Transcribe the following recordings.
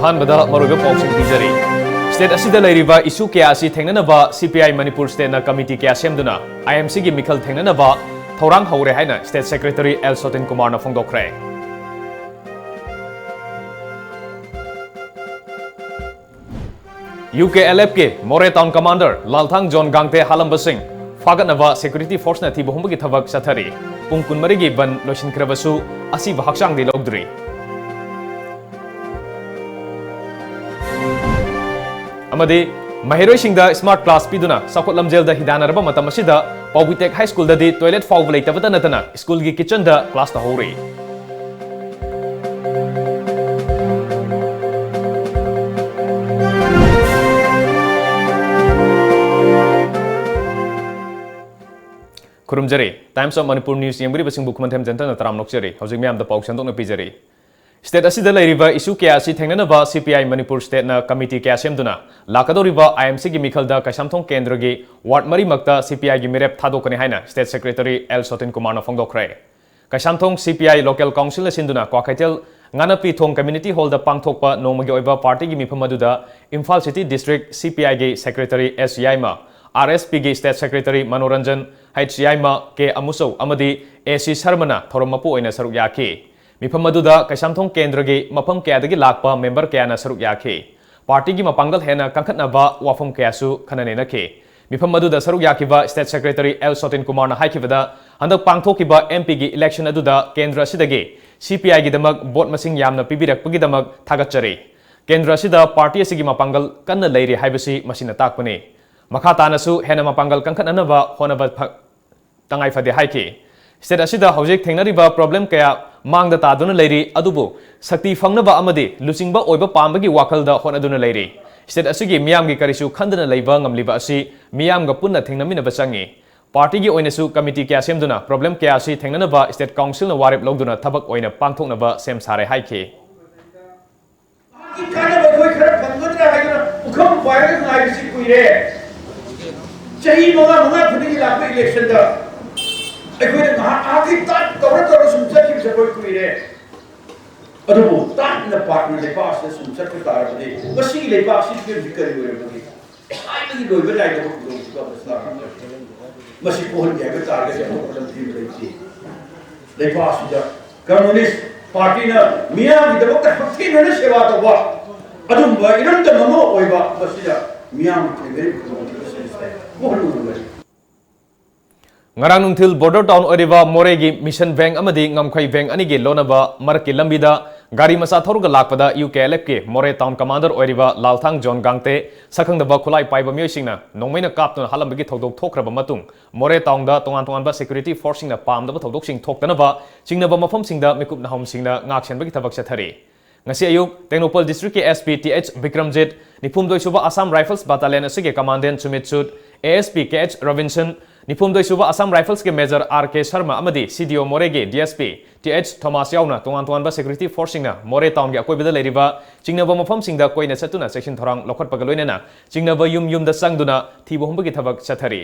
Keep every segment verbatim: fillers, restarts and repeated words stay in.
ꯑꯍꯥꯟꯕꯗ ꯃꯔꯨꯑꯣꯏꯕ ꯄꯥꯎꯁꯤꯡ ꯄꯤꯖꯔꯤ꯫ ꯁ꯭ꯇꯦꯠ ꯑꯁꯤꯗ ꯂꯩꯔꯤꯕ ꯏꯁꯨ ꯀꯌꯥ ꯑꯁꯤ ꯊꯦꯡꯅꯅꯕ ꯁꯤ ꯄꯤ ꯑꯥꯏ ꯃꯅꯤꯄꯨꯔ ꯁ꯭ꯇꯦꯠꯅ ꯀꯃꯤꯇꯤ ꯀꯌꯥ ꯁꯦꯝꯗꯨꯅ ꯑꯥꯏ ꯑꯦꯝ ꯁꯤꯒꯤ ꯃꯤꯈꯜ ꯊꯦꯡꯅꯅꯕ ꯊꯧꯔꯥꯡ ꯍꯧꯔꯦ ꯍꯥꯏꯅ ꯁ꯭ꯇꯦꯠ ꯁꯦꯀ꯭ꯔꯦꯇꯔꯤ ꯑꯦꯜ ꯁꯣꯇꯤꯟ ꯀꯨꯃꯥꯔꯅ ꯐꯣꯡꯗꯣꯛꯈ꯭ꯔꯦ꯫ ꯌꯨ ꯀꯦ ꯑꯦꯜ ꯑꯦꯐꯀꯤ ꯃꯣꯔꯦ ꯇꯥꯎꯟ ꯀꯃꯥꯟꯗꯔ ꯂꯥꯜꯊꯥꯡ ꯖꯣꯟ ꯒꯥꯡꯇꯦ ꯍꯥꯂꯝꯕꯁꯤꯡ ꯐꯥꯒꯠꯅꯕ ꯁꯦꯀ꯭ꯌꯨꯔꯤꯇꯤ ꯐꯣꯔꯁꯅ ꯊꯤꯕ ꯍꯨꯝꯕꯒꯤ ꯊꯕꯛ ꯆꯠꯊꯔꯤ꯫ ꯄꯨꯡ ꯀꯨꯟꯃꯔꯤꯒꯤ ꯕꯟ ꯂꯣꯏꯁꯤꯟꯈ꯭ꯔꯕꯁꯨ ꯑꯁꯤꯕ ꯍꯛꯆꯥꯡꯗꯤ ꯂꯧꯗ꯭ꯔꯤ꯫ ꯑꯃꯗꯤ ꯃꯍꯩꯔꯣꯏꯁꯤꯡꯗ ꯁ꯭ꯃꯥꯔꯠ ꯀ꯭ꯂꯥꯁ ꯄꯤꯗꯨꯅ ꯆꯥꯎꯈꯠ ꯂꯝꯖꯦꯜꯗ ꯍꯤꯗꯥꯟꯅꯔꯕ ꯃꯇꯝ ꯑꯁꯤꯗ ꯄꯥꯎꯕꯤꯇꯦꯛ ꯍꯥꯏ ꯁ꯭ꯀꯨꯜꯗꯗꯤ ꯇꯣꯏꯂꯦꯠ ꯐꯥꯎꯕ ꯂꯩꯇꯕꯇ ꯅꯠꯇꯅ ꯁ꯭ꯀꯨꯜꯒꯤ ꯀꯤꯠꯆꯟꯗ ꯀ꯭ꯂꯥꯁ ꯇꯧꯍꯧꯔꯤ꯫ ꯈꯨꯔꯨꯝꯖꯔꯤ꯫ Times of Manipur News ꯌꯦꯡꯕꯤꯔꯤꯕꯁꯤꯡꯕꯨ ꯈꯨꯃꯟꯊꯦꯝ ꯖꯟꯇꯅ ꯇꯔꯥꯝꯅ ꯑꯣꯛꯆꯔꯤ꯫ ꯍꯧꯖꯤꯛ ꯃꯤꯌꯥꯝꯗ ꯄꯥꯎ ꯁꯟꯗꯣꯛꯅ ꯄꯤꯖꯔꯤ꯫ ꯁ꯭ꯇꯦꯠ ꯑꯁꯤꯗ ꯂꯩꯔꯤꯕ ꯏꯁꯨ ꯀꯌꯥ ꯑꯁꯤ ꯊꯦꯡꯅꯅꯕ ꯁꯤ ꯄꯤ ꯑꯥꯏ ꯃꯅꯤꯄꯨꯔ ꯁ꯭ꯇꯦꯠꯅ ꯀꯃꯤꯇꯤ ꯀꯌꯥ ꯁꯦꯝꯗꯨꯅ ꯂꯥꯛꯀꯗꯧꯔꯤꯕ ꯑꯥꯏ ꯑꯦꯝ ꯁꯤꯒꯤ ꯃꯤꯈꯜꯗ ꯀꯩꯁꯥꯝꯊꯣꯡ ꯀꯦꯟꯗ꯭ꯔꯒꯤ ꯋꯥꯔꯗ ꯃꯔꯤꯃꯛꯇ ꯁꯤ ꯄꯤ ꯑꯥꯏꯒꯤ ꯃꯤꯔꯦꯞ ꯊꯥꯗꯣꯛꯀꯅꯤ ꯍꯥꯏꯅ ꯁ꯭ꯇꯦꯠ ꯁꯦꯀ꯭ꯔꯦꯇꯔꯤ ꯑꯦꯜ ꯁꯣꯇꯤꯟ ꯀꯨꯃꯥꯔꯅ ꯐꯣꯡꯗꯣꯛꯈ꯭ꯔꯦ꯫ ꯀꯩꯁꯥꯝꯊꯣꯡ ꯁꯤ ꯄꯤ ꯑꯥꯏ ꯂꯣꯀꯦꯜ ꯀꯥꯎꯟꯁꯤꯜꯅ ꯁꯤꯟꯗꯨꯅ ꯀ꯭ꯋꯥꯀꯩꯊꯦꯜ ꯉꯥꯅꯞꯄꯤ ꯊꯣꯡ ꯀꯝꯃ꯭ꯌꯨꯅꯤꯇꯤ ꯍꯣꯜꯗ ꯄꯥꯡꯊꯣꯛꯄ ꯅꯣꯡꯃꯒꯤ ꯑꯣꯏꯕ ꯄꯥꯔꯇꯤꯒꯤ ꯃꯤꯐꯝ ꯑꯗꯨꯗ ꯏꯝꯐꯥꯜ ꯁꯤꯇꯤ ꯗꯤꯁꯇ꯭ꯔꯤꯛ ꯁꯤ ꯄꯤ ꯑꯥꯏꯒꯤ ꯁꯦꯀ꯭ꯔꯦꯇꯔꯤ ꯑꯦꯁ ꯌꯥꯏꯃ, ꯑꯥꯔ ꯑꯦꯁ ꯄꯤꯒꯤ ꯁ꯭ꯇꯦꯠ ꯁꯦꯀ꯭ꯔꯦꯇꯔꯤ ꯃꯅꯣꯔꯟꯖꯟ ꯍꯩꯆ ꯌꯥꯏꯃ, ꯀꯦ ꯑꯃꯨꯆꯧ ꯑꯃꯗꯤ ꯑꯦ ꯁꯤ ꯁꯔꯃꯅ ꯊꯧꯔꯝ ꯃꯄꯨ ꯑꯣꯏꯅ ꯁꯔꯨꯛ ꯌꯥꯈꯤ꯫ ꯃꯤꯐꯝ ꯑꯗꯨꯗ ꯀꯩꯁꯥꯝꯊꯣꯡ ꯀꯦꯟꯗ꯭ꯔꯒꯤ ꯃꯐꯝ ꯀꯌꯥꯗꯒꯤ ꯂꯥꯛꯄ ꯃꯦꯝꯕꯔ ꯀꯌꯥꯅ ꯁꯔꯨꯛ ꯌꯥꯈꯤ꯫ ꯄꯥꯔꯇꯤꯒꯤ ꯃꯄꯥꯡꯒꯜ ꯍꯦꯟꯅ ꯀꯟꯈꯠꯅꯕ ꯋꯥꯐꯝ ꯀꯌꯥꯁꯨ ꯈꯟꯅ ꯅꯩꯅꯈꯤ꯫ ꯃꯤꯐꯝ ꯑꯗꯨꯗ ꯁꯔꯨꯛ ꯌꯥꯈꯤꯕ ꯁ꯭ꯇꯦꯠ ꯁꯦꯀ꯭ꯔꯦꯇꯔꯤ ꯑꯦꯜ ꯁꯣꯇꯤꯟ ꯀꯨꯃꯥꯔꯅ ꯍꯥꯏꯈꯤꯕꯗ, ꯍꯟꯗꯛ ꯄꯥꯡꯊꯣꯛꯈꯤꯕ ꯑꯦꯝ ꯄꯤꯒꯤ ꯏꯂꯦꯛꯁꯟ ꯑꯗꯨꯗ ꯀꯦꯟꯗ꯭ꯔ ꯑꯁꯤꯗꯒꯤ ꯁꯤ ꯄꯤ ꯑꯥꯏꯒꯤꯗꯃꯛ ꯚꯣꯠ ꯃꯁꯤꯡ ꯌꯥꯝꯅ ꯄꯤꯕꯤꯔꯛꯄꯒꯤꯗꯃꯛ ꯊꯥꯒꯠꯆꯔꯤ꯫ ꯀꯦꯟꯗ꯭ꯔ ꯑꯁꯤꯗ ꯄꯥꯔꯇꯤ ꯑꯁꯤꯒꯤ ꯃꯄꯥꯡꯒꯜ ꯀꯟꯅ ꯂꯩꯔꯤ ꯍꯥꯏꯕꯁꯤ ꯃꯁꯤꯅ ꯇꯥꯛꯄꯅꯤ꯫ ꯃꯈꯥ ꯇꯥꯅꯁꯨ ꯍꯦꯟꯅ ꯃꯄꯥꯡꯒꯜ ꯀꯟꯈꯠꯅꯅꯕ ꯍꯣꯠꯅꯕ ꯐ-, ꯇꯉꯥꯏ ꯐꯗꯦ ꯍꯥꯏꯈꯤ꯫ ꯁ꯭ꯇꯦꯠ ꯑꯁꯤꯗ ꯍꯧꯖꯤꯛ ꯊꯦꯡꯅꯔꯤꯕ ꯄ꯭ꯔꯣꯕ꯭ꯂꯦꯝ ꯀꯌꯥ ꯃꯥꯡꯗ ꯇꯥꯗꯨꯅ ꯂꯩꯔꯤ, ꯑꯗꯨꯕꯨ ꯁꯛꯇꯤ ꯐꯪꯅꯕ ꯑꯃꯗꯤ ꯂꯨꯆꯤꯡꯕ ꯑꯣꯏꯕ ꯄꯥꯝꯕꯒꯤ ꯋꯥꯈꯜꯗ ꯍꯣꯠꯅꯗꯨꯅ ꯂꯩꯔꯤ꯫ ꯁ꯭ꯇꯦꯠ ꯑꯁꯤꯒꯤ ꯃꯤꯌꯥꯝꯒꯤ ꯀꯔꯤꯁꯨ ꯈꯟꯗꯅ ꯂꯩꯕ ꯉꯝꯂꯤꯕ ꯑꯁꯤ ꯃꯤꯌꯥꯝꯒ ꯄꯨꯟꯅ ꯊꯦꯡꯅꯃꯤꯟꯅꯕ ꯆꯪꯏ꯫ ꯄꯥꯔꯇꯤꯒꯤ ꯑꯣꯏꯅꯁꯨ ꯀꯃꯤꯇꯤ ꯀꯌꯥ ꯁꯦꯝꯗꯨꯅ ꯄ꯭ꯔꯣꯕ꯭ꯂꯦꯝ ꯀꯌꯥ ꯑꯁꯤ ꯊꯦꯡꯅꯅꯕ ꯁ꯭ꯇꯦꯠ ꯀꯥꯎꯟꯁꯤꯜꯅ ꯋꯥꯔꯦꯞ ꯂꯧꯗꯨꯅ ꯊꯕꯛ ꯑꯣꯏꯅ ꯄꯥꯡꯊꯣꯛꯅꯕ ꯁꯦꯝ ꯁꯥꯔꯦ ꯍꯥꯏꯈꯤ꯫ ꯃꯍꯥꯛꯀꯤ ꯀꯥꯟꯅꯕ ꯑꯩꯈꯣꯏ ꯈꯔ ꯐꯪꯒꯗ꯭ꯔꯥ ꯍꯥꯏꯗꯨꯅ ꯄꯨꯈꯝ ꯄꯥꯏꯔꯒ ꯉꯥꯏꯕꯁꯤ ꯀꯨꯏꯔꯦ꯫ ꯆꯍꯤ ꯃꯉꯥ, ꯃꯉꯥ ꯈꯨꯗꯤꯡꯒꯤ ꯂꯥꯛꯄ ꯏꯂꯦꯛꯁꯟꯗ ꯑꯩꯈꯣꯏꯅ ꯉꯥꯏꯍꯥꯛ ꯉꯥꯏꯍꯥꯛꯀꯤ ꯇꯥꯠ ꯇꯧꯔ ꯇꯧꯔ ꯁꯨꯝ ꯆꯠꯈꯤꯕꯁꯦ ꯑꯩꯈꯣꯏ ꯀꯨꯏꯔꯦ꯫ ꯑꯗꯨꯕꯨ ꯇꯥꯠꯅ ꯄꯥꯠꯅ ꯂꯩꯕꯥꯛ ꯑꯁꯤꯗ ꯁꯨꯝ ꯆꯠꯄ ꯇꯥꯔꯕꯗꯤ ꯃꯁꯤꯒꯤ ꯂꯩꯕꯥꯛ ꯑꯁꯤꯒꯤ ꯐꯤꯕꯝꯁꯤ ꯀꯔꯤ ꯑꯣꯏꯔꯕꯒꯦ? ꯈ꯭ꯋꯥꯏꯗꯒꯤ ꯂꯣꯏꯕ ꯅꯥꯏꯗꯕ ꯈꯨꯗꯣꯡꯊꯤꯕ ꯑꯃ ꯆꯥꯔꯛꯀꯅꯤ꯫ ꯃꯁꯤ ꯀꯣꯛꯍꯟꯒꯦ ꯍꯥꯏꯕ ꯇꯥꯔꯒꯗꯤ ꯑꯇꯣꯞꯄ ꯂꯝꯕꯤ ꯑꯃ ꯂꯩꯇꯦ꯫ ꯂꯩꯕꯥꯛ ꯑꯁꯤꯗ ꯀꯝꯌꯨꯅꯤꯁ ꯄꯥꯔꯇꯤꯅ ꯃꯤꯌꯥꯝꯒꯤꯗꯃꯛꯇ ꯍꯛꯊꯦꯡꯅꯅ ꯁꯦꯕꯥ ꯇꯧꯕ ꯑꯗꯨꯒꯨꯝꯕ ꯏꯔꯝꯗꯝ ꯑꯃ ꯑꯣꯏꯕ ꯃꯁꯤꯗ ꯃꯤꯌꯥꯝꯅ ꯊꯦꯡꯅꯔꯤꯕ ꯈꯨꯗꯣꯡꯊꯤꯕꯁꯤꯡꯁꯦ ꯀꯣꯛꯍꯟꯕ ꯉꯝꯒꯅꯤ꯫ ꯉꯔꯥꯡ ꯅꯨꯡꯊꯤꯜ ꯕꯣꯔꯗꯔ ꯇꯥꯎꯟ ꯑꯣꯏꯔꯤꯕ ꯃꯣꯔꯦꯒꯤ ꯃꯤꯁꯟ ꯕꯦꯡ ꯑꯃꯗꯤ ꯉꯝꯈꯩ ꯕꯦꯡ ꯑꯅꯤꯒꯤ ꯂꯣꯟꯅꯕ ꯃꯔꯛꯀꯤ ꯂꯝꯕꯤꯗ ꯒꯥꯔꯤ ꯃꯆꯥ ꯊꯧꯔꯒ ꯂꯥꯛꯄꯗ ꯌꯨ ꯀꯦ ꯑꯦꯜ ꯑꯦꯐꯀꯤ ꯃꯣꯔꯦ ꯇꯥꯎꯟ ꯀꯃꯥꯟꯗꯔ ꯑꯣꯏꯔꯤꯕ ꯂꯥꯜꯊꯥꯡ ꯖꯣꯟ ꯒꯥꯡꯇꯦ ꯁꯛꯈꯪꯗꯕ ꯈꯨꯠꯂꯥꯏ ꯄꯥꯏꯕ ꯃꯤꯑꯣꯏꯁꯤꯡꯅ ꯅꯣꯡꯃꯩꯅ ꯀꯥꯞꯇꯨꯅ ꯍꯥꯠꯂꯝꯕꯒꯤ ꯊꯧꯗꯣꯛ ꯊꯣꯛꯈ꯭ꯔꯕ ꯃꯇꯨꯡ, ꯃꯣꯔꯦ ꯇꯥꯎꯟꯗ ꯇꯣꯉꯥꯟ ꯇꯣꯉꯥꯟꯕ ꯁꯦꯀ꯭ꯌꯨꯔꯤꯇꯤ ꯐꯣꯔꯁꯁꯤꯡꯅ ꯄꯥꯝꯗꯕ ꯊꯧꯗꯣꯛꯁꯤꯡ ꯊꯣꯛꯇꯅꯕ ꯆꯤꯡꯅꯕ ꯃꯐꯝꯁꯤꯡꯗ ꯃꯤꯀꯨꯞ ꯅꯍꯨꯝꯁꯤꯡꯅ ꯉꯥꯛꯁꯦꯟꯕꯒꯤ ꯊꯕꯛ ꯆꯠꯊꯔꯤ꯫ ꯉꯁꯤ ꯑꯌꯨꯛ ꯇꯦꯡꯅꯧꯄꯜ ꯗꯤꯁꯇ꯭ꯔꯤꯛꯀꯤ ꯑꯦꯁ ꯄꯤ ꯇꯤ ꯑꯩꯆ ꯕꯤꯀ꯭ꯔꯝꯖꯤꯠ, ꯅꯤꯐꯨꯍꯨꯝꯗꯣꯏ ꯁꯨꯕ ꯑꯁꯥꯝ ꯔꯥꯏꯐꯜꯁ ꯕꯠꯇꯥꯂꯤꯌꯟ ꯑꯁꯤꯒꯤ commandant Sumit Sood, A S P K H Robinson, ꯅꯤꯐꯨꯍꯨꯝꯗꯣꯏ ꯁꯨꯕ ꯑꯁꯥꯝ ꯔꯥꯏꯐꯜꯁꯀꯤ ꯃꯦꯖꯔ ꯑꯥꯔ ꯀꯦ ꯁꯔꯃ ꯑꯃꯗꯤ ꯁꯤ ꯗꯤ ꯑꯣ ꯃꯣꯔꯦꯒꯤ D S P T H Thomas ꯌꯥꯎꯅ ꯇꯣꯉꯥꯟ ꯇꯣꯉꯥꯟꯕ ꯁꯦꯀ꯭ꯌꯨꯔꯤꯇꯤ ꯐꯣꯔꯁꯁꯤꯡꯅ ꯃꯣꯔꯦ ꯇꯥꯎꯟꯒꯤ ꯑꯀꯣꯏꯕꯗ ꯂꯩꯔꯤꯕ ꯆꯤꯡꯅꯕ ꯃꯐꯝꯁꯤꯡꯗ ꯀꯣꯏꯅ ꯆꯠꯇꯨꯅ ꯆꯦꯛꯁꯤꯟ ꯊꯧꯔꯥꯡ ꯂꯧꯈꯠꯄꯒ ꯂꯣꯏꯅꯅ ꯆꯤꯡꯅꯕ ꯌꯨꯝ ꯌꯨꯝꯗ ꯆꯪꯗꯨꯅ ꯊꯤꯕ ꯍꯨꯝꯕꯒꯤ ꯊꯕꯛ ꯆꯠꯊꯔꯤ꯫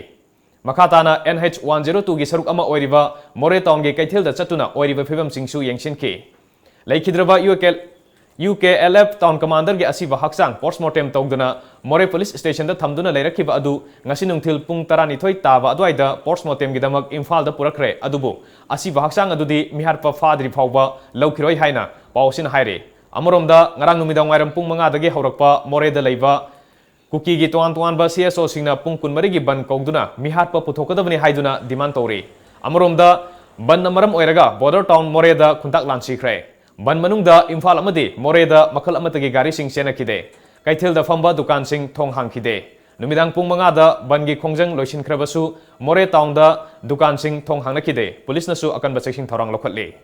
ꯃꯈꯥ ꯇꯥꯅ ꯑꯦꯟ ꯑꯩꯆ ꯋꯥꯟ ꯖꯤꯔꯣ ꯇꯨꯒꯤ ꯁꯔꯨꯛ ꯑꯃ ꯑꯣꯏꯔꯤꯕ ꯃꯣꯔꯦ ꯇꯥꯎꯟꯒꯤ ꯀꯩꯊꯦꯜꯗ ꯆꯠꯇꯨꯅ ꯑꯣꯏꯔꯤꯕ ꯐꯤꯕꯝꯁꯤꯡꯁꯨ ꯌꯦꯡꯁꯤꯟꯈꯤ꯫ ꯂꯩꯈꯤꯗ꯭ꯔꯕ U K, U K L F town ꯀꯃꯥꯟꯗꯔꯒꯤ ꯑꯁꯤꯕ ꯍꯛꯆꯥꯡ ꯄꯣꯁꯠꯃꯣꯔꯇꯦꯝ ꯇꯧꯗꯨꯅ ꯃꯣꯔꯦ ꯄꯨꯂꯤꯁ ꯁ꯭ꯇꯦꯁꯟꯗ ꯊꯝꯗꯨꯅ ꯂꯩꯔꯛꯈꯤꯕ ꯑꯗꯨ ꯉꯁꯤ ꯅꯨꯡꯊꯤꯜ ꯄꯨꯡ ꯇꯔꯥꯅꯤꯊꯣꯏ ꯇꯥꯕ ꯑꯗꯨꯋꯥꯏꯗ ꯄꯣꯁꯠꯃꯣꯔꯇꯦꯝꯒꯤꯗꯃꯛ ꯏꯝꯐꯥꯜꯗ ꯄꯨꯔꯛꯈ꯭ꯔꯦ꯫ ꯑꯗꯨꯕꯨ ꯑꯁꯤꯕ ꯍꯛꯆꯥꯡ ꯑꯗꯨꯗꯤ ꯃꯤꯍꯥꯠꯄ ꯐꯥꯗ꯭ꯔꯤ ꯐꯥꯎꯕ ꯂꯧꯈꯤꯔꯣꯏ ꯍꯥꯏꯅ ꯄꯥꯎ ꯑꯁꯤꯅ ꯍꯥꯏꯔꯤ꯫ ꯑꯃꯔꯣꯝꯗ, ꯉꯔꯥꯡ ꯅꯨꯃꯤꯗꯥꯡ ꯋꯥꯏꯔꯝ ꯄꯨꯡ ꯃꯉꯥꯗꯒꯤ ꯍꯧꯔꯛꯄ ꯃꯣꯔꯦꯗ ꯂꯩꯕ ꯀꯨꯀꯤꯒꯤ ꯇꯣꯉꯥꯟ ꯇꯣꯉꯥꯟꯕ ꯁꯤ ꯑꯦꯁ ꯑꯣꯁꯤꯡꯅ ꯄꯨꯡ ꯀꯨꯟꯃꯔꯤꯒꯤ ꯕꯟ ꯀꯧꯗꯨꯅ ꯃꯤꯍꯥꯠꯄ ꯄꯨꯊꯣꯛꯀꯗꯕꯅꯤ ꯍꯥꯏꯗꯨꯅ ꯗꯤꯃꯥꯟ ꯇꯧꯔꯤ꯫ ꯑꯃꯔꯣꯝꯗ, ꯕꯟꯅ ꯃꯔꯝ ꯑꯣꯏꯔꯒ ꯕꯣꯔꯗꯔ ꯇꯥꯎꯟ ꯃꯣꯔꯦꯗ ꯈꯨꯟꯇꯥꯛ ꯂꯥꯟꯁꯤꯈ꯭ꯔꯦ꯫ ꯕꯟ ꯃꯅꯨꯡꯗ ꯏꯝꯐꯥꯜ ꯑꯃꯗꯤ ꯃꯣꯔꯦꯗ ꯃꯈꯜ ꯑꯃꯠꯇꯒꯤ ꯒꯥꯔꯤꯁꯤꯡ ꯆꯦꯟꯅꯈꯤꯗꯦ꯫ ꯀꯩꯊꯦꯜꯗ ꯐꯝꯕ ꯗꯨꯀꯥꯟꯁꯤꯡ ꯊꯣꯡ ꯍꯥꯡꯈꯤꯗꯦ꯫ ꯅꯨꯃꯤꯗꯥꯡ ꯄꯨꯡ ꯃꯉꯥꯗ ꯕꯟꯒꯤ ꯈꯣꯡꯖꯪ ꯂꯣꯏꯁꯤꯟꯈ꯭ꯔꯕꯁꯨ ꯃꯣꯔꯦ ꯇꯥꯎꯟꯗ ꯗꯨꯀꯥꯟꯁꯤꯡ ꯊꯣꯡ ꯍꯥꯡꯅꯈꯤꯗꯦ꯫ ꯄꯨꯂꯤꯁꯅꯁꯨ ꯑꯀꯟꯕ ꯆꯦꯛꯁꯤꯟ ꯊꯧꯔꯥꯡ ꯂꯧꯈꯠꯂꯤ꯫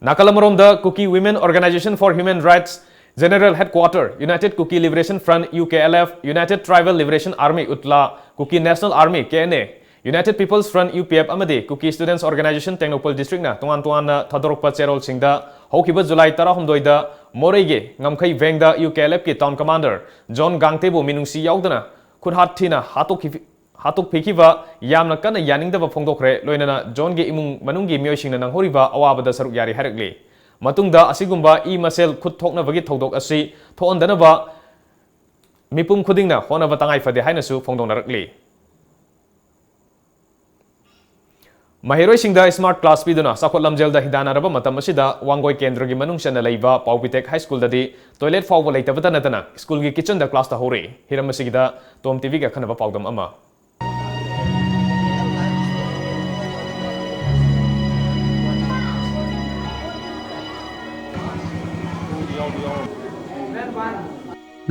ꯅꯥꯀꯜ ꯑꯃꯔꯣꯝꯗ, Kuki Women Organisation for Human Rights General Headquarter, United Kuki Liberation Front, U K L F, United Tribal Liberation Army, UTLA, Kuki National Army, K N A, United People's Front, U P F, ꯑꯃꯗꯤ Kuki Students Organisation Tengnoupal ꯗꯤꯁꯇ꯭ꯔꯤꯛꯅ ꯇꯣꯉꯥꯟ ꯇꯣꯉꯥꯟꯅ ꯊꯥꯗꯣꯔꯛꯄ ꯆꯦꯔꯣꯜꯁꯤꯡꯗ ꯍꯧꯈꯤꯕ July ꯇꯔꯥꯍꯨꯝꯗꯣꯏꯗ ꯃꯣꯔꯦꯒꯤ ꯉꯝꯈꯩ ꯚꯦꯡꯗ ꯌꯨ ꯀꯦ ꯑꯦꯜ ꯑꯦꯐꯀꯤ ꯇꯥꯎꯟ ꯀꯃꯥꯟꯗꯔ ꯖꯣꯟ ꯒꯥꯡꯇꯦꯕꯨ ꯃꯤꯅꯨꯡꯁꯤ ꯌꯥꯎꯗꯅ ꯈꯨꯠꯍꯥꯠ ꯊꯤꯅ ꯍꯥꯠꯇꯣꯛꯈꯤ-, ꯍꯥꯠꯇꯣꯛꯄꯤꯈꯤꯕ ꯌꯥꯝꯅ ꯀꯟꯅ ꯌꯥꯅꯤꯡꯗꯕ ꯐꯣꯡꯗꯣꯛꯈ꯭ꯔꯦ꯫ ꯂꯣꯏꯅꯅ ꯖꯣꯟꯒꯤ ꯏꯃꯨꯡ ꯃꯅꯨꯡꯒꯤ ꯃꯤꯑꯣꯏꯁꯤꯡꯅ ꯅꯪꯍꯧꯔꯤꯕ ꯑꯋꯥꯕꯗ ꯁꯔꯨꯛ ꯌꯥꯔꯤ ꯍꯥꯏꯔꯛꯂꯤ꯫ ꯃꯇꯨꯡꯗ ꯑꯁꯤꯒꯨꯝꯕ ꯏ ꯃꯁꯦꯜ ꯈꯨꯠ ꯊꯣꯛꯅꯕꯒꯤ ꯊꯧꯗꯣꯛ ꯑꯁꯤ ꯊꯣꯛꯍꯟꯗꯅꯕ ꯃꯤꯄꯨꯝ ꯈꯨꯗꯤꯡꯅ ꯍꯣꯠꯅꯕ ꯇꯉꯥꯏ ꯐꯗꯦ ꯍꯥꯏꯅꯁꯨ ꯐꯣꯡꯗꯣꯛꯅꯔꯛꯂꯤ꯫ ꯃꯍꯩꯔꯣꯏꯁꯤꯡꯗ smart class ꯄꯤꯗꯨꯅ ꯆꯥꯎꯈꯠ ꯂꯝꯖꯦꯜꯗ ꯍꯤꯗꯥꯟꯅꯔꯕ ꯃꯇꯝ ꯑꯁꯤꯗ ꯋꯥꯡꯒꯣꯏ ꯀꯦꯟꯗ꯭ꯔꯒꯤ ꯃꯅꯨꯡ ꯆꯟꯅ ꯂꯩꯕ ꯄꯥꯎꯕꯤꯇꯦꯛ ꯍꯥꯏ ꯁ꯭ꯀꯨꯜꯗꯗꯤ toilet ꯐꯥꯎꯕ ꯂꯩꯇꯕꯇ ꯅꯠꯇꯅ ꯁ꯭ꯀꯨꯜꯒꯤ kitchenꯗ class ꯇꯧꯍꯧꯔꯤ꯫ ꯍꯤꯔꯝ ꯑꯁꯤꯒꯤꯗ ꯇꯣꯝ ꯇꯤꯚꯤꯒꯤ ꯑꯈꯟꯅꯕ ꯄꯥꯎꯗꯝ ꯑꯃ꯫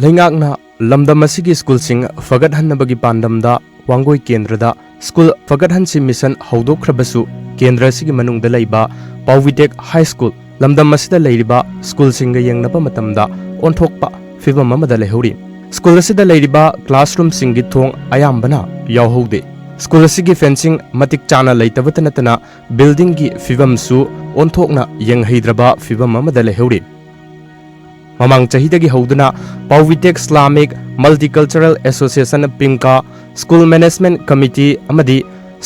ꯂꯩꯉꯥꯛꯅ ꯂꯝꯗꯝ ꯑꯁꯤꯒꯤ ꯁ꯭ꯀꯨꯜꯁꯤꯡ ꯐꯒꯠꯍꯟꯅꯕꯒꯤ ꯄꯥꯟꯗꯝꯗ ꯋꯥꯡꯒꯣꯏ ꯀꯦꯟꯗ꯭ꯔꯗ ꯁ꯭ꯀꯨꯜ ꯐꯒꯠꯍꯟꯁꯤ ꯃꯤꯁꯟ ꯍꯧꯗꯣꯛꯈ꯭ꯔꯕꯁꯨ, ꯀꯦꯟꯗ꯭ꯔ ꯑꯁꯤꯒꯤ ꯃꯅꯨꯡꯗ ꯂꯩꯕ ꯄꯥꯎꯕꯤꯇꯦꯛ ꯍꯥꯏ ꯁ꯭ꯀꯨꯜ, ꯂꯝꯗꯝ ꯑꯁꯤꯗ ꯂꯩꯔꯤꯕ ꯁ꯭ꯀꯨꯜꯁꯤꯡꯒ ꯌꯦꯡꯅꯕ ꯃꯇꯝꯗ ꯑꯣꯟꯊꯣꯛꯄ ꯐꯤꯚꯝ ꯑꯃꯗ ꯂꯩꯍꯧꯔꯤ꯫ ꯁ꯭ꯀꯨꯜ ꯑꯁꯤꯗ ꯂꯩꯔꯤꯕ classroomꯁꯤꯡꯒꯤ ꯊꯣꯡ ꯑꯌꯥꯝꯕꯅ ꯌꯥꯎꯍꯧꯗꯦ꯫ ꯁ꯭ꯀꯨꯜ ꯑꯁꯤꯒꯤ fencing ꯃꯇꯤꯛ ꯆꯥꯅ ꯂꯩꯇꯕꯇ ꯅꯠꯇꯅ buildingꯒꯤ ꯐꯤꯚꯝꯁꯨ ꯑꯣꯟꯊꯣꯛꯅ ꯌꯦꯡꯍꯩꯗ꯭ꯔꯕ ꯐꯤꯚꯝ ꯑꯃꯗ ꯂꯩꯍꯧꯔꯤ꯫ ꯃꯃꯥꯡ ꯆꯍꯤꯗꯒꯤ ꯍꯧꯗꯨꯅ ꯄꯥꯎꯕꯤꯇꯦꯛ Islamic Multicultural Association, ꯄꯤꯝꯀꯥ, School Management Committee ꯑꯃꯗꯤ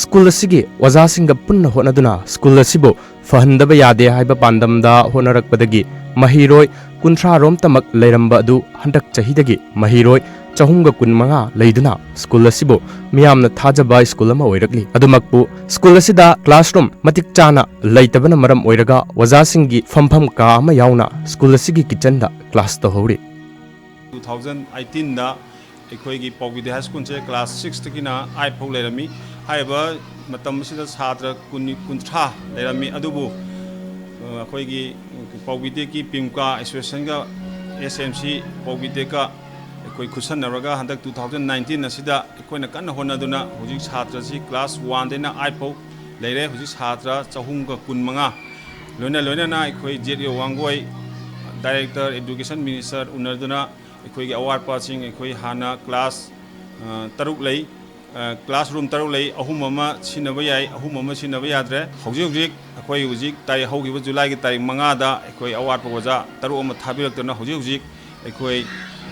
ꯁ꯭ꯀꯨꯜ ꯑꯁꯤꯒꯤ ꯑꯣꯖꯥꯁꯤꯡꯒ ꯄꯨꯟꯅ ꯍꯣꯠꯅꯗꯨꯅ ꯁ꯭ꯀꯨꯜ ꯑꯁꯤꯕꯨ ꯐꯍꯟꯗꯕ ꯌꯥꯗꯦ ꯍꯥꯏꯕ ꯄꯥꯟꯗꯝꯗ ꯍꯣꯠꯅꯔꯛꯄꯗꯒꯤ ꯃꯍꯩꯔꯣꯏ ꯀꯨꯟꯊ꯭ꯔꯥ ꯔꯣꯝꯇꯃꯛ ꯂꯩꯔꯝꯕ ꯑꯗꯨ ꯍꯟꯗꯛ ꯆꯍꯤꯗꯒꯤ ꯃꯍꯩꯔꯣꯏ ꯆꯍꯨꯝꯒ ꯀꯨꯟꯃꯉꯥ ꯂꯩꯗꯨꯅ ꯁ꯭ꯀꯨꯜ ꯑꯁꯤꯕꯨ ꯃꯤꯌꯥꯝꯅ ꯊꯥꯖꯕ ꯁ꯭ꯀꯨꯜ ꯑꯃ ꯑꯣꯏꯔꯛꯂꯤ꯫ ꯑꯗꯨꯃꯛꯄꯨ ꯁ꯭ꯀꯨꯜ ꯑꯁꯤꯗ classroom ꯃꯇꯤꯛ ꯆꯥꯅ ꯂꯩꯇꯕꯅ ꯃꯔꯝ ꯑꯣꯏꯔꯒ ꯑꯣꯖꯥꯁꯤꯡꯒꯤ ꯐꯝꯐꯝ ꯀꯥ ꯑꯃ ꯌꯥꯎꯅ ꯁ꯭ꯀꯨꯜ ꯑꯁꯤꯒꯤ kitchenꯗ class ꯇꯧꯍꯧꯔꯤ꯫ Two thousand eighteenꯗ ꯑꯩꯈꯣꯏꯒꯤ ꯄꯥꯎꯕꯤꯇꯦꯛ ꯍꯥꯏ ꯁ꯭ꯀꯨꯜꯁꯦ class sixꯇꯒꯤꯅ eight ꯐꯥꯎ ꯂꯩꯔꯝꯃꯤ꯫ ꯍꯥꯏꯔꯤꯕ ꯃꯇꯝ ꯑꯁꯤꯗ ꯁꯥꯇ꯭ꯔ ꯀꯨꯟ, ꯀꯨꯟꯊ꯭ꯔꯥ ꯂꯩꯔꯝꯃꯤ꯫ ꯑꯗꯨꯕꯨ, ꯑ, ꯑꯩꯈꯣꯏꯒꯤ ꯄꯥꯎꯕꯤꯇꯦꯛꯀꯤ ꯄꯤꯝꯀꯥ associationꯒ S M C ꯄꯥꯎꯕꯤꯇꯦꯛꯀ ꯑꯩꯈꯣꯏ ꯈꯨꯠꯁꯟꯅꯔꯒ ꯍꯟꯗꯛ two thousand nineteen ꯑꯁꯤꯗ ꯑꯩꯈꯣꯏꯅ ꯀꯟꯅ ꯍꯣꯠꯅꯗꯨꯅ ꯍꯧꯖꯤꯛ ꯁꯥꯇ꯭ꯔꯁꯤ class oneꯗꯩꯅ eight ꯐꯥꯎ ꯂꯩꯔꯦ꯫ ꯍꯧꯖꯤꯛ ꯁꯥꯇ꯭ꯔ ꯆꯍꯨꯝꯒ ꯀꯨꯟꯃꯉꯥ, ꯂꯣꯏꯅ ꯂꯣꯏꯅꯅ ꯑꯩꯈꯣꯏ ꯖꯦꯠ ꯑꯣ ꯋꯥꯡꯒꯣꯏ, Director, Education Minister ꯎꯅꯗꯨꯅ ꯑꯩꯈꯣꯏꯒꯤ ꯑꯋꯥꯠꯄꯁꯤꯡ, ꯑꯩꯈꯣꯏ ꯍꯥꯟꯅ class, ꯑ, ꯇꯔꯨꯛ ꯂꯩ, ꯑ, classroom ꯇꯔꯨꯛ ꯂꯩ, ꯑꯍꯨꯝ ꯑꯃ ꯁꯤꯖꯤꯟꯅꯕ ꯌꯥꯏ, ꯑꯍꯨꯝ ꯑꯃ ꯁꯤꯖꯤꯟꯅꯕ ꯌꯥꯗ꯭ꯔꯦ꯫ ꯍꯧꯖꯤꯛ ꯍꯧꯖꯤꯛ ꯑꯩꯈꯣꯏ ꯍꯧꯖꯤꯛ ꯇꯥꯔꯤꯛ, ꯍꯧꯈꯤꯕ Julyꯒꯤ ꯇꯥꯔꯤꯛ ꯃꯉꯥꯗ ꯑꯩꯈꯣꯏ ꯑꯋꯥꯠꯄ ꯑꯣꯖꯥ ꯇꯔꯨꯛ ꯑꯃ ꯊꯥꯕꯤꯔꯛꯇꯨꯅ ꯍꯧꯖꯤꯛ ꯍꯧꯖꯤꯛ ꯑꯩꯈꯣꯏ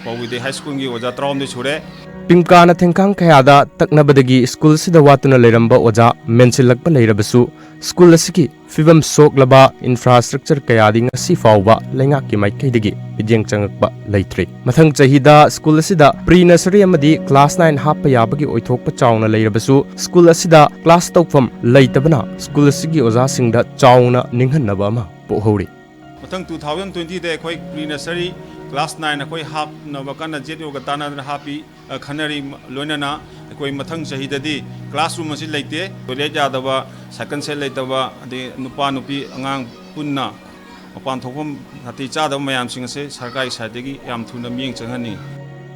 ꯄꯥꯎꯕꯤꯇꯦꯛ ꯍꯥꯏ ꯁ꯭ꯀꯨꯜꯒꯤ ꯑꯣꯖꯥ ꯇꯔꯥꯍꯨꯝꯗꯣꯏ ꯁꯨꯔꯦ꯫ ꯄꯤꯡꯀꯥꯅ ꯊꯦꯡꯈꯥꯡ ꯀꯌꯥꯗ ꯇꯛꯅꯕꯗꯒꯤ ꯁ꯭ꯀꯨꯜ ꯑꯁꯤꯗ ꯋꯥꯠꯇꯨꯅ ꯂꯩꯔꯝꯕ ꯑꯣꯖꯥ ꯃꯦꯟꯁꯤꯜꯂꯛꯄ ꯂꯩꯔꯕꯁꯨ, ꯁ꯭ꯀꯨꯜ ꯑꯁꯤꯒꯤ ꯐꯤꯕꯝ ꯁꯣꯛꯂꯕ ꯏꯟꯐ꯭ꯔꯥꯁ꯭ꯇ꯭ꯔꯛꯆꯔ ꯀꯌꯥꯗꯤ ꯉꯁꯤ ꯐꯥꯎꯕ ꯂꯩꯉꯥꯛꯀꯤ ꯃꯥꯏꯀꯩꯗꯒꯤ ꯃꯤꯠꯌꯦꯡ ꯆꯪꯉꯛꯄ ꯂꯩꯇ꯭ꯔꯤ꯫ ꯃꯊꯪ ꯆꯍꯤꯗ ꯁ꯭ꯀꯨꯜ ꯑꯁꯤꯗ ꯄ꯭ꯔꯤ ꯅꯔꯁꯔꯤ ꯑꯃꯗꯤ ꯀ꯭ꯂꯥꯁ ꯅꯥꯏꯟ ꯍꯥꯞꯄ ꯌꯥꯕꯒꯤ ꯑꯣꯏꯊꯣꯛꯄ ꯆꯥꯎꯅ ꯂꯩꯔꯕꯁꯨ, ꯁ꯭ꯀꯨꯜ ꯑꯁꯤꯗ ꯀ꯭ꯂꯥꯁ ꯇꯧꯐꯝ ꯂꯩꯇꯕꯅ ꯁ꯭ꯀꯨꯜ ꯑꯁꯤꯒꯤ ꯑꯣꯖꯥꯁꯤꯡꯗ ꯆꯥꯎꯅ ꯅꯤꯡꯍꯟꯅꯕ ꯑꯃ ꯄꯣꯛꯍꯧꯔꯤ꯫ ꯃꯊꯪ two thousand twenty ꯗ ꯑꯩꯈꯣꯏ ꯄ꯭ꯔꯤ ꯅꯔꯁꯔꯤ ꯀ꯭ꯂꯥꯁ ꯅꯥꯏꯟ ꯑꯩꯈꯣꯏ ꯍꯥꯞꯅꯕ ꯀꯟꯅ ꯖꯦꯠ ꯑꯣꯒ ꯇꯥꯟꯅꯗꯅ ꯍꯥꯞꯄꯤ꯫ ꯑ, ꯈꯟꯅꯔꯤ꯫ ꯂꯣꯏꯅꯅ ꯑꯩꯈꯣꯏ ꯃꯊꯪ ꯆꯍꯤꯗꯗꯤ ꯀ꯭ꯂꯥꯁꯔꯨꯝ ꯑꯁꯤ ꯂꯩꯇꯦ, ꯇꯣꯏꯂꯦꯠ ꯌꯥꯗꯕ, ꯁꯥꯏꯀꯜ ꯁꯦꯠ ꯂꯩꯇꯕ, ꯑꯗꯩ ꯅꯨꯄꯥ ꯅꯨꯄꯤ ꯑꯉꯥꯡ ꯄꯨꯟꯅ ꯃꯄꯥꯟ ꯊꯣꯛꯐꯝ ꯅꯥꯇꯩ ꯆꯥꯗꯕ ꯃꯌꯥꯝꯁꯤꯡ ꯑꯁꯦ ꯁꯔꯀꯥꯔꯒꯤ ꯁꯥꯏꯠꯇꯒꯤ ꯌꯥꯝ ꯊꯨꯅ ꯃꯤꯠꯌꯦꯡ ꯆꯪꯍꯟꯅꯤꯡꯏ꯫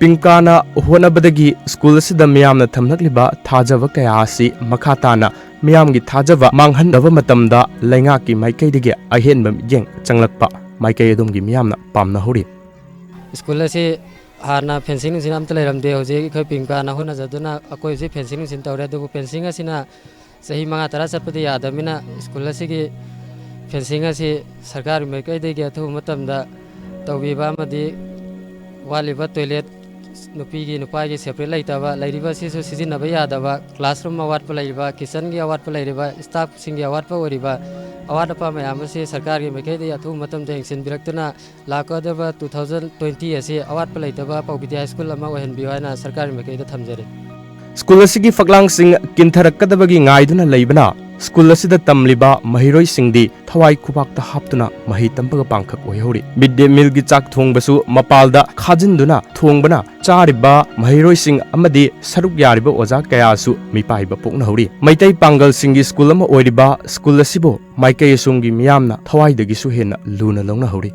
ꯄꯤꯡꯀꯥꯅ ꯍꯣꯠꯅꯕꯗꯒꯤ ꯁ꯭ꯀꯨꯜ ꯑꯁꯤꯗ ꯃꯤꯌꯥꯝꯅ ꯊꯝꯂꯛꯂꯤꯕ ꯊꯥꯖꯕ ꯀꯌꯥ ꯑꯁꯤ ꯃꯈꯥ ꯇꯥꯅ ꯃꯤꯌꯥꯝꯒꯤ ꯊꯥꯖꯕ ꯃꯥꯡꯍꯟꯗꯕ ꯃꯇꯝꯗ ꯂꯩꯉꯥꯛꯀꯤ ꯃꯥꯏꯀꯩꯗꯒꯤ ꯑꯍꯦꯟꯕ ꯃꯤꯠꯌꯦꯡ ꯆꯪꯂꯛꯄ ꯃꯥꯏꯀꯩ ꯑꯗꯣꯝꯒꯤ ꯃꯤꯌꯥꯝꯅ ꯄꯥꯝꯅꯍꯧꯔꯤ꯫ ꯁ꯭ꯀꯨꯜ ꯑꯁꯤ ꯍꯥꯟꯅ ꯐꯦꯟꯁꯤꯡ ꯅꯨꯡꯁꯤꯡ ꯑꯝꯇ ꯂꯩꯔꯝꯗꯦ꯫ ꯍꯧꯖꯤꯛ ꯑꯩꯈꯣꯏ ꯄꯤꯡꯀꯥꯅ ꯍꯣꯠꯅꯖꯗꯨꯅ ꯑꯩꯈꯣꯏ ꯍꯧꯖꯤꯛ ꯐꯦꯟꯁꯤꯡ ꯅꯨꯡꯁꯤꯡ ꯇꯧꯔꯦ, ꯑꯗꯨꯕꯨ ꯐꯦꯟꯁꯤꯡ ꯑꯁꯤꯅ ꯆꯍꯤ ꯃꯉꯥ ꯇꯔꯥ ꯆꯠꯄꯗꯤ ꯌꯥꯗꯕꯅꯤꯅ ꯁ꯭ꯀꯨꯜ ꯑꯁꯤꯒꯤ ꯐꯦꯟꯁꯤꯡ ꯑꯁꯤ ꯁꯔꯀꯥꯔꯒꯤ ꯃꯥꯏꯀꯩꯗꯒꯤ ꯑꯊꯨꯕ ꯃꯇꯝꯗ ꯇꯧꯕꯤꯕ ꯑꯃꯗꯤ ꯋꯥꯠꯂꯤꯕ ꯇꯣꯏꯂꯦꯠ, ꯅꯨꯄꯤꯒꯤ ꯅꯨꯄꯥꯒꯤ ꯁꯦꯄꯔꯦꯠ ꯂꯩꯇꯕ, ꯂꯩꯔꯤꯕ ꯑꯁꯤꯁꯨ ꯁꯤꯖꯤꯟꯅꯕ ꯌꯥꯗꯕ, ꯀ꯭ꯂꯥꯁꯔꯨꯝ ꯑꯋꯥꯠꯄ ꯂꯩꯔꯤꯕ, ꯀꯤꯠꯆꯟꯒꯤ ꯑꯋꯥꯠꯄ ꯂꯩꯔꯤꯕ, ꯁ꯭ꯇꯥꯐꯁꯤꯡꯒꯤ ꯑꯋꯥꯠꯄ ꯑꯣꯏꯔꯤꯕ, ꯑꯋꯥꯠ ꯑꯄꯥ ꯃꯌꯥꯝ ꯑꯁꯤ ꯁꯔꯀꯥꯔꯒꯤ ꯃꯥꯏꯀꯩꯗꯒꯤ ꯑꯊꯨꯕ ꯃꯇꯝꯗ ꯌꯦꯡꯁꯤꯟꯕꯤꯔꯛꯇꯨꯅ ꯂꯥꯛꯀꯗꯕ two thousand twenty ꯑꯁꯤ ꯑꯋꯥꯠꯄ ꯂꯩꯇꯕ ꯄꯥꯎꯕꯤꯗ꯭ꯌꯥ ꯍꯥꯏ ꯁ꯭ꯀꯨꯜ ꯑꯃ ꯑꯣꯏꯍꯟꯕꯤꯌꯨ ꯍꯥꯏꯅ ꯁꯔꯀꯥꯔꯒꯤ ꯃꯥꯏꯀꯩꯗ ꯊꯝꯖꯔꯤ꯫ ꯁ꯭ꯀꯨꯜ ꯑꯁꯤꯒꯤ ꯐꯛꯂꯥꯡꯁꯤꯡ ꯀꯤꯟꯊꯔꯛꯀꯗꯕꯒꯤ ꯉꯥꯏꯗꯨꯅ ꯂꯩꯕꯅ ꯁ꯭ꯀꯨꯜ ꯑꯁꯤꯗ ꯇꯝꯂꯤꯕ ꯃꯍꯩꯔꯣꯏꯁꯤꯡꯗꯤ ꯊꯋꯥꯏ ꯈꯨꯕꯥꯛꯇ ꯍꯥꯞꯇꯨꯅ ꯃꯍꯩ ꯇꯝꯕꯒ ꯄꯥꯡꯈꯛ ꯑꯣꯏꯍꯧꯔꯤ꯫ ꯃꯤꯗ ꯗꯦ ꯃꯤꯜꯒꯤ ꯆꯥꯛ ꯊꯣꯡꯕꯁꯨ ꯃꯄꯥꯜꯗ ꯈꯥꯖꯤꯟꯗꯨꯅ ꯊꯣꯡꯕꯅ ꯆꯥꯔꯤꯕ ꯃꯍꯩꯔꯣꯏꯁꯤꯡ ꯑꯃꯗꯤ ꯁꯔꯨꯛ ꯌꯥꯔꯤꯕ ꯑꯣꯖꯥ ꯀꯌꯥꯁꯨ ꯃꯤꯄꯥꯏꯕ ꯄꯣꯛꯅꯍꯧꯔꯤ꯫ ꯃꯩꯇꯩ ꯄꯥꯡꯒꯜꯁꯤꯡꯒꯤ ꯁ꯭ꯀꯨꯜ ꯑꯃ ꯑꯣꯏꯔꯤꯕ ꯁ꯭ꯀꯨꯜ ꯑꯁꯤꯕꯨ ꯃꯥꯏꯀꯩ ꯑꯁꯣꯝꯒꯤ ꯃꯤꯌꯥꯝꯅ ꯊꯋꯥꯏꯗꯒꯤꯁꯨ ꯍꯦꯟꯅ ꯂꯨꯅ ꯂꯧꯅꯍꯧꯔꯤ꯫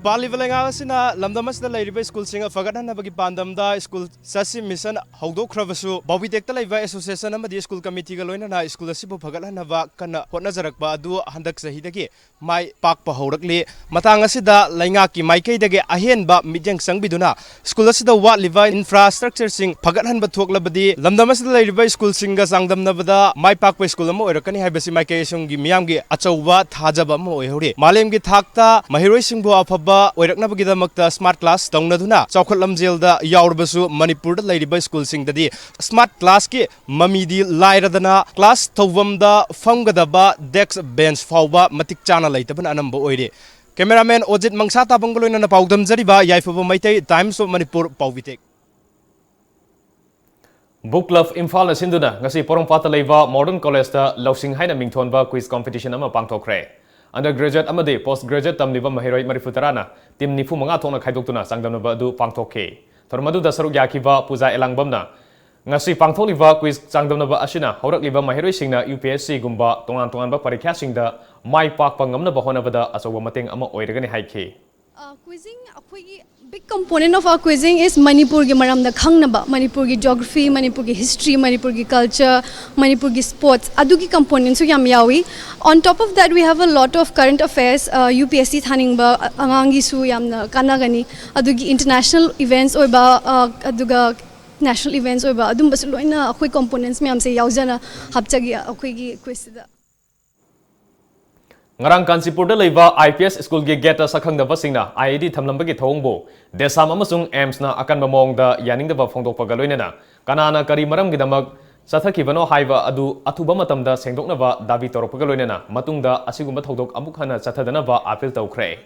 ꯄꯥꯜꯂꯤꯕ ꯂꯩꯉꯥꯛ ꯑꯁꯤꯅ ꯂꯝꯗꯝ ꯑꯁꯤꯗ ꯂꯩꯔꯤꯕ ꯁ꯭ꯀꯨꯜꯁꯤꯡ ꯐꯒꯠꯍꯟꯅꯕꯒꯤ ꯄꯥꯟꯗꯝꯗ ꯁ꯭ꯀꯨꯜ ꯆꯠꯁꯤ ꯃꯤꯁꯟ ꯍꯧꯗꯣꯛꯈ꯭ꯔꯕꯁꯨ, ꯕꯥꯎꯕꯤꯇꯦꯛꯇ ꯂꯩꯕ ꯑꯦꯁꯣꯁꯤꯌꯦꯁꯟ ꯑꯃꯗꯤ ꯁ꯭ꯀꯨꯜ ꯀꯃꯤꯇꯤꯒ ꯂꯣꯏꯅꯅ ꯁ꯭ꯀꯨꯜ ꯑꯁꯤꯕꯨ ꯐꯒꯠꯍꯟꯅꯕ ꯀꯟꯅ ꯍꯣꯠꯅꯖꯔꯛꯄ ꯑꯗꯨ ꯍꯟꯗꯛ ꯆꯍꯤꯗꯒꯤ ꯃꯥꯏ ꯄꯥꯛꯄ ꯍꯧꯔꯛꯂꯤ꯫ ꯃꯇꯥꯡ ꯑꯁꯤꯗ ꯂꯩꯉꯥꯛꯀꯤ ꯃꯥꯏꯀꯩꯗꯒꯤ ꯑꯍꯦꯟꯕ ꯃꯤꯠꯌꯦꯡ ꯆꯪꯕꯤꯗꯨꯅ ꯁ꯭ꯀꯨꯜ ꯑꯁꯤꯗ ꯋꯥꯠꯂꯤꯕ ꯏꯟꯐ꯭ꯔꯥꯁ꯭ꯇ꯭ꯔꯛꯆꯔꯁꯤꯡ ꯐꯒꯠꯍꯟꯕ ꯊꯣꯛꯂꯕꯗꯤ ꯂꯝꯗꯝ ꯑꯁꯤꯗ ꯂꯩꯔꯤꯕ ꯁ꯭ꯀꯨꯜꯁꯤꯡꯒ ꯆꯥꯡꯗꯝꯅꯕꯗ ꯃꯥꯏ ꯄꯥꯛꯄ ꯁ꯭ꯀꯨꯜ ꯑꯃ ꯑꯣꯏꯔꯛꯀꯅꯤ ꯍꯥꯏꯕꯁꯤ ꯃꯥꯏꯀꯩ ꯑꯁꯣꯝꯒꯤ ꯃꯤꯌꯥꯝꯒꯤ ꯑꯆꯧꯕ ꯊꯥꯖꯕ ꯑꯃ ꯑꯣꯏꯍꯧꯔꯤ꯫ ꯃꯥꯂꯦꯝꯒꯤ ꯊꯥꯛꯇ ꯃꯍꯩꯔꯣꯏꯁꯤꯡꯕꯨ ꯑꯐꯕ ꯑꯣꯏꯔꯛꯅꯕꯒꯤꯗꯃꯛꯇ ꯁ꯭ꯃꯥꯔꯠ ꯀ꯭ꯂꯥꯁ ꯇꯧꯅꯗꯨꯅ ꯆꯥꯎꯈꯠ ꯂꯝꯖꯦꯜꯗ ꯌꯥꯎꯔꯕꯁꯨ, ꯃꯅꯤꯄꯨꯔꯗ ꯂꯩꯔꯤꯕ ꯁ꯭ꯀꯨꯜꯁꯤꯡꯗꯗꯤ ꯁ꯭ꯃꯥꯔꯠ ꯀ꯭ꯂꯥꯁꯀꯤ ꯃꯃꯤꯗꯤ ꯂꯥꯏꯔꯗꯅ, ꯀ꯭ꯂꯥꯁ ꯇꯧꯐꯝꯗ ꯐꯝꯒꯗꯕ ꯗꯦꯁ꯭ꯛ ꯕꯦꯟꯆ ꯐꯥꯎꯕ ꯃꯇꯤꯛ ꯆꯥꯅ ꯂꯩꯇꯕꯅ ꯑꯅꯝꯕ ꯑꯣꯏꯔꯤ꯫ ꯀꯦꯃꯦꯔꯥꯃꯦꯟ ꯑꯣꯖꯤꯠ ꯃꯪꯁꯥ ꯇꯥꯕꯪꯕ ꯂꯣꯏꯅꯅ ꯄꯥꯎꯗꯝꯖꯔꯤꯕ ꯌꯥꯏꯐꯕ Meitei, Times of Manipur, ꯄꯥꯎꯕꯤꯇꯦꯛ꯫ Book Club ꯏꯝꯐꯥꯜꯅ ꯁꯤꯟꯗꯨꯅ ꯉꯁꯤ ꯄꯣꯔꯣꯝꯄꯥꯠꯇ ꯂꯩꯕ ꯃꯣꯗꯔꯟ ꯀꯣꯂꯦꯖꯇ ꯂꯧꯁꯤꯡ ꯍꯥꯏꯅ ꯃꯤꯡꯊꯣꯟꯕ ꯀ꯭ꯋꯤꯖ ꯀꯣꯝꯄꯤꯇꯤꯁꯟ ꯑꯃ ꯄꯥꯡꯊꯣꯛꯈ꯭ꯔꯦ꯫ ꯑꯟꯗꯔ ꯒ꯭ꯔꯦꯖꯨꯑꯦꯠ ꯑꯃꯗꯤ ꯄꯣꯁꯠ ꯒ꯭ꯔꯦꯖꯨꯑꯦꯠ ꯇꯝꯂꯤꯕ ꯃꯍꯩꯔꯣꯏ ꯃꯔꯤꯐꯨ ꯇꯔꯥꯅ ꯇꯤꯝ ꯅꯤꯐꯨ ꯃꯉꯥ ꯊꯣꯛꯅ ꯈꯥꯏꯗꯣꯛꯇꯨꯅ ꯆꯥꯡꯗꯝꯅꯕ ꯑꯗꯨ ꯄꯥꯡꯊꯣꯛꯈꯤ꯫ ꯊꯧꯔꯝ ꯑꯗꯨꯗ ꯁꯔꯨꯛ ꯌꯥꯈꯤꯕ ꯄꯨꯖꯥ ꯑꯦꯂꯥꯡꯕꯝꯅ ꯉꯁꯤ ꯄꯥꯡꯊꯣꯛꯂꯤꯕ ꯀ꯭ꯋꯤꯖ ꯆꯥꯡꯗꯝꯅꯕ ꯑꯁꯤꯅ ꯍꯧꯔꯛꯂꯤꯕ ꯃꯍꯩꯔꯣꯏꯁꯤꯡꯅ UPSCꯒꯨꯝꯕ ꯇꯣꯉꯥꯟ ꯇꯣꯉꯥꯟꯕ ꯄꯔꯤꯈ꯭ꯌꯥꯁꯤꯡꯗ ꯃꯥꯏ ꯄꯥꯛꯄ ꯉꯝꯅꯕ ꯍꯣꯠꯅꯕꯗ ꯑꯆꯧꯕ ꯃꯇꯦꯡ ꯑꯃ ꯑꯣꯏꯔꯒꯅꯤ ꯍꯥꯏꯈꯤ꯫ Quizzing, ꯑꯩꯈꯣꯏꯒꯤ big component of our quizzing is ꯃꯅꯤꯄꯨꯔꯒꯤ ꯃꯔꯝꯗ ꯈꯪꯅꯕ, ꯃꯅꯤꯄꯨꯔꯒꯤ geography, ꯃꯅꯤꯄꯨꯔꯒꯤ history, ꯃꯅꯤꯄꯨꯔꯒꯤ culture, ꯃꯅꯤꯄꯨꯔꯒꯤ sports, ꯑꯗꯨꯒꯤ componentꯁꯨ ꯌꯥꯝ ꯌꯥꯎꯏ꯫ On top of that, we have a lot of current affairs, UPSC ꯊꯥꯅꯤꯡꯕ ꯑꯉꯥꯡꯒꯤꯁꯨ ꯌꯥꯝꯅ ꯀꯥꯟꯅꯒꯅꯤ꯫ ꯑꯗꯨꯒꯤ international events ꯑꯣꯏꯕ, ꯑꯗꯨꯒ national events ꯑꯣꯏꯕ, ꯑꯗꯨꯝꯕꯁꯨ ꯂꯣꯏꯅ ꯑꯩꯈꯣꯏ components ꯃꯌꯥꯝꯁꯦ ꯌꯥꯎꯖꯅ ꯍꯥꯞꯆꯒꯦ ꯑꯩꯈꯣꯏꯒꯤ quizꯁꯤꯗ꯫ ꯉꯔꯥꯡ ꯀꯥꯟꯆꯤꯄꯨꯔꯗ ꯂꯩꯕ IPS ꯁ꯭ꯀꯨꯜꯒꯤ ꯒꯦꯠꯇ ꯁꯛꯈꯪꯗꯕꯁꯤꯡꯅ IED ꯊꯝꯂꯝꯕꯒꯤ ꯊꯧꯑꯣꯡꯕꯨ ꯗꯦꯁꯥꯝ ꯑꯃꯁꯨꯡ AIIMSꯅ ꯑꯀꯟꯕ ꯃꯑꯣꯡꯗ ꯌꯥꯅꯤꯡꯗꯕ ꯐꯣꯡꯗꯣꯛꯄꯒ ꯂꯣꯏꯅꯅ ꯀꯅꯥꯅ ꯀꯔꯤ ꯃꯔꯝꯒꯤꯗꯃꯛ ꯆꯠꯊꯈꯤꯕꯅꯣ ꯍꯥꯏꯕ ꯑꯗꯨ ꯑꯊꯨꯕ ꯃꯇꯝꯗ ꯁꯦꯡꯗꯣꯛꯅꯕ ꯗꯥꯕꯤ ꯇꯧꯔꯛꯄꯒ ꯂꯣꯏꯅꯅ ꯃꯇꯨꯡꯗ ꯑꯁꯤꯒꯨꯝꯕ ꯊꯧꯗꯣꯛ ꯑꯃꯨꯛ ꯍꯟꯅ ꯆꯠꯊꯗꯅꯕ ꯑꯥꯄꯤꯜ ꯇꯧꯈ꯭ꯔꯦ꯫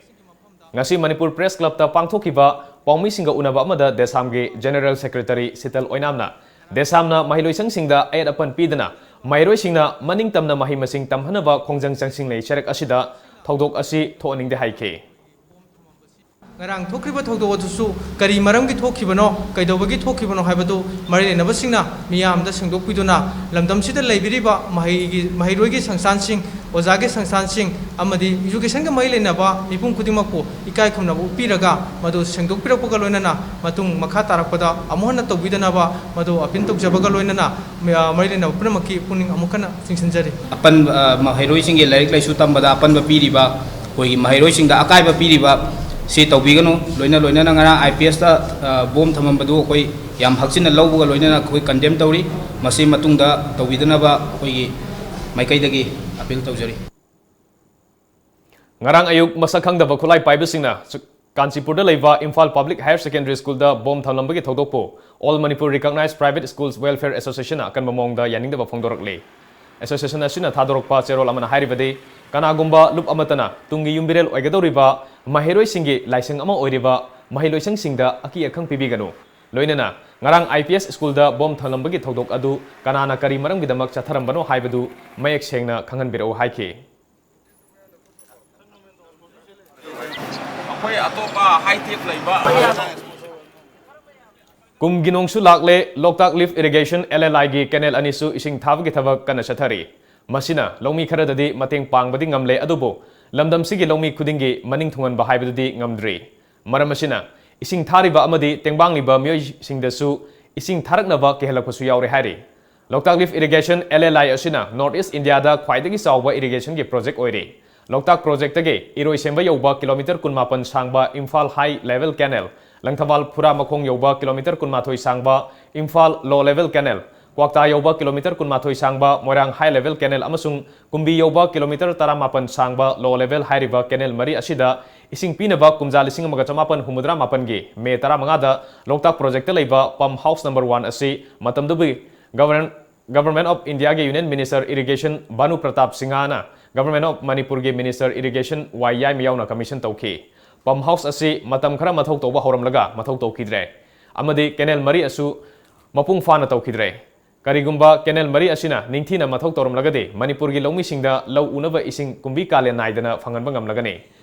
ꯉꯁꯤ ꯃꯅꯤꯄꯨꯔ ꯄ꯭ꯔꯦꯁ ꯀ꯭ꯂꯕꯇ ꯄꯥꯡꯊꯣꯛꯈꯤꯕ ꯄꯥꯎꯃꯤꯁꯤꯡꯒ ꯎꯅꯕ ꯑꯃꯗ ꯗꯦꯁꯥꯝꯒꯤ ꯖꯦꯅꯦꯔꯦꯜ ꯁꯦꯀ꯭ꯔꯦꯇꯔꯤ ꯁꯤꯇꯜ ꯑꯣꯏꯅꯥꯝꯅ ꯗꯦꯁꯥꯝꯅ ꯃꯍꯩꯂꯣꯏꯁꯪꯁꯤꯡꯗ ꯑꯌꯦꯠ ꯑꯄꯟ ꯄꯤꯗꯅ ꯃꯍꯩꯔꯣꯏꯁꯤꯡꯅ ꯃꯅꯤꯡ ꯇꯝꯅ ꯃꯍꯩ ꯃꯁꯤꯡ ꯇꯝꯍꯟꯅꯕ ꯈꯣꯡꯖꯪ ꯆꯪꯁꯤꯜꯂꯤ ꯆꯩꯔꯛ ꯑꯁꯤꯗ ꯊꯧꯗꯣꯛ ꯑꯁꯤ ꯊꯣꯛꯍꯟꯅꯤꯡꯗꯦ ꯍꯥꯏꯈꯤ꯫ ꯉꯔꯥꯡ ꯊꯣꯛꯈ꯭ꯔꯤꯕ ꯊꯧꯗꯣꯛ ꯑꯗꯨꯁꯨ ꯀꯔꯤ ꯃꯔꯝꯒꯤ ꯊꯣꯛꯈꯤꯕꯅꯣ, ꯀꯩꯗꯧꯕꯒꯤ ꯊꯣꯛꯈꯤꯕꯅꯣ ꯍꯥꯏꯕꯗꯨ ꯃꯔꯤ ꯂꯩꯅꯕꯁꯤꯡꯅ ꯃꯤꯌꯥꯝꯗ ꯁꯦꯡꯗꯣꯛꯄꯤꯗꯨꯅ ꯂꯝꯗꯝꯁꯤꯗ ꯂꯩꯕꯤꯔꯤꯕ ꯃꯍꯩꯒꯤ, ꯃꯍꯩꯔꯣꯏꯒꯤ ꯁꯪꯁꯊꯥꯟꯁꯤꯡ, ꯑꯣꯖꯥꯒꯤ ꯁꯪꯁꯊꯥꯟꯁꯤꯡ ꯑꯃꯗꯤ educationꯒ ꯃꯔꯤ ꯂꯩꯅꯕ ꯃꯤꯄꯨꯝ ꯈꯨꯗꯤꯡꯃꯛꯄꯨ ꯏꯀꯥꯏ ꯈꯨꯝꯅꯕ ꯎꯠꯄꯤꯔꯒ ꯃꯗꯨ ꯁꯦꯡꯗꯣꯛꯄꯤꯔꯛꯄꯒ ꯂꯣꯏꯅꯅ ꯃꯇꯨꯡ ꯃꯈꯥ ꯇꯥꯔꯛꯄꯗ ꯑꯃꯨꯛ ꯍꯟꯅ ꯇꯧꯕꯤꯗꯅꯕ ꯃꯗꯨ ꯑꯥꯄꯤꯜ ꯇꯧꯖꯕꯒ ꯂꯣꯏꯅꯅ ꯃ-, ꯃꯔꯤ ꯂꯩꯅꯕ ꯄꯨꯝꯅꯃꯛꯀꯤ ꯄꯨꯛꯅꯤꯡ ꯑꯃꯨꯛ ꯍꯟꯅ ꯆꯤꯡꯁꯤꯟꯖꯔꯤ꯫ ꯑꯄꯟꯕ, ꯑ, ꯃꯍꯩꯔꯣꯏꯁꯤꯡꯒꯤ ꯂꯥꯏꯔꯤꯛ ꯂꯥꯏꯁꯨ ꯇꯝꯕꯗ ꯑꯄꯟꯕ ꯄꯤꯔꯤꯕ, ꯑꯩꯈꯣꯏꯒꯤ ꯃꯍꯩꯔꯣꯏꯁꯤꯡꯗ ꯑꯀꯥꯏꯕ ꯄꯤꯔꯤꯕ ꯁꯤ ꯇꯧꯕꯤꯒꯅꯨ꯫ ꯂꯣꯏꯅ ꯂꯣꯏꯅꯅ ꯉꯔꯥꯡ IPSꯇ, ꯑ, ꯕꯣꯝ ꯊꯝꯃꯝꯕꯗꯨ ꯑꯩꯈꯣꯏ ꯌꯥꯝ ꯍꯛꯆꯤꯟꯅ ꯂꯧꯕꯒ ꯂꯣꯏꯅꯅ ꯑꯩꯈꯣꯏ condemn ꯇꯧꯔꯤ꯫ ꯃꯁꯤ ꯃꯇꯨꯡꯗ ꯇꯧꯕꯤꯗꯅꯕ ꯑꯩꯈꯣꯏꯒꯤ ꯃꯥꯏꯀꯩꯗꯒꯤ ꯑꯥꯄꯤꯜ ꯇꯧꯖꯔꯤ꯫ ꯉꯔꯥꯡ ꯑꯌꯨꯛ ꯃꯁꯛ ꯈꯪꯗꯕ ꯈꯨꯠꯂꯥꯏ ꯄꯥꯏꯕꯁꯤꯡꯅ ꯆ-, ꯀꯥꯟꯆꯤꯄꯨꯔꯗ ꯂꯩꯕ ꯏꯝꯐꯥꯜ ꯄꯕ꯭ꯂꯤꯛ ꯍꯥꯌꯔ ꯁꯦꯀꯦꯟꯗꯔꯤ ꯁ꯭ꯀꯨꯜꯗ bomb ꯊꯝꯂꯝꯕꯒꯤ ꯊꯧꯗꯣꯛꯄꯨ All Manipur Recognized Private Schools Welfare Association ꯅ ꯑꯀꯟꯕ ꯃꯑꯣꯡꯗ ꯌꯥꯅꯤꯡꯗꯕ ꯐꯣꯡꯗꯣꯔꯛꯂꯤ꯫ ꯑꯦꯁꯣꯁꯤꯌꯦꯁꯟ ꯑꯁꯤꯅ ꯊꯥꯗꯣꯔꯛꯄ ꯆꯦꯔꯣꯜ ꯑꯃꯅ ꯍꯥꯏꯔꯤꯕꯗꯤ, ꯀꯅꯥꯒꯨꯝꯕ ꯂꯨꯞ ꯑꯃꯠꯇꯅ ꯇꯨꯡꯒꯤ ꯌꯨꯝꯕꯤꯔꯦꯜ ꯑꯣꯏꯒꯗꯧꯔꯤꯕ ꯃꯍꯩꯔꯣꯏꯁꯤꯡꯒꯤ ꯂꯥꯏꯁꯪ ꯑꯃ ꯑꯣꯏꯔꯤꯕ ꯃꯍꯩꯂꯣꯏꯁꯪꯁꯤꯡꯗ ꯑꯀꯤ ꯑꯈꯪ ꯄꯤꯕꯤꯒꯅꯨ꯫ ꯂꯣꯏꯅꯅ ꯉꯔꯥꯡ I P S ꯁ꯭ꯀꯨꯜꯗ ꯕꯣꯝ ꯊꯝꯂꯝꯕꯒꯤ ꯊꯧꯗꯣꯛ ꯑꯗꯨ ꯀꯅꯥꯅ ꯀꯔꯤ ꯃꯔꯝꯒꯤꯗꯃꯛ ꯆꯠꯊꯔꯝꯕꯅꯣ ꯍꯥꯏꯕꯗꯨ ꯃꯌꯦꯛ ꯁꯦꯡꯅ ꯈꯪꯍꯟꯕꯤꯔꯛꯎ ꯍꯥꯏꯈꯤ꯫ ꯑꯩꯈꯣꯏ ꯑꯇꯣꯞꯄ ꯍꯥꯏ ꯇꯦꯛ ꯂꯩꯕ ꯀꯨꯝꯒꯤ ꯅꯣꯡꯁꯨ ꯂꯥꯛꯂꯦ, ꯂꯣꯛꯇꯥꯛ ꯂꯤꯐ ꯏꯔꯤꯒꯦꯁꯟ, L L I ꯒꯤ ꯀꯦꯅꯦꯜ ꯑꯅꯤꯁꯨ ꯏꯁꯤꯡ ꯊꯥꯕꯒꯤ ꯊꯕꯛ ꯀꯟꯅ ꯆꯠꯊꯔꯤ꯫ ꯃꯁꯤꯅ ꯂꯧꯃꯤ ꯈꯔꯗꯗꯤ ꯃꯇꯦꯡ ꯄꯥꯡꯕꯗꯤ ꯉꯝꯂꯦ, ꯑꯗꯨꯕꯨ ꯂꯝꯗꯝꯁꯤꯒꯤ ꯂꯧꯃꯤ ꯈꯨꯗꯤꯡꯒꯤ ꯃꯅꯤꯡ ꯊꯨꯡꯍꯟꯕ ꯍꯥꯏꯕꯗꯨꯗꯤ ꯉꯝꯗ꯭ꯔꯤ꯫ ꯃꯔꯝ ꯑꯁꯤꯅ, ꯏꯁꯤꯡ ꯊꯥꯔꯤꯕ ꯑꯃꯗꯤ ꯇꯦꯡꯕꯥꯡꯂꯤꯕ ꯃꯤꯑꯣꯏꯁꯤꯡꯗꯁꯨ ꯏꯁꯤꯡ ꯊꯥꯔꯛꯅꯕ ꯀꯤꯍꯜꯂꯛꯄꯁꯨ ꯌꯥꯎꯔꯦ ꯍꯥꯏꯔꯤ꯫ ꯂꯣꯛꯇꯥꯛ ꯂꯤꯐ ꯏꯔꯤꯒꯦꯁꯟ, L L I ꯑꯁꯤꯅ North East India ꯗ ꯈ꯭ꯋꯥꯏꯗꯒꯤ ꯆꯥꯎꯕ ꯏꯔꯤꯒꯦꯁꯟꯒꯤ ꯄ꯭ꯔꯣꯖꯦꯛ ꯑꯣꯏꯔꯤ꯫ ꯂꯣꯛꯇꯥꯛ ꯄ꯭ꯔꯣꯖꯦꯛꯇꯒꯤ ꯏꯔꯣꯏꯁꯦꯝꯕ ꯌꯧꯕ ꯀꯤꯂꯣꯃꯤꯇꯔ ꯀꯨꯟꯃꯥꯄꯟ ꯁꯥꯡꯕ ꯏꯝꯐꯥꯜ ꯍꯥꯏ ꯂꯦꯚꯦꯜ ꯀꯦꯅꯦꯜ, ꯂꯪꯊꯕꯥꯜ ꯐꯨꯔꯥ ꯃꯈꯣꯡ ꯌꯧꯕ ꯀꯤꯂꯣꯃꯤꯇꯔ ꯀꯨꯟꯃꯥꯊꯣꯏ ꯁꯥꯡꯕ ꯏꯝꯐꯥꯜ ꯂꯣ ꯂꯦꯚꯦꯜ ꯀꯦꯅꯦꯜ, ꯀ꯭ꯋꯥꯛꯇꯥ ꯌꯧꯕ ꯀꯤꯂꯣꯃꯤꯇꯔ ꯀꯨꯟꯃꯥꯊꯣꯏ ꯁꯥꯡꯕ ꯃꯣꯏꯔꯥꯡ ꯍꯥꯏ ꯂꯦꯚꯦꯜ ꯀꯦꯅꯦꯜ ꯑꯃꯁꯨꯡ ꯀꯨꯝꯕꯤ ꯌꯧꯕ ꯀꯤꯂꯣꯃꯤꯇꯔ ꯇꯔꯥꯃꯥꯄꯟ ꯁꯥꯡꯕ ꯂꯣ ꯂꯦꯚꯦꯜ ꯍꯥꯏꯔꯤꯕ ꯀꯦꯅꯦꯜ ꯃꯔꯤ ꯑꯁꯤꯗ ꯏꯁꯤꯡ ꯄꯤꯅꯕ ꯀꯨꯝꯖꯥ ꯂꯤꯁꯤꯡ ꯑꯃꯒ ꯆꯃꯥꯄꯟ ꯍꯨꯝꯐꯨꯇꯔꯥ ꯃꯥꯄꯟꯒꯤ ꯃꯦ ꯇꯔꯥꯃꯉꯥꯗ ꯂꯣꯛꯇꯥꯛ ꯄ꯭ꯔꯣꯖꯦꯛꯇ ꯂꯩꯕ ꯄꯝ ꯍꯥꯎꯁ ꯅꯝꯕꯔ ꯋꯥꯟ ꯑꯁꯤ ꯃꯇꯝꯗꯨꯒꯤ ꯒꯚꯔꯟ-, Government of India ꯒꯤ Union Minister Irrigation ꯚꯥꯅꯨ ꯄ꯭ꯔꯇꯥꯞ ꯁꯤꯡꯍꯅ Government of ꯃꯅꯤꯄꯨꯔꯒꯤ Minister Irrigation ꯋꯥꯏ ꯌꯥꯏꯃꯌꯥꯎꯅ commission ꯇꯧꯈꯤ꯫ ꯄꯝ ꯍꯥꯎꯁ ꯑꯁꯤ ꯃꯇꯝ ꯈꯔ ꯃꯊꯧ ꯇꯧꯕ ꯍꯧꯔꯝꯂꯒ ꯃꯊꯧ ꯇꯧꯈꯤꯗ꯭ꯔꯦ ꯑꯃꯗꯤ ꯀꯦꯅꯦꯜ ꯃꯔꯤ ꯑꯁꯨ ꯃꯄꯨꯡ ꯐꯥꯅ ꯇꯧꯈꯤꯗ꯭ꯔꯦ꯫ ꯀꯔꯤꯒꯨꯝꯕ ꯀꯦꯅꯦꯜ ꯃꯔꯤ ꯑꯁꯤꯅ ꯅꯤꯡꯊꯤꯅ ꯃꯊꯧ ꯇꯧꯔꯝꯂꯒꯗꯤ ꯃꯅꯤꯄꯨꯔꯒꯤ ꯂꯧꯃꯤꯁꯤꯡꯗ ꯂꯧ ꯎꯅꯕ ꯏꯁꯤꯡ ꯀꯨꯝꯕꯤ ꯀꯥꯂꯦꯟ ꯅꯥꯏꯗꯅ ꯐꯪꯍꯟꯕ ꯉꯝꯂꯒꯅꯤ꯫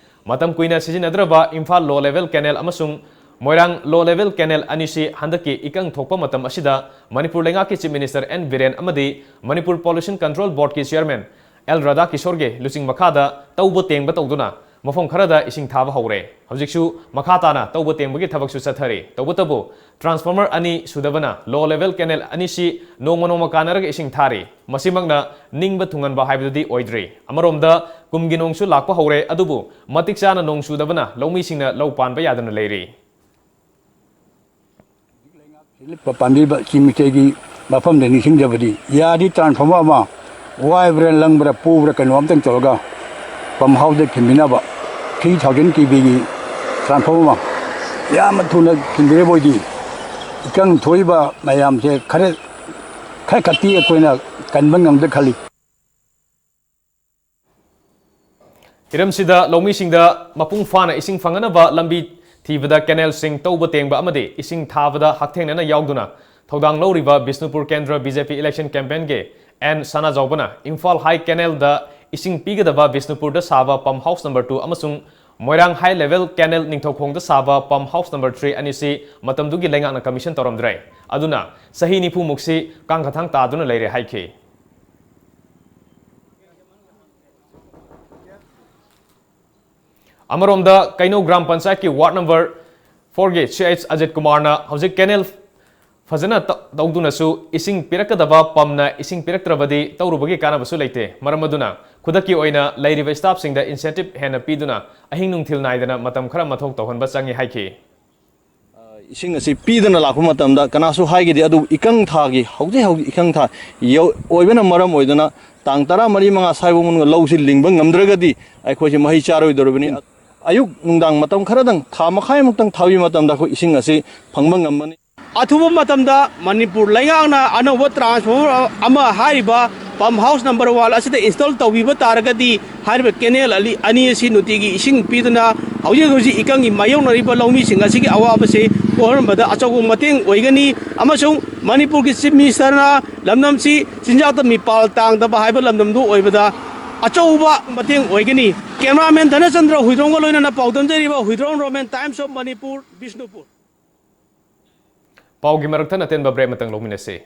ꯃꯇꯝ ꯀꯨꯏꯅ ꯁꯤꯖꯤꯟꯅꯗ꯭ꯔꯕ ꯏꯝꯐꯥꯜ ꯂꯣ ꯂꯦꯚꯦꯜ ꯀꯦꯅꯦꯜ ꯑꯃꯁꯨꯡ ꯃꯣꯏꯔꯥꯡ ꯂꯣ ꯂꯦꯚꯦꯜ ꯀꯦꯅꯦꯜ ꯑꯅꯤꯁꯤ ꯍꯟꯗꯛꯀꯤ ꯏꯀꯪ ꯊꯣꯛꯄ ꯃꯇꯝ ꯑꯁꯤꯗ ꯃꯅꯤꯄꯨꯔ ꯂꯩꯉꯥꯛꯀꯤ Chief Minister ꯑꯦꯟ ꯕꯤꯔꯦꯟ ꯑꯃꯗꯤ ꯃꯅꯤꯄꯨꯔ Pollution Control Board ꯀꯤ Chairman ꯑꯦꯜ ꯔꯥꯙꯥꯀꯤꯁꯣꯔꯒꯤ ꯂꯨꯆꯤꯡ ꯃꯈꯥꯗ ꯇꯧꯕ ꯇꯦꯡꯕ ꯇꯧꯗꯨꯅ ꯃꯐꯝ ꯈꯔꯗ ꯏꯁꯤꯡ ꯊꯥꯕ ꯍꯧꯔꯦ꯫ ꯍꯧꯖꯤꯛꯁꯨ ꯃꯈꯥ ꯇꯥꯅ ꯇꯧꯕ ꯇꯦꯡꯕꯒꯤ ꯊꯕꯛꯁꯨ ꯆꯠꯊꯔꯤ꯫ ꯇꯧꯕꯇꯕꯨ, transformer ꯑꯅꯤ ꯁꯨꯗꯕꯅ ꯂꯣ ꯂꯦꯚꯦꯜ ꯀꯦꯅꯦꯜ ꯑꯅꯤꯁꯤ ꯅꯣꯡꯃ ꯅꯣꯡꯃ ꯀꯥꯟꯅꯔꯒ ꯏꯁꯤꯡ ꯊꯥꯔꯤ꯫ ꯃꯁꯤꯃꯛꯅ ꯅꯤꯡꯕ ꯊꯨꯡꯍꯟꯕ ꯍꯥꯏꯕꯗꯨꯗꯤ ꯑꯣꯏꯗ꯭ꯔꯤ꯫ ꯑꯃꯔꯣꯝꯗ, ꯀꯨꯝꯒꯤ ꯅꯣꯡꯁꯨ ꯂꯥꯛꯄ ꯍꯧꯔꯦ, ꯑꯗꯨꯕꯨ ꯃꯇꯤꯛ ꯆꯥꯅ ꯅꯣꯡ ꯆꯨꯗꯕꯅ ꯂꯧꯃꯤꯁꯤꯡꯅ ꯂꯧ ꯄꯥꯟꯕ ꯌꯥꯗꯅ ꯂꯩꯔꯤ꯫ ꯂꯤꯞꯄ ꯄꯥꯟꯕꯤꯕ ꯆꯤꯡ ꯃꯤꯇꯩꯒꯤ ꯃꯐꯝꯗ ꯅꯤꯡꯁꯤꯡꯖꯕꯗꯤ, ꯌꯥꯔꯗꯤ transformer ꯑꯃ ꯋꯥꯏꯕ꯭ꯔꯥ, ꯂꯪꯕ꯭ꯔꯥ, ꯄꯨꯕ꯭ꯔꯥ, ꯀꯩꯅꯣ ꯑꯝꯇꯪ ꯇꯧꯔꯒ ꯄꯝ ꯍꯥꯎꯁꯇ ꯈꯤꯟꯕꯤꯅꯕ ꯊ꯭ꯔꯤ ꯊꯥꯎꯖꯟ ꯀꯦ ꯚꯤꯒꯤ ꯇ꯭ꯔꯥꯟꯁꯐꯣꯔꯃꯔ ꯑꯃ ꯌꯥꯝꯅ ꯊꯨꯅ ꯈꯤꯟꯕꯤꯔꯕ ꯑꯣꯏꯗꯤ ꯏꯀꯪ ꯊꯣꯛꯏꯕ ꯃꯌꯥꯝꯁꯦ ꯈꯔ ꯈꯔ ꯈꯛꯇꯤ ꯑꯩꯈꯣꯏꯅ ꯀꯟꯕ ꯉꯝꯗ ꯈꯜꯂꯤ꯫ ꯍꯤꯔꯝꯁꯤꯗ ꯂꯧꯃꯤꯁꯤꯡꯗ ꯃꯄꯨꯡ ꯐꯥꯅ ꯏꯁꯤꯡ ꯐꯪꯅꯅꯕ ꯂꯝꯕꯤ ꯊꯤꯕꯗ ꯀꯦꯅꯦꯜꯁꯤꯡ ꯇꯧꯕ ꯇꯦꯡꯕ ꯑꯃꯗꯤ ꯏꯁꯤꯡ ꯊꯥꯕꯗ ꯍꯛꯊꯦꯡꯅꯅ ꯌꯥꯎꯗꯨꯅ ꯊꯧꯗꯥꯡ ꯂꯧꯔꯤꯕ ꯕꯤꯁꯅꯨꯄꯨꯔ ꯀꯦꯟꯗ꯭ꯔ ꯕꯤ ꯖꯦ ꯄꯤ ꯏꯂꯦꯛꯁꯟ ꯀꯦꯝꯄꯦꯟꯒꯤ ꯑꯦꯟ ꯁꯅꯥꯖꯥꯎꯕꯅ ꯏꯝꯐꯥꯜ ꯍꯥꯏ ꯀꯦꯅꯦꯜꯗ ꯏꯁꯤꯡ ꯄꯤꯒꯗꯕ ꯕꯤꯁꯅꯨꯄꯨꯔꯗ ꯁꯥꯕ ꯄꯝ ꯍꯥꯎꯁ ꯅꯝꯕꯔ ꯇꯨ ꯑꯃꯁꯨꯡ ꯃꯣꯏꯔꯥꯡ ꯍꯥꯏ ꯂꯦꯚꯦꯜ ꯀꯦꯅꯦꯜ ꯅꯤꯡꯊꯧꯈꯣꯡꯗ ꯁꯥꯕ ꯄꯝ ꯍꯥꯎꯁ ꯅꯝꯕꯔ ꯊ꯭ꯔꯤ ꯑꯅꯤꯁꯤ ꯃꯇꯝꯗꯨꯒꯤ ꯂꯩꯉꯥꯛꯅ ꯀꯃꯤꯁꯟ ꯇꯧꯔꯝꯗ꯭ꯔꯦ꯫ ꯑꯗꯨꯅ ꯆꯍꯤ ꯅꯤꯐꯨꯃꯨꯛꯁꯤ ꯀꯥꯡꯈꯊꯥꯡ ꯇꯥꯗꯨꯅ ꯂꯩꯔꯦ ꯍꯥꯏꯈꯤ꯫ ꯑꯃꯔꯣꯝꯗ ꯀꯩꯅꯧ ꯒ꯭ꯔꯥꯝ ꯄꯟꯆꯥꯌꯠꯀꯤ ꯋꯥꯔꯗ ꯅꯝꯕꯔ ꯐꯣꯔꯒꯤ ꯁꯤ ꯑꯩꯆ ꯑꯖꯤꯠ ꯀꯨꯃꯥꯔꯅ ꯍꯧꯖꯤꯛ ꯀꯦꯅꯦꯜ ꯐꯖꯅ ꯇ- ꯇꯧꯗꯨꯅꯁꯨ ꯏꯁꯤꯡ ꯄꯤꯔꯛꯀꯗꯕ ꯄꯝꯅ ꯏꯁꯤꯡ ꯄꯤꯔꯛꯇ꯭ꯔꯕꯗꯤ ꯇꯧꯔꯨꯕꯒꯤ ꯀꯥꯟꯅꯕꯁꯨ ꯂꯩꯇꯦ꯫ ꯃꯔꯝ ꯑꯗꯨꯅ ꯈꯨꯗꯛꯀꯤ ꯑꯣꯏꯅ ꯂꯩꯔꯤꯕ ꯁ꯭ꯇꯥꯐꯁꯤꯡꯗ ꯏꯟꯁꯦꯟꯇꯤꯚ ꯍꯦꯟꯅ ꯄꯤꯗꯨꯅ ꯑꯍꯤꯡ ꯅꯨꯡꯊꯤꯜ ꯅꯥꯏꯗꯅ ꯃꯇꯝ ꯈꯔ ꯃꯊꯧ ꯇꯧꯍꯟꯕ ꯆꯪꯏ ꯍꯥꯏꯈꯤ꯫ ꯏꯁꯤꯡ ꯑꯁꯤ ꯄꯤꯗꯅ ꯂꯥꯛꯄ ꯃꯇꯝꯗ ꯀꯅꯥꯁꯨ ꯍꯥꯏꯒꯤꯗꯦ, ꯑꯗꯨꯕꯨ ꯏꯀꯪ ꯊꯥꯒꯤ ꯍꯧꯖꯤꯛ ꯍꯧꯖꯤꯛ ꯏꯀꯪ ꯊꯥ ꯌꯧ- ꯑꯣꯏꯕꯅ ꯃꯔꯝ ꯑꯣꯏꯗꯨꯅ ꯇꯥꯡ ꯇꯔꯥ ꯃꯔꯤ ꯃꯉꯥ ꯁ꯭ꯋꯥꯏꯐꯥꯎ ꯃꯅꯨꯡꯗ ꯂꯧꯁꯤ ꯂꯤꯡꯕ ꯉꯝꯗ꯭ꯔꯒꯗꯤ ꯑꯩꯈꯣꯏꯁꯤ ꯃꯍꯩ ꯆꯥꯔꯣꯏꯗꯧꯔꯤꯕꯅꯤ꯫ ꯑꯌꯨꯛ ꯅꯨꯡꯗꯥꯡ ꯃꯇꯝ ꯈꯔꯗꯪ ꯊꯥ ꯃꯈꯥꯏꯃꯨꯛꯇꯪ ꯊꯥꯕꯤꯕ ꯃꯇꯝꯗ ꯑꯩꯈꯣꯏ ꯏꯁꯤꯡ ꯑꯁꯤ ꯐꯪꯕ ꯉꯝꯒꯅꯤ꯫ ꯑꯊꯨꯕ ꯃꯇꯝꯗ ꯃꯅꯤꯄꯨꯔ ꯂꯩꯉꯥꯛꯅ ꯑꯅꯧꯕ ꯇ꯭ꯔꯥꯟꯁꯐꯣꯔꯃꯔ ꯑꯃ ꯍꯥꯏꯔꯤꯕ ꯄꯝ ꯍꯥꯎꯁ ꯅꯝꯕꯔ ꯋꯥꯟ ꯑꯁꯤꯗ ꯏꯟꯁꯇꯣꯜ ꯇꯧꯕꯤꯕ ꯇꯥꯔꯒꯗꯤ ꯍꯥꯏꯔꯤꯕ ꯀꯦꯅꯦꯜ ꯑꯂꯤ- ꯑꯅꯤ ꯑꯁꯤ ꯅꯨꯡꯇꯤꯒꯤ ꯏꯁꯤꯡ ꯄꯤꯗꯨꯅ ꯍꯧꯖꯤꯛ ꯍꯧꯖꯤꯛ ꯏꯀꯪꯒꯤ ꯃꯥꯌꯣꯛꯅꯔꯤꯕ ꯂꯧꯃꯤꯁꯤꯡ ꯑꯁꯤꯒꯤ ꯑꯋꯥꯕꯁꯤ ꯀꯣꯛꯍꯟꯕꯗ ꯑꯆꯧꯕ ꯃꯇꯦꯡ ꯑꯣꯏꯒꯅꯤ ꯑꯃꯁꯨꯡ ꯃꯅꯤꯄꯨꯔꯒꯤ ꯆꯤꯐ ꯃꯤꯅꯤꯁꯇꯔꯅ ꯂꯝꯗꯝꯁꯤ ꯆꯤꯟꯖꯥꯛꯇ ꯃꯤꯄꯥꯜ ꯇꯥꯡꯗꯕ ꯍꯥꯏꯕ ꯂꯝꯗꯝꯗꯨ ꯑꯣꯏꯕꯗ ꯑꯆꯧꯕ ꯃꯇꯦꯡ ꯑꯣꯏꯒꯅꯤ꯫ ꯀꯦꯃꯦꯔꯥꯃꯦꯟ ꯙꯅꯆꯟꯗ꯭ꯔ ꯍꯨꯏꯗ꯭ꯔꯣꯝꯒ ꯂꯣꯏꯅꯅ ꯄꯥꯎꯗꯝꯖꯔꯤꯕ ꯍꯨꯏꯗ꯭ꯔꯣꯝ ꯔꯣꯃꯦꯟ ꯇꯥꯏꯝꯁ ꯑꯣꯐ ꯃꯅꯤꯄꯨꯔ, ꯕꯤꯁꯅꯨꯄꯨꯔ꯫ ꯄꯥꯎꯒꯤ ꯃꯔꯛꯇ ꯑꯇꯦꯟꯕ ꯕ꯭ꯔꯦꯛ ꯑꯃꯇꯪ ꯂꯧꯃꯤꯟꯅꯁꯤ꯫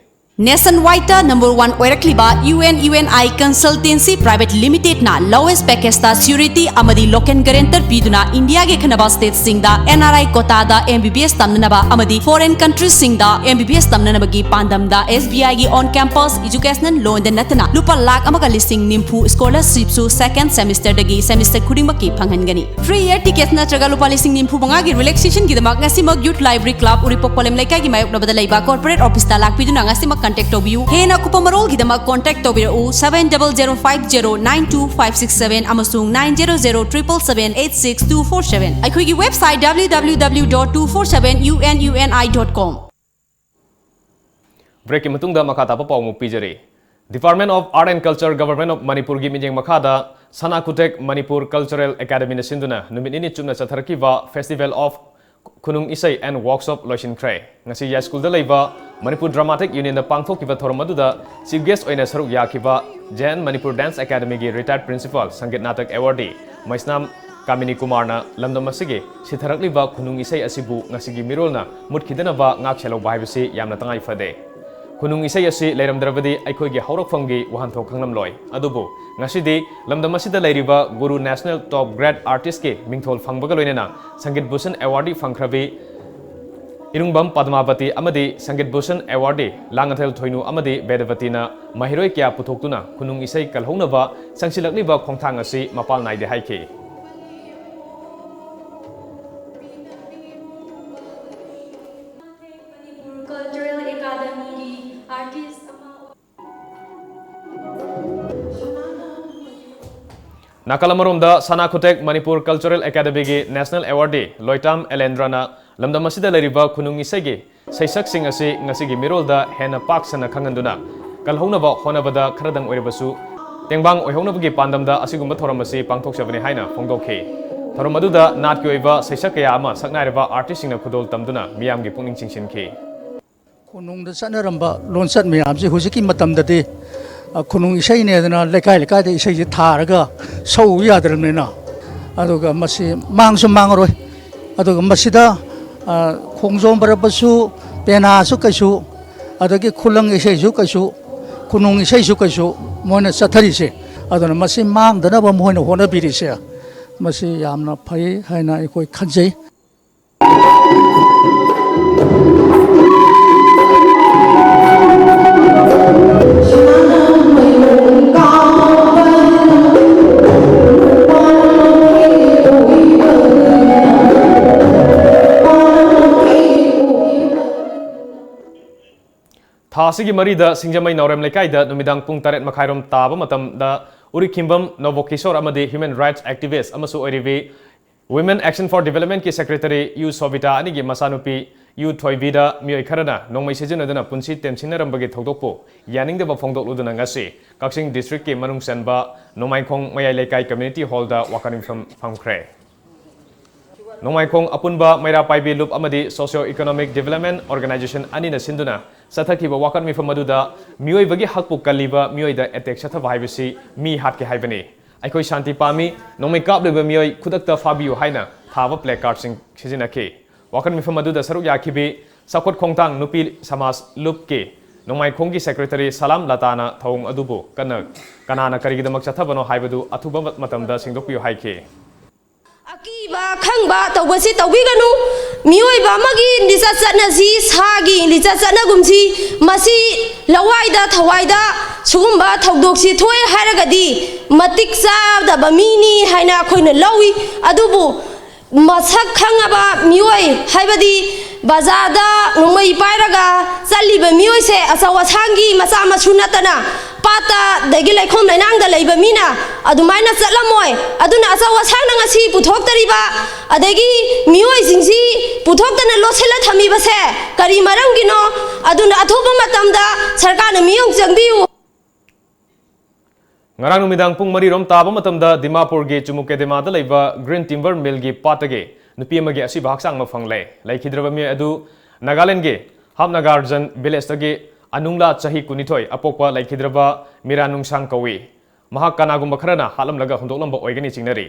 ꯅꯦꯁꯟ ꯋꯥꯏꯗꯇ ꯅꯝꯕꯔ ꯋꯥꯟ ꯑꯣꯏꯔꯛꯂꯤꯕ U N U N I consultancy private ꯂꯤꯃꯤꯇꯦꯗꯅ ꯂꯣꯋꯦꯁ ꯄꯦꯀꯦꯖꯇ ꯁꯤꯌꯨꯔꯤꯇꯤ ꯑꯃꯗꯤ ꯂꯣꯀꯦꯜ ꯒꯔꯦꯟꯇꯔ ꯄꯤꯗꯨꯅ ꯏꯟꯗꯤꯌꯥꯒꯤ ꯈꯦꯟꯅꯕ ꯁ꯭ꯇꯦꯠꯁꯤꯡꯗ ꯑꯦꯟ ꯑꯥꯔ ꯑꯥꯏ ꯀꯣꯇꯥꯗ ꯑꯦꯝ ꯕꯤ ꯕꯤ ꯑꯦꯁ ꯇꯝꯅꯅꯕ ꯑꯃꯗꯤ ꯐꯣꯔꯦꯟ ꯀꯟꯇ꯭ꯔꯤꯁꯤꯡꯗ ꯑꯦꯝ ꯕꯤ ꯕꯤ ꯑꯦꯁ ꯇꯝꯅꯅꯕꯒꯤ ꯄꯥꯟꯗꯝꯗ ꯑꯦꯁ ꯕꯤ ꯑꯥꯏꯒꯤ ꯑꯣꯟ ꯀꯦꯝꯄꯁ ꯏꯖꯨꯀꯦꯁꯅꯦꯜ ꯂꯣꯟꯗ ꯅꯠꯇꯅ ꯂꯨꯄꯥ ꯂꯥꯈ ꯑꯃꯒ ꯂꯤꯁꯤꯡ ꯅꯤꯐꯨ ꯁ꯭ꯀꯣꯂꯔꯁꯤꯞꯁꯨ ꯁꯦꯀꯦꯟ ꯁꯦꯃꯤꯁꯇꯔꯗꯒꯤ ꯁꯦꯃꯤꯁꯇꯔ ꯈꯨꯗꯤꯡꯃꯛꯀꯤ ꯐꯪꯍꯟꯒꯅꯤ꯫ ꯐ꯭ꯔꯤ ꯏꯌꯔ ꯇꯤꯀꯦꯠ ꯅꯠꯇ꯭ꯔꯒ ꯂꯨꯄꯥ ꯂꯤꯁꯤꯡ ꯅꯤꯐꯨ ꯃꯉꯥꯒꯤ ꯔꯤꯂꯦꯛꯁꯦꯁꯟꯒꯤꯗꯃꯛ ꯉꯁꯤꯃꯛ ꯌꯨꯠ ꯂꯥꯏꯕ꯭ꯔꯦꯔꯤ ꯀ꯭ꯂꯕ, ꯎꯔꯤꯄꯣꯛ ꯄꯣꯂꯦꯝ ꯂꯩꯀꯥꯏꯒꯤ ꯃꯥꯌꯣꯛꯅꯕꯗ ꯂꯩꯕ ꯀꯣꯔꯄꯣꯔꯦꯠ ꯑꯣꯐꯤꯁꯇ ꯂꯥꯛꯄꯤꯗꯨꯅ ꯉꯁꯤꯃꯛ Contact ꯇꯧꯕꯤꯌꯨ꯫ ꯍꯦꯟꯅ ꯑꯀꯨꯞꯄ ꯃꯔꯣꯜꯒꯤꯗꯃꯛ contact ꯇꯧꯕꯤꯔꯛꯎ seven double zero five zero nine two five six seven ꯑꯃꯁꯨꯡ nine zero zero triple seven eight six two four seven꯫ ꯑꯩꯈꯣꯏꯒꯤ website www dot two four seven ununi dot com꯫ Breakꯀꯤ ꯃꯇꯨꯡꯗ ꯃꯈꯥ ꯇꯥꯕ ꯄꯥꯎ ꯑꯃꯨꯛ ꯄꯤꯖꯔꯤ꯫ Department of Art and Culture, Government of ꯃꯅꯤꯄꯨꯔꯒꯤ ꯃꯤꯠꯌꯦꯡ ꯃꯈꯥꯗ ꯁꯅꯥ ꯈꯨꯇꯦꯛ ꯃꯅꯤꯄꯨꯔ Cultural Academyꯅ ꯁꯤꯟꯗꯨꯅ ꯅꯨꯃꯤꯠ ꯅꯤꯅꯤ ꯆꯨꯞꯅ ꯆꯠꯊꯔꯛꯈꯤꯕ Festival of ꯈꯨꯅꯨꯡ ꯏꯁꯩ and Workshop ꯂꯣꯏꯁꯤꯟꯈ꯭ꯔꯦ꯫ ꯉꯁꯤ ꯌꯥꯏꯁ꯭ꯀꯨꯜꯗ ꯂꯩꯕ ꯃꯅꯤꯄꯨꯔ Dramatic Unionꯗ ꯄꯥꯡꯊꯣꯛꯈꯤꯕ ꯊꯧꯔꯝ ꯑꯗꯨꯗ Chief Guest ꯑꯣꯏꯅ ꯁꯔꯨꯛ ꯌꯥꯈꯤꯕ J N Manipur Dance Academyꯒꯤ Retired Principal, Sangeet Natak Awardee ꯃꯩꯁꯅꯥꯝ ꯀꯥꯃꯤꯅꯤ ꯀꯨꯃꯥꯔꯅ ꯂꯝꯗꯝ ꯑꯁꯤꯒꯤ ꯁꯤꯊꯔꯛꯂꯤꯕ ꯈꯨꯅꯨꯡ ꯏꯁꯩ ꯑꯁꯤꯕꯨ ꯉꯁꯤꯒꯤ ꯃꯤꯔꯣꯜꯅ ꯃꯨꯠꯈꯤꯗꯅꯕ ꯉꯥꯛ ꯁꯦꯜꯍꯧꯕ ꯍꯥꯏꯕꯁꯤ ꯌꯥꯝꯅ ꯇꯉꯥꯏ ꯐꯗꯦ꯫ ꯈꯨꯅꯨꯡ ꯏꯁꯩ ꯑꯁꯤ ꯂꯩꯔꯝꯗ꯭ꯔꯕꯗꯤ ꯑꯩꯈꯣꯏꯒꯤ ꯍꯧꯔꯛꯐꯝꯒꯤ ꯋꯥꯍꯟꯊꯣꯛ ꯈꯪꯂꯝꯂꯣꯏ꯫ ꯑꯗꯨꯕꯨ ꯉꯁꯤꯗꯤ ꯂꯝꯗꯝ ꯑꯁꯤꯗ ꯂꯩꯔꯤꯕ ꯒꯨꯔꯨ National Top Grade Artistꯀꯤ ꯃꯤꯡꯊꯣꯜ ꯐꯪꯕꯒ ꯂꯣꯏꯅꯅ ꯁꯪꯒꯤꯠ ꯚꯨꯁꯟ Awardee ꯐꯪꯈ꯭ꯔꯕꯤ ꯏꯔꯨꯡꯕꯝ ꯄꯗꯃꯥꯕꯇꯤ ꯑꯃꯗꯤ ꯁꯪꯒꯤꯠ ꯚꯨꯁꯟ Awardee ꯂꯥꯡꯉꯊꯦꯜ ꯊꯣꯏꯅꯨ ꯑꯃꯗꯤ ꯕꯦꯗꯕꯇꯤꯅ ꯃꯍꯩꯔꯣꯏ ꯀꯌꯥ ꯄꯨꯊꯣꯛꯇꯨꯅ ꯈꯨꯅꯨꯡ ꯏꯁꯩ ꯀꯜꯍꯧꯅꯕ ꯆꯪꯁꯤꯜꯂꯛꯂꯤꯕ ꯈꯣꯡꯊꯥꯡ ꯑꯁꯤ ꯃꯄꯥꯜ ꯅꯥꯏꯗꯦ ꯍꯥꯏꯈꯤ꯫ Cultural Academyꯒꯤ artist ꯑꯃ ꯅꯥꯀꯜ ꯑꯃꯔꯣꯝꯗ ꯁꯅꯥ ꯈꯨꯇꯦꯛ ꯃꯅꯤꯄꯨꯔ Cultural Academyꯒꯤ National Awardee ꯂꯣꯏꯇꯥꯝ ꯑꯦꯂꯦꯟꯗ꯭ꯔꯅ ꯂꯝꯗꯝ ꯑꯁꯤꯗ ꯂꯩꯔꯤꯕ ꯈꯨꯅꯨꯡ ꯏꯁꯩꯒꯤ ꯁꯩꯁꯛꯁꯤꯡ ꯑꯁꯤ ꯉꯁꯤꯒꯤ ꯃꯤꯔꯣꯜꯗ ꯍꯦꯟꯅ ꯄꯥꯛ ꯁꯟꯅ ꯈꯪꯍꯟꯗꯨꯅ ꯀꯜꯍꯧꯅꯕ ꯍꯣꯠꯅꯕꯗ ꯈꯔꯗꯪ ꯑꯣꯏꯔꯕꯁꯨ ꯇꯦꯡꯕꯥꯡ ꯑꯣꯏꯍꯧꯅꯕꯒꯤ ꯄꯥꯟꯗꯝꯗ ꯑꯁꯤꯒꯨꯝꯕ ꯊꯧꯔꯝ ꯑꯁꯤ ꯄꯥꯡꯊꯣꯛꯆꯕꯅꯤ ꯍꯥꯏꯅ ꯐꯣꯡꯗꯣꯛꯈꯤ꯫ ꯊꯧꯔꯝ ꯑꯗꯨꯗ ꯅꯥꯠꯀꯤ ꯑꯣꯏꯕ ꯁꯩꯁꯛ ꯀꯌꯥ ꯑꯃ ꯁꯛꯅꯥꯏꯔꯕ artistꯁꯤꯡꯅ ꯈꯨꯗꯣꯜ ꯇꯝꯗꯨꯅ ꯃꯤꯌꯥꯝꯒꯤ ꯄꯨꯛꯅꯤꯡ ꯆꯤꯡꯁꯤꯟꯈꯤ꯫ ꯈꯨꯅꯨꯡꯗ ꯆꯠꯅꯔꯝꯕ ꯂꯣꯟꯆꯠ ꯃꯌꯥꯝꯁꯦ ꯍꯧꯖꯤꯛꯀꯤ ꯃꯇꯝꯗꯗꯤ, ꯑ, ꯈꯨꯅꯨꯡ ꯏꯁꯩꯅꯦꯗꯅ ꯂꯩꯀꯥꯏ ꯂꯩꯀꯥꯏꯗ ꯏꯁꯩꯁꯦ ꯊꯥꯔꯒ ꯁꯛꯎ ꯌꯥꯗ꯭ꯔꯕꯅꯤꯅ, ꯑꯗꯨꯒ ꯃꯁꯤ ꯃꯥꯡꯁꯨ ꯃꯥꯡꯉꯔꯣꯏ꯫ ꯑꯗꯨꯒ ꯃꯁꯤꯗ, ꯑ, ꯈꯣꯡꯖꯣꯝ ꯄꯔꯕꯁꯨ, ꯄꯦꯅꯥꯁꯨ ꯀꯩꯁꯨ, ꯑꯗꯒꯤ ꯈꯨꯂꯪ ꯏꯁꯩꯁꯨ ꯀꯩꯁꯨ, ꯈꯨꯅꯨꯡ ꯏꯁꯩꯁꯨ ꯀꯩꯁꯨ ꯃꯣꯏꯅ ꯆꯠꯊꯔꯤꯁꯦ꯫ ꯑꯗꯨꯅ ꯃꯁꯤ ꯃꯥꯡꯗꯅꯕ ꯃꯣꯏꯅ ꯍꯣꯠꯅꯕꯤꯔꯤꯁꯦ, ꯃꯁꯤ ꯌꯥꯝꯅ ꯐꯩ ꯍꯥꯏꯅ ꯑꯩꯈꯣꯏ ꯈꯟꯖꯩ꯫ ꯊꯥ ꯑꯁꯤꯒꯤ ꯃꯔꯤꯗ ꯁꯤꯡꯖꯃꯩ ꯅꯥꯎꯔꯦꯝ ꯂꯩꯀꯥꯏꯗ ꯅꯨꯃꯤꯗꯥꯡ ꯄꯨꯡ ꯇꯔꯦꯠ ꯃꯈꯥꯏꯔꯣꯝ ꯇꯥꯕ ꯃꯇꯝꯗ ꯎꯔꯤꯈꯤꯝꯕꯝ ꯅꯣꯕꯣꯀꯤꯁꯣꯔ ꯑꯃꯗꯤ human rights activist ꯑꯃꯁꯨ ꯑꯣꯏꯔꯤꯕꯤ Women Action for Development ꯀꯤ secretary ꯌꯨ ꯁꯣꯕꯤꯇꯥ ꯑꯅꯤꯒꯤ ꯃꯆꯥꯅꯨꯄꯤ ꯌꯨ ꯊꯣꯏꯕꯤꯗ ꯃꯤꯑꯣꯏ ꯈꯔꯅ ꯅꯣꯡꯃꯩ ꯁꯤꯖꯤꯟꯅꯗꯨꯅ ꯄꯨꯟꯁꯤ ꯇꯦꯝꯁꯤꯟꯅꯔꯝꯕꯒꯤ ꯊꯧꯗꯣꯛꯄꯨ ꯌꯥꯅꯤꯡꯗꯕ ꯐꯣꯡꯗꯣꯛꯂꯨꯗꯨꯅ ꯉꯁꯤ ꯀꯛꯆꯤꯡ district ꯀꯤ ꯃꯅꯨꯡ ꯆꯟꯕ ꯅꯣꯡꯃꯥꯏꯈꯣꯡ ꯃꯌꯥꯏ ꯂꯩꯀꯥꯏ community hall ꯗ ꯋꯥꯀꯠ ꯃꯤꯐꯝ ꯐꯝꯈ꯭ꯔꯦ꯫ ꯅꯣꯡꯃꯥꯏꯈꯣꯡ ꯑꯄꯨꯟꯕ ꯃꯩꯔꯥ ꯄꯥꯏꯕꯤ ꯂꯨꯞ ꯑꯃꯗꯤ Socio Economic Development Organization ꯑꯅꯤꯅ ꯁꯤꯟꯗꯨꯅ ꯆꯠꯊꯈꯤꯕ ꯋꯥꯀꯠ ꯃꯤꯐꯝ ꯑꯗꯨꯗ ꯃꯤꯑꯣꯏꯕꯒꯤ ꯍꯛꯄꯨ ꯀꯜꯂꯤꯕ ꯃꯤꯑꯣꯏꯗ attack ꯆꯠꯊꯕ ꯍꯥꯏꯕꯁꯤ ꯃꯤ ꯍꯥꯠꯀꯦ ꯍꯥꯏꯕꯅꯤ꯫ ꯑꯩꯈꯣꯏ ꯁꯥꯟꯇꯤ ꯄꯥꯝꯃꯤ, ꯅꯣꯡꯃꯩ ꯀꯥꯞꯂꯤꯕ ꯃꯤꯑꯣꯏ ꯈꯨꯗꯛꯇ ꯐꯥꯕꯤꯌꯨ ꯍꯥꯏꯅ ꯊꯥꯕ placard ꯁꯤꯡ ꯁꯤꯖꯤꯟꯅꯈꯤ꯫ ꯋꯥꯀꯠ ꯃꯤꯐꯝ ꯑꯗꯨꯗ ꯁꯔꯨꯛ ꯌꯥꯈꯤꯕꯤ ꯆꯥꯎꯈꯠ ꯈꯣꯡꯊꯥꯡ ꯅꯨꯄꯤ ꯁꯃꯥꯖ ꯂꯨꯞꯀꯤ ꯅꯣꯡꯃꯥꯏꯈꯣꯡꯒꯤ secretary ꯁꯂꯥꯝ ꯂꯇꯥꯅ ꯊꯧꯑꯣꯡ ꯑꯗꯨꯕꯨ ꯀꯟꯅ ꯀꯅꯥꯅ ꯀꯔꯤꯒꯤꯗꯃꯛ ꯆꯠꯊꯕꯅꯣ ꯍꯥꯏꯕꯗꯨ ꯑꯊꯨꯕ ꯃꯇꯝꯗ ꯁꯦꯡꯗꯣꯛꯄꯤꯌꯨ ꯍꯥꯏꯈꯤ꯫ ꯑꯀꯤꯕ ꯈꯪꯕ ꯇꯧꯕꯁꯤ ꯇꯧꯕꯤꯒꯅꯨ꯫ ꯃꯤꯑꯣꯏꯕ ꯑꯃꯒꯤ ꯂꯤꯆꯠ ꯆꯠꯅꯁꯤ, ꯁꯥꯒꯤ ꯂꯤꯆꯠ ꯆꯠꯅꯒꯨꯝꯁꯤ, ꯃꯁꯤ ꯂꯋꯥꯏꯗ ꯊꯋꯥꯏꯗ ꯁꯤꯒꯨꯝꯕ ꯊꯧꯗꯣꯛꯁꯤ ꯊꯣꯛꯑꯦ ꯍꯥꯏꯔꯒꯗꯤ ꯃꯇꯤꯛ ꯆꯥꯗꯕ ꯃꯤꯅꯤ ꯍꯥꯏꯅ ꯑꯩꯈꯣꯏꯅ ꯂꯧꯏ꯫ ꯑꯗꯨꯕꯨ ꯃꯁꯛ ꯈꯪꯉꯕ ꯃꯤꯑꯣꯏ, ꯍꯥꯏꯕꯗꯤ ꯕꯖꯥꯔꯗ ꯅꯣꯡꯃꯩ ꯄꯥꯏꯔꯒ ꯆꯠꯂꯤꯕ ꯃꯤꯑꯣꯏꯁꯦ ꯑꯆꯧ ꯑꯁꯥꯡꯒꯤ ꯃꯆꯥ ꯃꯁꯨ ꯅꯠꯇꯅ ꯄꯥꯠꯇ ꯑꯗꯒꯤ ꯂꯩꯈꯣꯝ ꯂꯩꯅꯥꯡꯗ ꯂꯩꯕ ꯃꯤꯅ ꯑꯗꯨꯃꯥꯏꯅ ꯆꯠꯂꯝꯃꯣꯏ꯫ ꯑꯗꯨꯅ ꯑꯆꯧ ꯑꯁꯥꯡꯅ ꯉꯁꯤ ꯄꯨꯊꯣꯛꯇꯔꯤꯕ ꯑꯗꯒꯤ ꯃꯤꯑꯣꯏꯁꯤꯡꯁꯤ ꯄꯨꯊꯣꯛꯇꯅ ꯂꯣꯠꯁꯤꯜꯂ ꯊꯝꯃꯤꯕꯁꯦ ꯀꯔꯤ ꯃꯔꯝꯒꯤꯅꯣ? ꯑꯗꯨꯅ ꯑꯊꯨꯕ ꯃꯇꯝꯗ ꯁꯔꯀꯥꯔꯅ ꯃꯤꯠꯌꯦꯡ ꯆꯪꯕꯤꯌꯨ꯫ ꯉꯔꯥꯡ ꯅꯨꯃꯤꯗꯥꯡ ꯄꯨꯡ ꯃꯔꯤꯔꯣꯝ ꯇꯥꯕ ꯃꯇꯝꯗ ꯗꯤꯃꯥꯄꯨꯔꯒꯤ ꯆꯨꯃꯨꯀꯦꯗꯦꯃꯥꯗ ꯂꯩꯕ Green Timber Mill ꯒꯤ ꯄꯥꯠꯇꯒꯤ ꯅꯨꯄꯤ ꯑꯃꯒꯤ ꯑꯁꯤꯕ ꯍꯛꯆꯥꯡ ꯃꯐꯪꯂꯦ꯫ ꯂꯩꯈꯤꯗ꯭ꯔꯕ ꯃꯤꯑꯣꯏ ꯑꯗꯨ ꯅꯥꯒꯥꯂꯦꯟꯗꯒꯤ ꯍꯥꯞꯅꯒꯥꯔꯖꯟ village ꯇꯒꯤ ꯑꯅꯨꯡꯂꯥ ꯆꯍꯤ ꯀꯨꯟꯅꯤꯊꯣꯏ ꯑꯄꯣꯛꯄ ꯂꯩꯈꯤꯗ꯭ꯔꯕ ꯃꯤꯔꯥ ꯅꯨꯡꯁꯥꯡ ꯀꯧꯏ꯫ ꯃꯍꯥꯛ ꯀꯅꯥꯒꯨꯝꯕ ꯈꯔꯅ ꯍꯥꯠꯂꯝꯂꯒ ꯍꯨꯟꯗꯣꯛꯂꯝꯕ ꯑꯣꯏꯒꯅꯤ ꯆꯤꯡꯅꯔꯤ꯫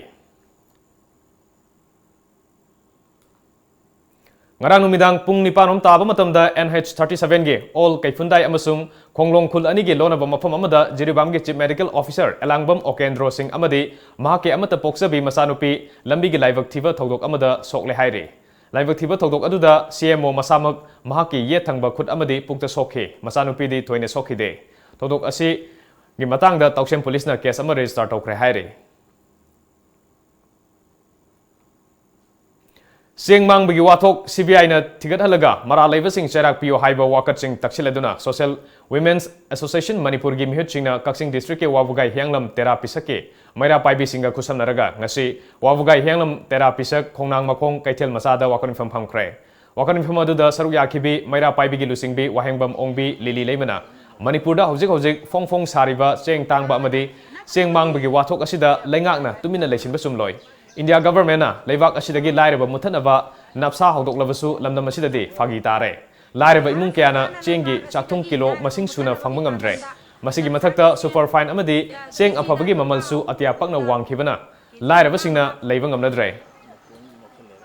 ꯉꯔꯥꯡ ꯅꯨꯃꯤꯗꯥꯡ ꯄꯨꯡ ꯅꯤꯄꯥꯟ ꯔꯣꯝ ꯇꯥꯕ ꯃꯇꯝꯗ N H thirty seven ꯒꯤ ꯑꯣꯜ ꯀꯩꯐꯨꯟꯗꯥꯏ ꯑꯃꯁꯨꯡ ꯈꯣꯡꯂꯣꯡ ꯈꯨꯜ ꯑꯅꯤꯒꯤ ꯂꯣꯟꯅꯕ ꯃꯐꯝ ꯑꯃꯗ ꯖꯤꯔꯤꯕꯥꯝꯒꯤ Chief Medical Officer ꯑꯦꯂꯥꯡꯕꯝ ꯑꯣꯀꯦꯟꯗ꯭ꯔꯣ ꯁꯤꯡ ꯑꯃꯗꯤ ꯃꯍꯥꯛꯀꯤ ꯑꯃꯠꯇ ꯄꯣꯛꯆꯕꯤ ꯃꯆꯥꯅꯨꯄꯤ ꯂꯝꯕꯤꯒꯤ ꯂꯥꯏꯕꯛ ꯊꯤꯕ ꯊꯧꯗꯣꯛ ꯑꯃꯗ ꯁꯣꯛꯂꯦ ꯍꯥꯏꯔꯤ꯫ ꯂꯥꯏꯕꯛ ꯊꯤꯕ ꯊꯧꯗꯣꯛ ꯑꯗꯨꯗ C M O ꯃꯁꯥꯃꯛ ꯃꯍꯥꯛꯀꯤ ꯌꯦꯠ ꯊꯪꯕ ꯈꯨꯠ ꯑꯃꯗꯤ ꯄꯨꯛꯇ ꯁꯣꯛꯈꯤ꯫ ꯃꯆꯥꯅꯨꯄꯤꯗꯤ ꯊꯣꯏꯅ ꯁꯣꯛꯈꯤꯗꯦ꯫ ꯊꯧꯗꯣꯛ ꯑꯁꯤꯒꯤ ꯃꯇꯥꯡꯗ ꯇꯥꯎꯁꯦꯝ ꯄꯨꯂꯤꯁꯅ case ꯑꯃ register ꯇꯧꯈ꯭ꯔꯦ ꯍꯥꯏꯔꯤ꯫ ꯆꯦꯡ ꯃꯥꯡꯕꯒꯤ ꯋꯥꯊꯣꯛ ꯁꯤ ꯕꯤ ꯑꯥꯏꯅ ꯊꯤꯒꯠꯍꯜꯂꯒ ꯃꯔꯥꯜ ꯂꯩꯕꯁꯤꯡ ꯆꯩꯔꯥꯛ ꯄꯤꯌꯨ ꯍꯥꯏꯕ ꯋꯥꯀꯠꯁꯤꯡ ꯇꯛꯁꯤꯜꯂꯗꯨꯅ Social Women's Association ꯃꯅꯤꯄꯨꯔꯒꯤ ꯃꯤꯍꯨꯠꯁꯤꯡꯅ ꯀꯛꯆꯤꯡ ꯗꯤꯁꯇ꯭ꯔꯤꯛꯀꯤ ꯋꯥꯕꯨꯒꯥꯏ ꯍꯤꯌꯥꯡꯂꯝ ꯇꯦꯔꯥ ꯄꯤꯁꯛꯀꯤ ꯃꯩꯔꯥ ꯄꯥꯏꯕꯤꯁꯤꯡꯒ ꯈꯨꯠꯁꯝꯅꯔꯒ ꯉꯁꯤ ꯋꯥꯕꯨꯒꯥꯏ ꯍꯤꯌꯥꯡꯂꯝ ꯇꯦꯔꯥ ꯄꯤꯁꯛ ꯈꯣꯡꯅꯥꯡ ꯃꯈꯣꯡ ꯀꯩꯊꯦꯜ ꯃꯆꯥꯗ ꯋꯥꯀꯠ ꯃꯤꯐꯝ ꯐꯝꯈ꯭ꯔꯦ꯫ ꯋꯥꯀꯠ ꯃꯤꯐꯝ ꯑꯗꯨꯗ ꯁꯔꯨꯛ ꯌꯥꯈꯤꯕꯤ ꯃꯩꯔꯥ ꯄꯥꯏꯕꯤꯒꯤ ꯂꯨꯆꯤꯡꯕꯤ ꯋꯥꯍꯦꯡꯕꯝ ꯑꯣꯡꯕꯤ ꯂꯤꯂꯤ ꯂꯩꯃꯅ ꯃꯅꯤꯄꯨꯔꯗ ꯍꯧꯖꯤꯛ ꯍꯧꯖꯤꯛ ꯐꯣꯡ ꯐꯣꯡ ꯁꯥꯔꯤꯕ ꯆꯦꯡ ꯇꯥꯡꯕ ꯑꯃꯗꯤ ꯆꯦꯡ ꯃꯥꯡꯕꯒꯤ ꯋꯥꯊꯣꯛ ꯑꯁꯤꯗ ꯂꯩꯉꯥꯛꯅ ꯇꯨꯃꯤꯟꯅ ꯂꯩꯁꯤꯟꯕ ꯆꯨꯝꯂꯣꯏ꯫ ꯏꯟꯗꯤꯌꯥ ꯒꯚꯔꯟꯃꯦꯟꯠꯅ ꯂꯩꯕꯥꯛ ꯑꯁꯤꯗꯒꯤ ꯂꯥꯏꯔꯕ ꯃꯨꯠꯊꯠꯅꯕ ꯅꯞꯁꯥ ꯍꯧꯗꯣꯛꯂꯕꯁꯨ ꯂꯝꯗꯝ ꯑꯁꯤꯗꯗꯤ ꯐꯥꯒꯤ ꯇꯥꯔꯦ꯫ ꯂꯥꯏꯔꯕ ꯏꯃꯨꯡ ꯀꯌꯥꯅ ꯆꯦꯡꯒꯤ ꯆꯥꯛꯊꯨꯝ ꯀꯤꯂꯣ ꯃꯁꯤꯡ ꯁꯨꯅ ꯐꯪꯕ ꯉꯝꯗ꯭ꯔꯦ꯫ ꯃꯁꯤꯒꯤ ꯃꯊꯛꯇ ꯁꯨꯄꯔ ꯐꯥꯏꯟ ꯑꯃꯗꯤ ꯆꯦꯡ ꯑꯐꯕꯒꯤ ꯃꯃꯜꯁꯨ ꯑꯇꯤꯌꯥ ꯄꯛꯅ ꯋꯥꯡꯈꯤꯕꯅ ꯂꯥꯏꯔꯕꯁꯤꯡꯅ ꯂꯩꯕ ꯉꯝꯅꯗ꯭ꯔꯦ꯫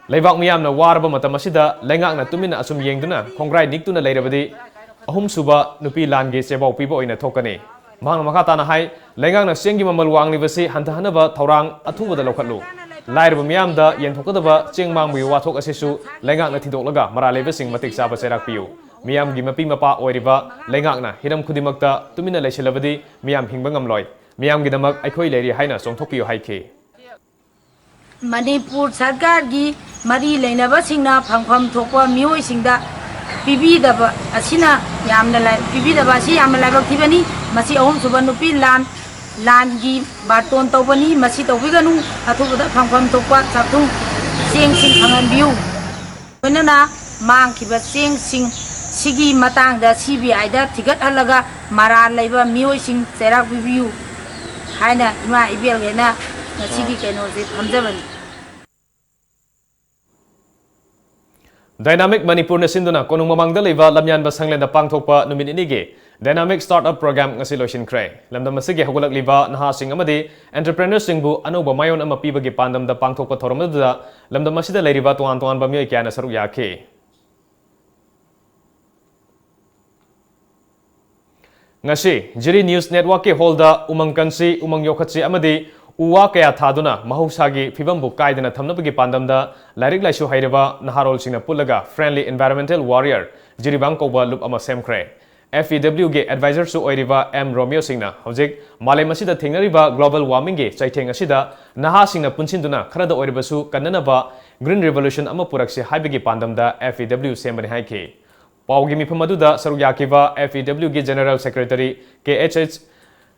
ꯂꯩꯕꯥꯛ ꯃꯤꯌꯥꯝꯅ ꯋꯥꯔꯕ ꯃꯇꯝ ꯑꯁꯤꯗ ꯂꯩꯉꯥꯛꯅ ꯇꯨꯃꯤꯟꯅ ꯑꯁꯨꯝ ꯌꯦꯡꯗꯨꯅ ꯈꯣꯡꯒ꯭ꯔꯥꯏ ꯅꯤꯛꯇꯨꯅ ꯂꯩꯔꯕꯗꯤ ꯑꯍꯨꯝꯁꯨꯕ ꯅꯨꯄꯤ ꯂꯥꯟꯒꯤ ꯆꯦꯕꯥꯎ ꯄꯤꯕ ꯑꯣꯏꯅ ꯊꯣꯛꯀꯅꯤ꯫ ꯃꯍꯥꯛꯅ ꯃꯈꯥ ꯇꯥꯅ ꯍꯥꯏ, ꯂꯩꯉꯥꯛꯅ ꯆꯦꯡꯒꯤ ꯃꯃꯜ ꯋꯥꯡꯂꯤꯕꯁꯤ ꯍꯟꯊꯍꯟꯅꯕ ꯊꯧꯔꯥꯡ ꯑꯊꯨꯕꯗ ꯂꯧꯈꯠꯂꯨ꯫ ꯂꯥꯏꯔꯕ ꯃꯤꯌꯥꯝꯗ ꯌꯦꯟꯊꯣꯛꯀꯗꯕ ꯆꯦꯡ ꯃꯥꯡꯕꯒꯤ ꯋꯥꯊꯣꯛ ꯑꯁꯤꯁꯨ ꯂꯩꯉꯥꯛꯅ ꯊꯤꯗꯣꯛꯂꯒ ꯃꯔꯥꯜ ꯂꯩꯕꯁꯤꯡ ꯃꯇꯤꯛ ꯆꯥꯕ ꯆꯩꯔꯥꯛ ꯄꯤꯌꯨ꯫ ꯃꯤꯌꯥꯝꯒꯤ ꯃꯄꯤ ꯃꯄꯥ ꯑꯣꯏꯔꯤꯕ ꯂꯩꯉꯥꯛꯅ ꯍꯤꯔꯝ ꯈꯨꯗꯤꯡꯃꯛꯇ ꯇꯨꯃꯤꯟꯅ ꯂꯩꯁꯤꯜꯂꯕꯗꯤ ꯃꯤꯌꯥꯝ ꯍꯤꯡꯕ ꯉꯝꯂꯣꯏ꯫ ꯃꯤꯌꯥꯝꯒꯤꯗꯃꯛ ꯑꯩꯈꯣꯏ ꯂꯩꯔꯤ ꯍꯥꯏꯅ ꯆꯣꯡꯊꯣꯛꯄꯤꯌꯨ ꯍꯥꯏꯈꯤ꯫ ꯃꯅꯤꯄꯨꯔ ꯁꯔꯀꯥꯔꯒꯤ ꯃꯔꯤ ꯂꯩꯅꯕꯁꯤꯡꯅ ꯐꯪꯐꯝ ꯊꯣꯛꯄ ꯃꯤꯑꯣꯏꯁꯤꯡꯗ ꯄꯤꯕꯤꯗꯕ ꯑꯁꯤꯅ ꯌꯥꯝꯅ ꯂꯥꯏ-, ꯄꯤꯕꯤꯗꯕ ꯑꯁꯤ ꯌꯥꯝꯅ ꯂꯥꯏꯕꯛ ꯊꯤꯕꯅꯤ꯫ ꯃꯁꯤ ꯑꯍꯨꯝꯁꯨꯕ ꯅꯨꯄꯤ ꯂꯥꯟ, ꯂꯥꯟꯒꯤ ꯕꯥꯔꯇꯣꯟ ꯇꯧꯕꯅꯤ꯫ ꯃꯁꯤ ꯇꯧꯕꯤꯒꯅꯨ꯫ ꯑꯊꯨꯕꯗ ꯐꯪꯐꯝ ꯊꯣꯛꯄ ꯆꯥꯛꯊꯨꯡ ꯆꯦꯡꯁꯤꯡ ꯐꯪꯍꯟꯕꯤꯌꯨ꯫ ꯂꯣꯏꯅꯅ ꯃꯥꯡꯈꯤꯕ ꯆꯦꯡꯁꯤꯡ ꯁꯤꯒꯤ ꯃꯇꯥꯡꯗ ꯁꯤ ꯕꯤ ꯑꯥꯏꯗ ꯊꯤꯒꯠꯍꯜꯂꯒ ꯃꯔꯥꯜ ꯂꯩꯕ ꯃꯤꯑꯣꯏꯁꯤꯡ ꯆꯩꯔꯥꯛ ꯄꯤꯕꯤꯌꯨ ꯍꯥꯏꯅ ꯏꯃꯥ ꯏꯕꯦꯜ ꯍꯦꯟꯅ ꯉꯁꯤꯒꯤ ꯀꯩꯅꯣꯁꯦ ꯐꯝꯖꯕꯅꯤ꯫ ꯗꯥꯏꯅꯥꯃꯤꯛ ꯃꯅꯤꯄꯨꯔꯅ ꯁꯤꯟꯗꯨꯅ ꯀꯣꯅꯨꯡ ꯃꯃꯥꯡꯗ ꯂꯩꯕ ꯂꯝꯌꯥꯟꯕ ꯁꯪꯂꯦꯟꯗ ꯄꯥꯡꯊꯣꯛꯄ ꯅꯨꯃꯤꯠ ꯅꯤꯅꯤꯒꯤ ꯗꯥꯏꯅꯥꯃꯤꯛ ꯁ꯭ꯇꯥꯔꯠ ꯑꯞ ꯄ꯭ꯔꯣꯒ꯭ꯔꯥꯝ ꯉꯁꯤ ꯂꯣꯏꯁꯤꯟꯈ꯭ꯔꯦ꯫ ꯂꯝꯗꯝ ꯑꯁꯤꯒꯤ ꯍꯧꯒꯠꯂꯛꯂꯤꯕ ꯅꯍꯥꯁꯤꯡ ꯑꯃꯗꯤ ꯑꯦꯟꯇꯔꯄ꯭ꯔꯦꯅꯔꯁꯤꯡꯕꯨ ꯑꯅꯧꯕ ꯃꯥꯏꯑꯣꯟ ꯑꯃ ꯄꯤꯕꯒꯤ ꯄꯥꯟꯗꯝꯗ ꯄꯥꯡꯊꯣꯛꯄ ꯊꯧꯔꯝ ꯑꯗꯨꯗ ꯂꯝꯗꯝ ꯑꯁꯤꯗ ꯂꯩꯔꯤꯕ ꯇꯣꯉꯥꯟ ꯇꯣꯉꯥꯟꯕ ꯃꯤꯑꯣꯏ ꯀꯌꯥꯅ ꯁꯔꯨꯛ ꯌꯥꯈꯤ꯫ ꯉꯁꯤ ꯖꯤꯔꯤ ꯅ꯭ꯌꯨꯁ ꯅꯦꯠꯋꯥꯔꯛꯀꯤ ꯍꯣꯜꯗ ꯎꯃꯪ ꯀꯟꯁꯤ, ꯎꯃꯪ ꯌꯣꯛꯈꯠꯁꯤ ꯑꯃꯗꯤ ꯎ ꯋꯥ ꯀꯌꯥ ꯊꯥꯗꯨꯅ ꯃꯍꯧꯁꯥꯒꯤ ꯐꯤꯕꯝꯕꯨ ꯀꯥꯏꯗꯅ ꯊꯝꯅꯕꯒꯤ ꯄꯥꯟꯗꯝꯗ ꯂꯥꯏꯔꯤꯛ ꯂꯥꯏꯁꯨ ꯍꯩꯔꯕ ꯅꯍꯥꯔꯣꯜꯁꯤꯡꯅ ꯄꯨꯜꯂꯒ Friendly Environmental Warrior ꯖꯤꯔꯤꯕꯥꯝ ꯀꯧꯕ ꯂꯨꯞ ꯑꯃ ꯁꯦꯝꯈ꯭ꯔꯦ꯫ ꯑꯦꯐ ꯏ ꯗꯕ꯭ꯂꯤꯎꯒꯤ ꯑꯦꯗꯚꯥꯏꯖꯔꯁꯨ ꯑꯣꯏꯔꯤꯕ ꯑꯦꯝ ꯔꯣꯃꯤꯌꯣ ꯁꯤꯡꯅ ꯍꯧꯖꯤꯛ ꯃꯥꯂꯦꯝ ꯑꯁꯤꯗ ꯊꯦꯡꯅꯔꯤꯕ ꯒ꯭ꯂꯣꯕꯦꯜ ꯋꯥꯔꯃꯤꯡꯒꯤ ꯆꯩꯊꯦꯡ ꯑꯁꯤꯗ ꯅꯍꯥꯁꯤꯡꯅ ꯄꯨꯟꯁꯤꯟꯗꯨꯅ ꯈꯔꯗ ꯑꯣꯏꯔꯕꯁꯨ ꯀꯟꯅꯅꯕ Green Revolution ꯑꯃ ꯄꯨꯔꯛꯁꯤ ꯍꯥꯏꯕꯒꯤ ꯄꯥꯟꯗꯝꯗ F E W ꯁꯦꯝꯕꯅꯤ ꯍꯥꯏꯈꯤ꯫ ꯄꯥꯎꯒꯤ ꯃꯤꯐꯝ ꯑꯗꯨꯗ ꯁꯔꯨꯛ ꯌꯥꯈꯤꯕ F E W ꯒꯤ General Secretary K H H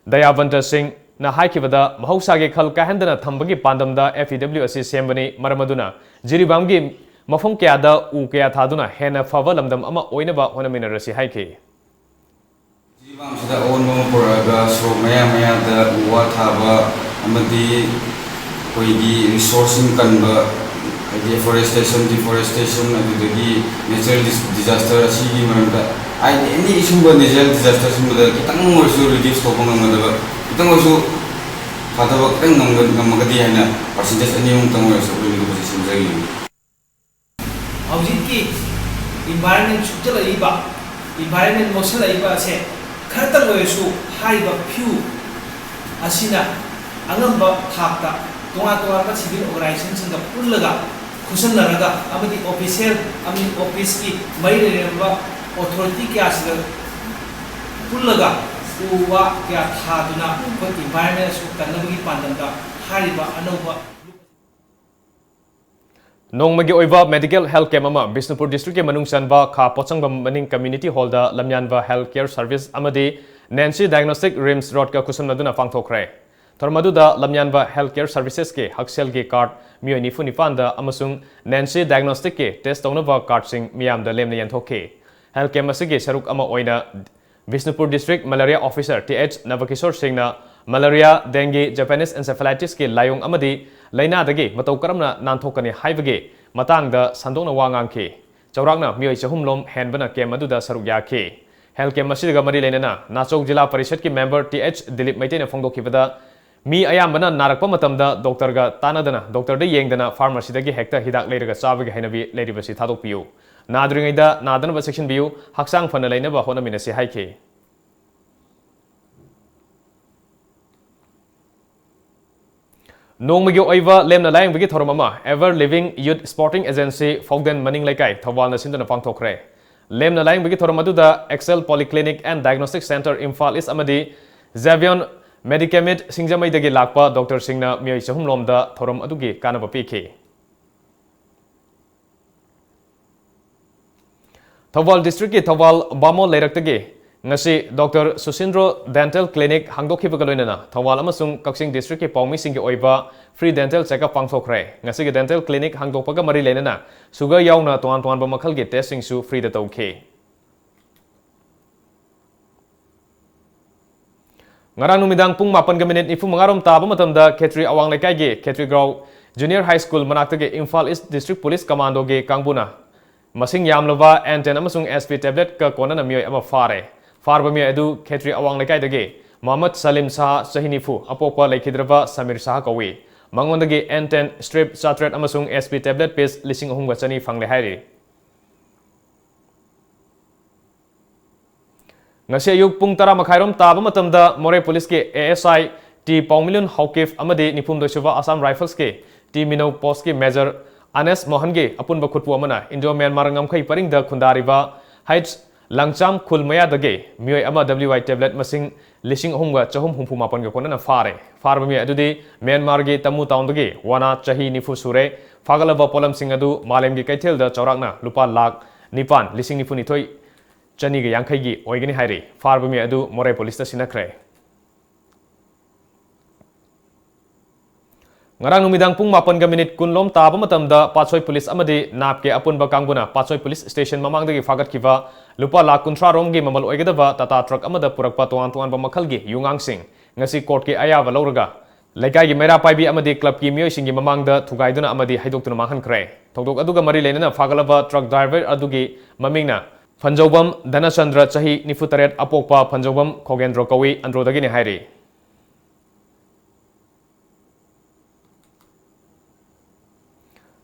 ꯗꯌꯥꯕꯟꯇ ꯁꯤꯡꯅ ꯍꯥꯏꯈꯤꯕꯗ, ꯃꯍꯧꯁꯥꯒꯤ ꯈꯜ ꯀꯥꯏꯍꯟꯗꯅ ꯊꯝꯕꯒꯤ ꯄꯥꯟꯗꯝꯗ F E W ꯑꯁꯤ ꯁꯦꯝꯕꯅꯤ꯫ ꯃꯔꯝ ꯑꯗꯨꯅ ꯖꯤꯔꯤꯕꯥꯝꯒꯤ ꯃꯐꯝ ꯀꯌꯥꯗ ꯎ ꯀꯌꯥ ꯊꯥꯗꯨꯅ ꯍꯦꯟꯅ ꯐꯕ ꯂꯝꯗꯝ ꯑꯃ ꯑꯣꯏꯅꯕ ꯍꯣꯠꯅꯃꯤꯟꯅꯔꯁꯤ ꯍꯥꯏꯈꯤ꯫ ꯖꯤꯔꯤꯕꯥꯝꯁꯤꯗ ꯑꯑꯣꯟꯕ ꯑꯃ ꯄꯨꯔꯛꯑꯒ ꯁꯣꯔꯣꯛ ꯃꯌꯥ ꯃꯌꯥꯗ ꯎ ꯋꯥ ꯊꯥꯕ ꯑꯃꯗꯤ ꯑꯩꯈꯣꯏꯒꯤ ꯔꯤꯁꯣꯔꯁꯁꯤꯡ ꯀꯟꯕ, ꯍꯥꯏꯗꯤ ꯑꯦꯐꯣꯔꯦꯁꯇꯦꯁꯟ, ꯗꯤꯐꯣꯔꯦꯁꯇꯦꯁꯟ, ꯑꯗꯨꯗꯒꯤ ꯅꯦꯆꯔꯦꯜ ꯗꯤꯁ-, ꯗꯤꯖꯥꯁꯇꯔ ꯑꯁꯤꯒꯤ ꯃꯔꯝꯗ, ꯍꯥꯏꯗꯤ ꯑꯦꯅꯤ ꯁꯤꯒꯨꯝꯕ ꯅꯦꯆꯔꯦꯜ ꯗꯤꯖꯥꯁꯇꯔ ꯁꯤꯒꯨꯝꯕꯗ ꯈꯤꯇꯪ ꯑꯣꯏꯔꯁꯨ ꯔꯤꯗ꯭ꯌꯨꯁ ꯇꯧꯕ ꯉꯝꯒꯗꯕ, ꯈꯤꯇꯪ ꯑꯣꯏꯔꯁꯨ ꯊꯥꯗꯕ ꯈꯤꯇꯪ ꯉꯝꯒ-, ꯉꯝꯃꯒꯗꯤ ꯍꯥꯏꯅ ꯄꯥꯔꯁꯦꯟꯇꯦꯖ ꯑꯅꯤ ꯑꯍꯨꯝꯇꯪ ꯑꯣꯏꯔꯁꯨ ꯑꯩꯈꯣꯏ ꯃꯗꯨ ꯍꯧꯖꯤꯛ ꯁꯦꯝꯖꯔꯤꯕꯅꯤ꯫ ꯍꯧꯖꯤꯛꯀꯤ ꯏꯟꯚꯥꯏꯔꯟꯃꯦꯟ ꯁꯣꯛꯆꯜꯂꯛꯏꯕ, ꯏꯟꯚꯥꯏꯔꯟꯃꯦꯟ ꯃꯣꯠꯁꯜꯂꯛꯏꯕ ꯑꯁꯦ ꯈꯔꯇꯪ ꯑꯣꯏꯔꯁꯨ ꯍꯥꯏꯔꯤꯕ ꯐ꯭ꯌꯨ ꯑꯁꯤꯅ ꯑꯉꯝꯕ ꯊꯥꯛꯇ ꯇꯣꯉꯥꯟ ꯇꯣꯉꯥꯟꯕ ꯁꯤꯚꯤꯜ ꯑꯣꯔꯒꯅꯥꯏꯖꯦꯁꯟꯁꯤꯡꯒ ꯄꯨꯜꯂꯒ, ꯈꯨꯠꯁꯝꯅꯔꯒ ꯑꯃꯗꯤ ꯑꯣꯐꯤꯁꯤꯌꯦꯜ ꯑꯃꯗꯤ ꯑꯣꯐꯤꯁꯀꯤ ꯃꯔꯤ ꯂꯩꯅꯔꯝꯕ ꯑꯣꯊꯣꯔꯤꯇꯤ ꯀꯌꯥꯁꯤꯒ ꯄꯨꯜꯂꯒ ꯎ ꯋꯥ ꯀꯌꯥ ꯊꯥꯗꯨꯅ ꯑꯩꯈꯣꯏ ꯏꯟꯚꯥꯏꯔꯟꯃꯦꯟ ꯑꯁꯤ ꯀꯟꯅꯕꯒꯤ ꯄꯥꯟꯗꯝꯗ ꯍꯥꯏꯔꯤꯕ ꯑꯅꯧꯕ ꯅꯣꯡꯃꯒꯤ ꯑꯣꯏꯕ ꯃꯦꯗꯤꯀꯦꯜ ꯍꯦꯜꯊ ꯀꯦꯝꯞ ꯑꯃ ꯕꯤꯁꯅꯨꯄꯨꯔ ꯗꯤꯁꯇ꯭ꯔꯤꯛꯀꯤ ꯃꯅꯨꯡ ꯆꯟꯕ ꯈꯥ ꯄꯣꯠꯁꯪꯕꯝ ꯃꯅꯤꯡ ꯀꯝꯃ꯭ꯌꯨꯅꯤꯇꯤ ꯍꯣꯜꯗ ꯂꯝꯌꯥꯟꯕ ꯍꯦꯜꯊ ꯀꯦꯌꯔ ꯁꯔꯚꯤꯁ ꯑꯃꯗꯤ ꯅꯦꯟꯁꯤ ꯗꯥꯏꯒꯅꯣꯁꯇꯤꯛ ꯔꯤꯝꯁ ꯔꯣꯗꯀ ꯈꯨꯠꯁꯝꯅꯗꯨꯅ ꯄꯥꯡꯊꯣꯛꯈ꯭ꯔꯦ꯫ ꯊꯧꯔꯝ ꯑꯗꯨꯗ ꯂꯝꯌꯥꯟꯕ ꯍꯦꯜꯊ ꯀꯦꯌꯔ ꯁꯔꯚꯤꯁꯦꯁꯀꯤ ꯍꯛꯁꯦꯜꯒꯤ ꯀꯥꯔꯗ ꯃꯤꯑꯣꯏ ꯅꯤꯐꯨ ꯅꯤꯄꯥꯟꯗ ꯑꯃꯁꯨꯡ ꯅꯦꯟꯁꯤ ꯗꯥꯏꯒꯅꯣꯁꯇꯤꯛꯀꯤ ꯇꯦꯁ ꯇꯧꯅꯕ ꯀꯥꯔꯗꯁꯤꯡ ꯃꯤꯌꯥꯝꯗ ꯂꯦꯝꯅ ꯌꯦꯟꯊꯣꯛꯈꯤ꯫ ꯍꯦꯜꯊ ꯀꯦꯝꯞ ꯑꯁꯤꯒꯤ ꯁꯔꯨꯛ ꯑꯃ ꯑꯣꯏꯅ Bishnupur district malaria officer T H Nabakishore ꯁꯤꯡꯅ ꯃꯦꯂꯦꯔꯤꯌꯥ, ꯗꯦꯡꯒꯤ, ꯖꯄꯥꯅꯤꯁ ꯑꯦꯟꯁꯦꯐꯦꯂꯥꯏꯇꯤꯁꯀꯤ ꯂꯥꯏꯑꯣꯡ ꯑꯃꯗꯤ ꯂꯥꯏꯅꯥꯗꯒꯤ ꯃꯇꯧ ꯀꯔꯝꯅ ꯅꯥꯟꯊꯣꯛꯀꯅꯤ ꯍꯥꯏꯕꯒꯤ ꯃꯇꯥꯡꯗ ꯁꯟꯗꯣꯛꯅ ꯋꯥ ꯉꯥꯡꯈꯤ꯫ ꯆꯥꯎꯔꯥꯛꯅ ꯃꯤꯑꯣꯏ ꯆꯍꯨꯝ ꯂꯣꯝ ꯍꯦꯟꯕꯅ ꯀꯦꯝꯞ ꯑꯗꯨꯗ ꯁꯔꯨꯛ ꯌꯥꯈꯤ꯫ ꯍꯦꯜꯊ ꯀꯦꯝꯞ ꯑꯁꯤꯒ ꯃꯔꯤ ꯂꯩꯅꯅ ꯅꯥꯆꯧ ꯖꯤꯂꯥ ꯄꯔꯤꯁꯠꯀꯤ ꯃꯦꯝꯕꯔ ꯇꯤ ꯑꯩꯆ ꯗꯤꯂꯤꯞ ꯃꯩꯇꯩꯅ ꯐꯣꯡꯗꯣꯛꯈꯤꯕꯗ, ꯃꯤ ꯑꯌꯥꯝꯕꯅ ꯅꯥꯔꯛꯄ ꯃꯇꯝꯗ ꯗꯣꯛꯇꯔꯒ ꯇꯥꯟꯅꯗꯅ, ꯗꯣꯛꯇꯔꯗ ꯌꯦꯡꯗꯅ ꯐꯥꯔꯃꯥꯁꯤꯗꯒꯤ ꯍꯦꯛꯇ ꯍꯤꯗꯥꯛ ꯂꯩꯔꯒ ꯆꯥꯕꯒꯤ ꯍꯩꯅꯕꯤ ꯂꯩꯔꯤꯕꯁꯤ ꯊꯥꯗꯣꯛꯄꯤꯌꯨ꯫ ꯅꯥꯗ꯭ꯔꯤꯉꯩꯗ ꯅꯥꯗꯅꯕ ꯆꯦꯛꯁꯤꯟꯕꯤꯌꯨ, ꯍꯛꯆꯥꯡ ꯐꯅ ꯂꯩꯅꯕ ꯍꯣꯠꯅꯃꯤꯟꯅꯁꯤ ꯍꯥꯏꯈꯤ꯫ ꯅꯣꯡꯃꯒꯤ ꯑꯣꯏꯕ ꯂꯦꯝꯅ ꯂꯥꯌꯦꯡꯕꯒꯤ ꯊꯧꯔꯝ ꯑꯃ Ever Living Youth Sporting Agency, ꯐꯥꯎꯗꯦꯟ ꯃꯅꯤꯡ ꯂꯩꯀꯥꯏ, ꯊꯧꯕꯥꯜꯅ ꯁꯤꯟꯗꯨꯅ ꯄꯥꯡꯊꯣꯛꯈ꯭ꯔꯦ꯫ ꯂꯦꯝꯅ ꯂꯥꯌꯦꯡꯕꯒꯤ ꯊꯧꯔꯝ ꯑꯗꯨꯗ Excel Polyclinic and Diagnostic Centre, Imphal ꯏꯁ ꯑꯃꯗꯤ Javion Medicamid, ꯁꯤꯡꯖꯃꯩꯗꯒꯤ ꯂꯥꯛꯄ ꯗꯣꯛꯇꯔꯁꯤꯡꯅ ꯃꯤꯑꯣꯏ ꯆꯍꯨꯝ ꯂꯣꯝꯗ ꯊꯧꯔꯝ ꯑꯗꯨꯒꯤ ꯀꯥꯟꯅꯕ ꯄꯤꯈꯤ꯫ ꯊꯧꯕꯥꯜ districtꯀꯤ ꯊꯧꯕꯥꯜ ꯕꯥꯃꯣꯟ ꯂꯩꯔꯛꯇꯒꯤ ꯉꯁꯤ Doctor Susindro Dental Clinic ꯍꯥꯡꯗꯣꯛꯈꯤꯕꯒ ꯂꯣꯏꯅꯅ ꯊꯧꯕꯥꯜ ꯑꯃꯁꯨꯡ ꯀꯛꯆꯤꯡ districtꯀꯤ ꯄꯥꯎꯃꯤꯁꯤꯡꯒꯤ ꯑꯣꯏꯕ free dental checkup ꯄꯥꯡꯊꯣꯛꯈ꯭ꯔꯦ꯫ ꯉꯁꯤꯒꯤ dental clinic ꯍꯥꯡꯗꯣꯛꯄꯒ ꯃꯔꯤ ꯂꯩꯅꯅ sugar ꯌꯥꯎꯅ ꯇꯣꯉꯥꯟ ꯇꯣꯉꯥꯟꯕ ꯃꯈꯜꯒꯤ testꯁꯤꯡꯁꯨ freeꯗ ꯇꯧꯈꯤ꯫ ꯉꯔꯥꯡ ꯅꯨꯃꯤꯗꯥꯡ ꯄꯨꯡ ꯃꯥꯄꯟꯒ minute ꯅꯤꯐꯨ ꯃꯉꯥꯔꯣꯝ ꯇꯥꯕ ꯃꯇꯝꯗ ꯈꯦꯇ꯭ꯔꯤ ꯑꯋꯥꯡ ꯂꯩꯀꯥꯏꯒꯤ ꯈꯦꯇ꯭ꯔꯤ ꯒ꯭ꯔꯥꯎ Junior High School ꯃꯅꯥꯛꯇꯒꯤ Imphal East District Police Commandoꯒꯤ ꯀꯥꯡꯕꯨꯅ ꯃꯁꯤꯡ ꯌꯥꯝꯂꯕ N ten ꯑꯃꯁꯨꯡ S P tabletꯀ ꯀꯣꯟꯅꯅ ꯃꯤꯑꯣꯏ ꯑꯃ ꯐꯥꯔꯦ꯫ ꯐꯥꯔꯕ ꯃꯤꯑꯣꯏ ꯑꯗꯨ ꯈꯦꯇ꯭ꯔꯤ ꯑꯋꯥꯡ ꯂꯩꯀꯥꯏꯗꯒꯤ ꯃꯣꯍꯝꯃꯗ ꯁꯂꯤꯝ ꯁꯥꯍ, ꯆꯍꯤ ꯅꯤꯐꯨ, ꯑꯄꯣꯛꯄ ꯂꯩꯈꯤꯗ꯭ꯔꯕ ꯁꯃꯤꯔ ꯁꯥꯍ ꯀꯧꯏ꯫ ꯃꯉꯣꯟꯗꯒꯤ N ten strip ꯆꯥꯇ꯭ꯔꯦꯠ ꯑꯃꯁꯨꯡ S P tablet piece ꯂꯤꯁꯤꯡ ꯑꯍꯨꯝꯒ ꯆꯅꯤ ꯐꯪꯂꯦ ꯍꯥꯏꯔꯤ꯫ ꯉꯁꯤ ꯑꯌꯨꯛ ꯄꯨꯡ ꯇꯔꯥ ꯃꯈꯥꯏꯔꯣꯝ ꯇꯥꯕ ꯃꯇꯝꯗ ꯃꯣꯔꯦ ꯄꯨꯂꯤꯁꯀꯤ A S I T ꯄꯥꯎꯃꯤꯂꯨꯟ ꯍꯧꯀꯤꯐ ꯑꯃꯗꯤ ꯅꯤꯐꯨꯍꯨꯝꯗꯣꯏ ꯁꯨꯕ ꯑꯁꯥꯝ ꯔꯥꯏꯐꯜꯁꯀꯤ T ꯃꯤꯅꯧ ꯄꯣꯁꯀꯤ Major ꯑꯅꯦꯁ ꯃꯣꯍꯟꯒꯤ ꯑꯄꯨꯟꯕ ꯈꯨꯠꯄꯨ ꯑꯃꯅ Indo Myanmar ꯉꯝꯈꯩ ꯄꯔꯤꯡꯗ ꯈꯨꯟꯗꯥꯔꯤꯕ ꯍꯩꯠꯁ ꯂꯪꯆꯥꯝ ꯈꯨꯜ ꯃꯌꯥꯗꯒꯤ ꯃꯤꯑꯣꯏ ꯑꯃ W I tablet ꯃꯁꯤꯡ ꯂꯤꯁꯤꯡ ꯑꯍꯨꯝꯒ ꯆꯍꯨꯝ ꯍꯨꯝꯐꯨ ꯃꯥꯄꯟꯒ ꯀꯣꯟꯅꯅ ꯐꯥꯔꯦ꯫ ꯐꯥꯔꯕ ꯃꯤꯑꯣꯏ ꯑꯗꯨꯗꯤ ꯃ꯭ꯌꯥꯟꯃꯥꯔꯒꯤ ꯇꯃꯨ ꯇꯥꯎꯟꯗꯒꯤ ꯋꯥꯅꯥ, ꯆꯍꯤ ꯅꯤꯐꯨ ꯁꯨꯔꯦ꯫ ꯐꯥꯒꯠꯂꯕ ꯄꯣꯠꯂꯝꯁꯤꯡ ꯑꯗꯨ ꯃꯥꯂꯦꯝꯒꯤ ꯀꯩꯊꯦꯜꯗ ꯆꯥꯎꯔꯥꯛꯅ ꯂꯨꯄꯥ ꯂꯥꯈ ꯅꯤꯄꯥꯟ, ꯂꯤꯁꯤꯡ ꯅꯤꯐꯨꯅꯤꯊꯣꯏ, ꯆꯅꯤꯒ ꯌꯥꯡꯈꯩꯒꯤ ꯑꯣꯏꯒꯅꯤ ꯍꯥꯏꯔꯤ꯫ ꯐꯥꯔꯕ ꯃꯤ ꯑꯗꯨ ꯃꯣꯔꯦ ꯄꯨꯂꯤꯁꯇ ꯁꯤꯟꯅꯈ꯭ꯔꯦ꯫ ꯉꯔꯥꯡ ꯅꯨꯃꯤꯗꯥꯡ ꯄꯨꯡ ꯃꯥꯄꯟꯒ minute ꯀꯨꯟ ꯂꯣꯝ ꯇꯥꯕ ꯃꯇꯝꯗ ꯄꯥꯠꯁꯣꯏ ꯄꯨꯂꯤꯁ ꯑꯃꯗꯤ ꯅꯥꯞꯀꯤ ꯑꯄꯨꯟꯕ ꯀꯥꯡꯕꯨꯅ ꯄꯥꯠꯁꯣꯏ ꯄꯨꯂꯤꯁ ꯁ꯭ꯇꯦꯁꯟ ꯃꯃꯥꯡꯗꯒꯤ ꯐꯥꯒꯠꯈꯤꯕ ꯂꯨꯄꯥ ꯂꯥꯈ ꯀꯨꯟꯊ꯭ꯔꯥ ꯔꯣꯝꯒꯤ ꯃꯃꯜ ꯑꯣꯏꯒꯗꯕ ꯇꯥꯇꯥ ꯇ꯭ꯔꯛ ꯑꯃꯗ ꯄꯨꯔꯛꯄ ꯇꯣꯉꯥꯟ ꯇꯣꯉꯥꯟꯕ ꯃꯈꯜꯒꯤ ꯌꯨꯉꯥꯡꯁꯤꯡ ꯉꯁꯤ ꯀꯣꯔꯠꯀꯤ ꯑꯌꯥꯕ ꯂꯧꯔꯒ ꯂꯩꯀꯥꯏꯒꯤ ꯃꯩꯔꯥ ꯄꯥꯏꯕꯤ ꯑꯃꯗꯤ ꯀ꯭ꯂꯕꯀꯤ ꯃꯤꯑꯣꯏꯁꯤꯡꯒꯤ ꯃꯃꯥꯡꯗ ꯊꯨꯒꯥꯏꯗꯨꯅ ꯑꯃꯗꯤ ꯍꯩꯗꯣꯛꯇꯨꯅ ꯃꯥꯡꯍꯟꯈ꯭ꯔꯦ꯫ ꯊꯧꯗꯣꯛ ꯑꯗꯨꯒ ꯃꯔꯤ ꯂꯩꯅꯅ ꯐꯥꯒꯠꯂꯕ ꯇ꯭ꯔꯛ ꯗ꯭ꯔꯥꯏꯚꯔ ꯑꯗꯨꯒꯤ ꯃꯃꯤꯡꯅ ꯐꯟꯖꯧꯕꯝ ꯙꯅꯆꯟꯗ꯭ꯔ, ꯆꯍꯤ ꯅꯤꯐꯨ ꯇꯔꯦꯠ, ꯑꯄꯣꯛꯄ ꯐꯟꯖꯧꯕꯝ ꯈꯣꯒꯦꯟꯗ꯭ꯔꯣ ꯀꯧꯏ, ꯑꯟꯗ꯭ꯔꯣꯗꯒꯤꯅꯤ ꯍꯥꯏꯔꯤ꯫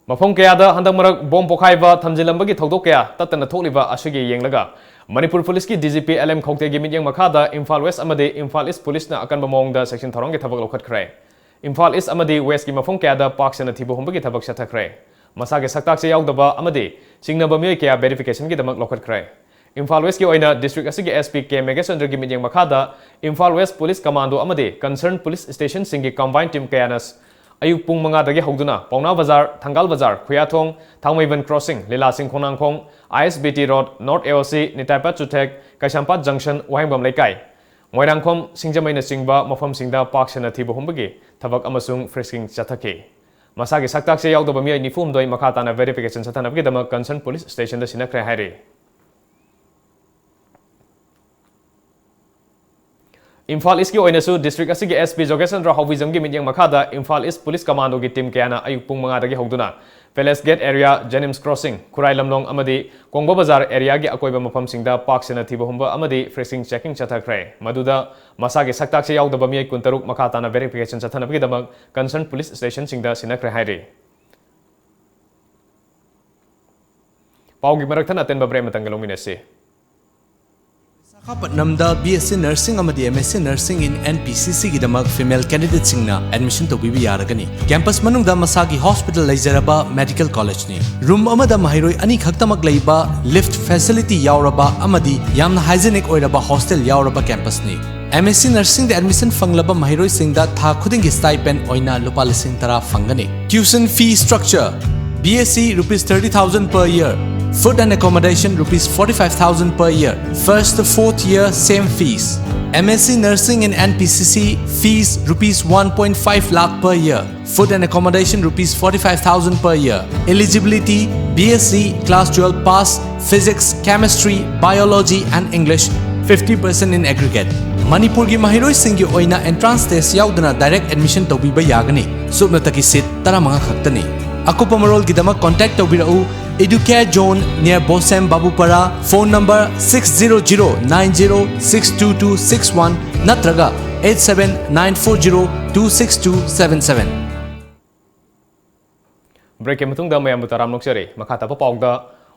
ꯃꯐꯝ ꯀꯌꯥꯗ ꯍꯟꯗꯛ ꯃꯔꯛ ꯕꯣꯝ ꯄꯣꯈꯥꯏꯕ ꯊꯝꯖꯤꯜꯂꯝꯕꯒꯤ ꯊꯧꯗꯣꯛ ꯀꯌꯥ ꯇꯠꯇꯅ ꯊꯣꯛꯂꯤꯕ ꯑꯁꯤꯒꯤ ꯌꯦꯡꯂꯒ ꯃꯅꯤꯄꯨꯔ ꯄꯨꯂꯤꯁꯀꯤ D G P L M ꯈꯧꯇꯦꯒꯤ ꯃꯤꯠꯌꯦꯡ ꯃꯈꯥꯗ ꯏꯝꯐꯥꯜ ꯋꯦꯁ ꯑꯃꯗꯤ ꯏꯝꯐꯥꯜ ꯏꯁ ꯄꯨꯂꯤꯁꯅ ꯑꯀꯟꯕ ꯃꯑꯣꯡꯗ ꯆꯦꯛꯁꯤꯟ ꯊꯧꯔꯥꯡꯒꯤ ꯊꯕꯛ ꯂꯧꯈꯠꯈ꯭ꯔꯦ꯫ ꯏꯝꯐꯥꯜ ꯏꯁ ꯑꯃꯗꯤ ꯋꯦꯁꯀꯤ ꯃꯐꯝ ꯀꯌꯥꯗ ꯄꯥꯛ ꯁꯟꯅ ꯊꯤꯕ ꯍꯨꯝꯕꯒꯤ ꯊꯕꯛ ꯆꯠꯊꯈ꯭ꯔꯦ꯫ ꯃꯁꯥꯒꯤ ꯁꯛꯇꯥꯛꯁꯦ ꯌꯥꯎꯗꯕ ꯑꯃꯗꯤ ꯆꯤꯡꯅꯕ ꯃꯤꯑꯣꯏ ꯀꯌꯥ verificationꯒꯤꯗꯃꯛ ꯂꯧꯈꯠꯈ꯭ꯔꯦ꯫ ꯏꯝꯐꯥꯜ ꯋꯦꯁꯀꯤ ꯑꯣꯏꯅ district ꯑꯁꯤꯒꯤ S P ꯀꯦ ꯃꯦꯘꯆꯟꯗ꯭ꯔꯒꯤ ꯃꯤꯠꯌꯦꯡ ꯃꯈꯥꯗ ꯏꯝꯐꯥꯜ ꯋꯦꯁ ꯄꯨꯂꯤꯁ ꯀꯃꯥꯟꯗꯣ ꯑꯃꯗꯤ concern ꯄꯨꯂꯤꯁ ꯁ꯭ꯇꯦꯁꯟꯁꯤꯡꯒꯤ combined team ꯀꯌꯥꯅ ꯑꯌꯨꯛ ꯄꯨꯡ ꯃꯉꯥꯗꯒꯤ ꯍꯧꯗꯨꯅ ꯄꯥꯎꯅꯥ ꯕꯖꯥꯔ, ꯊꯪꯒꯥꯜ ꯕꯖꯥꯔ, ꯈꯨꯌꯥꯊꯣꯡ, ꯊꯥꯡꯃꯩꯕꯟ ꯀ꯭ꯔꯣꯁꯤꯡ, ꯂꯤꯂꯥꯁꯤꯡ ꯈꯣꯡꯅꯥꯡꯈꯣꯡ, ꯑꯥꯏ ꯑꯦꯁ ꯕꯤ ꯇꯤ ꯔꯣꯗ, ꯅꯣꯔꯠ ꯑꯦ ꯑꯣ ꯁꯤ, ꯅꯤꯇꯥꯏꯄꯥꯠ ꯆꯨꯊꯦꯛ, ꯀꯩꯁꯥꯝꯄꯥꯠ ꯖꯪꯁꯟ, ꯋꯥꯍꯦꯡꯕꯝ ꯂꯩꯀꯥꯏ, ꯃꯣꯏꯔꯥꯡꯈꯣꯝ, ꯁꯤꯡꯖꯃꯩꯅꯆꯤꯡꯕ ꯃꯐꯝꯁꯤꯡꯗ ꯄꯥꯛ ꯁꯟꯅ ꯊꯤꯕ ꯍꯨꯝꯕꯒꯤ ꯊꯕꯛ ꯑꯃꯁꯨꯡ frisking ꯆꯠꯊꯈꯤ꯫ ꯃꯁꯥꯒꯤ ꯁꯛꯇꯥꯛꯁꯦ ꯌꯥꯎꯗꯕ ꯃꯤꯑꯣꯏ ꯅꯤꯐꯨ ꯍꯨꯝꯗꯣꯏ ꯃꯈꯥ ꯇꯥꯅ verification ꯆꯠꯊꯅꯕꯒꯤꯗꯃꯛ concern police stationꯗ ꯁꯤꯟꯅꯈ꯭ꯔꯦ ꯍꯥꯏꯔꯤ꯫ ꯏꯝꯐꯥꯜ ꯏꯁꯀꯤ ꯑꯣꯏꯅꯁꯨ district ꯑꯁꯤꯒꯤ ꯑꯦꯁ ꯄꯤ ꯖꯣꯒꯦꯁ ꯆꯟꯗ꯭ꯔ ꯍꯥꯎꯕꯤꯖꯝꯒꯤ ꯃꯤꯠꯌꯦꯡ ꯃꯈꯥꯗ ꯏꯝꯐꯥꯜ ꯏꯁ ꯄꯨꯂꯤꯁ ꯀꯃꯥꯟꯗꯣꯒꯤ team ꯀꯌꯥꯅ ꯑꯌꯨꯛ ꯄꯨꯡ ꯃꯉꯥꯗꯒꯤ ꯍꯧꯗꯨꯅ Palace Gate area, Jennings Crossing, ꯈꯨꯔꯥꯏ ꯂꯝꯂꯣꯡ ꯑꯃꯗꯤ ꯀꯣꯡꯕ ꯕꯖꯥꯔ areaꯒꯤ ꯑꯀꯣꯏꯕ ꯃꯐꯝꯁꯤꯡꯗ ꯄꯥꯛ ꯁꯟꯅ ꯊꯤꯕ ꯍꯨꯝꯕ ꯑꯃꯗꯤ frisking checking ꯆꯠꯊꯈ꯭ꯔꯦ꯫ ꯃꯗꯨꯗ ꯃꯁꯥꯒꯤ ꯁꯛꯇꯥꯛꯁꯦ ꯌꯥꯎꯗꯕ ꯃꯤꯑꯣꯏ ꯀꯨꯟꯇꯔꯨꯛ ꯃꯈꯥ ꯇꯥꯅ verification ꯆꯠꯊꯅꯕꯒꯤꯗꯃꯛ concern police stationꯁꯤꯡꯗ ꯁꯤꯟꯅꯈ꯭ꯔꯦ ꯍꯥꯏꯔꯤ꯫ ꯄꯥꯎꯒꯤ ꯃꯔꯛ ꯊꯠꯅ ꯑꯇꯦꯟꯕ break ꯑꯃꯇꯪꯒ ꯂꯧꯃꯤꯟꯅꯁꯤ꯫ ꯕꯤꯁꯥꯈꯥꯄꯠꯅꯝꯗ B S C Nursing ꯑꯃꯗꯤ M S C Nursing in N P C Cꯒꯤꯗꯃꯛ female candidateꯁꯤꯡꯅ admission ꯇꯧꯕꯤꯕ ꯌꯥꯔꯒꯅꯤ꯫ Campus ꯃꯅꯨꯡꯗ ꯃꯁꯥꯒꯤ hospital ꯂꯩꯖꯔꯕ medical collegeꯅꯤ꯫ Room ꯑꯃꯗ ꯃꯍꯩꯔꯣꯏ ꯑꯅꯤꯈꯛꯇꯃꯛ ꯂꯩꯕ, lift facility ꯌꯥꯎꯔꯕ ꯑꯃꯗꯤ ꯌꯥꯝꯅ hygienic ꯑꯣꯏꯔꯕ hostel ꯌꯥꯎꯔꯕ campusꯅꯤ꯫ M S C Nursingꯗ admission ꯐꯪꯂꯕ ꯃꯍꯩꯔꯣꯏꯁꯤꯡꯗ ꯊꯥ ꯈꯨꯗꯤꯡꯒꯤ stipend ꯑꯣꯏꯅ ꯂꯨꯄꯥ ꯂꯤꯁꯤꯡ ꯇꯔꯥ ꯐꯪꯒꯅꯤ꯫ Tuition fee structure: B S C rupees thirty thousand per year, food and accommodation rupees forty-five thousand per year, first to fourth year same fees. M S C Nursing in N P C C fees rupees one point five lakh per year, food and accommodation rupees forty-five thousand per year. Eligibility: B S C, class twelve pass, physics, chemistry, biology and English, fifty percent in aggregate. ꯃꯅꯤꯄꯨꯔꯒꯤ ꯃꯍꯩꯔꯣꯏꯁꯤꯡꯒꯤ ꯑꯣꯏꯅ entrance test ꯌꯥꯎꯗꯅ direct admission ꯇꯧꯕꯤꯕ ꯌꯥꯒꯅꯤ꯫ ꯁꯨꯞꯅꯇꯒꯤ seat ꯇꯔꯥꯃꯉꯥ ꯈꯛꯇꯅꯤ꯫ ꯑꯀꯨꯞꯄ ꯃꯔꯣꯜꯒꯤꯗꯃꯛ contact ꯇꯧꯕꯤꯔꯛꯎ Educare Zone near Bosem Babupara, phone number six zero zero nine zero six two two six one ꯅꯠꯇ꯭ꯔꯒ eight seven nine four zero two six two seven seven꯫ Breakꯀꯤ ꯃꯇꯨꯡꯗ ꯃꯌꯥꯝꯕꯨ ꯇꯔꯥꯝꯅ ꯑꯣꯛꯆꯔꯤ꯫ ꯃꯈꯥ ꯇꯥꯕ ꯄꯥꯎꯗ,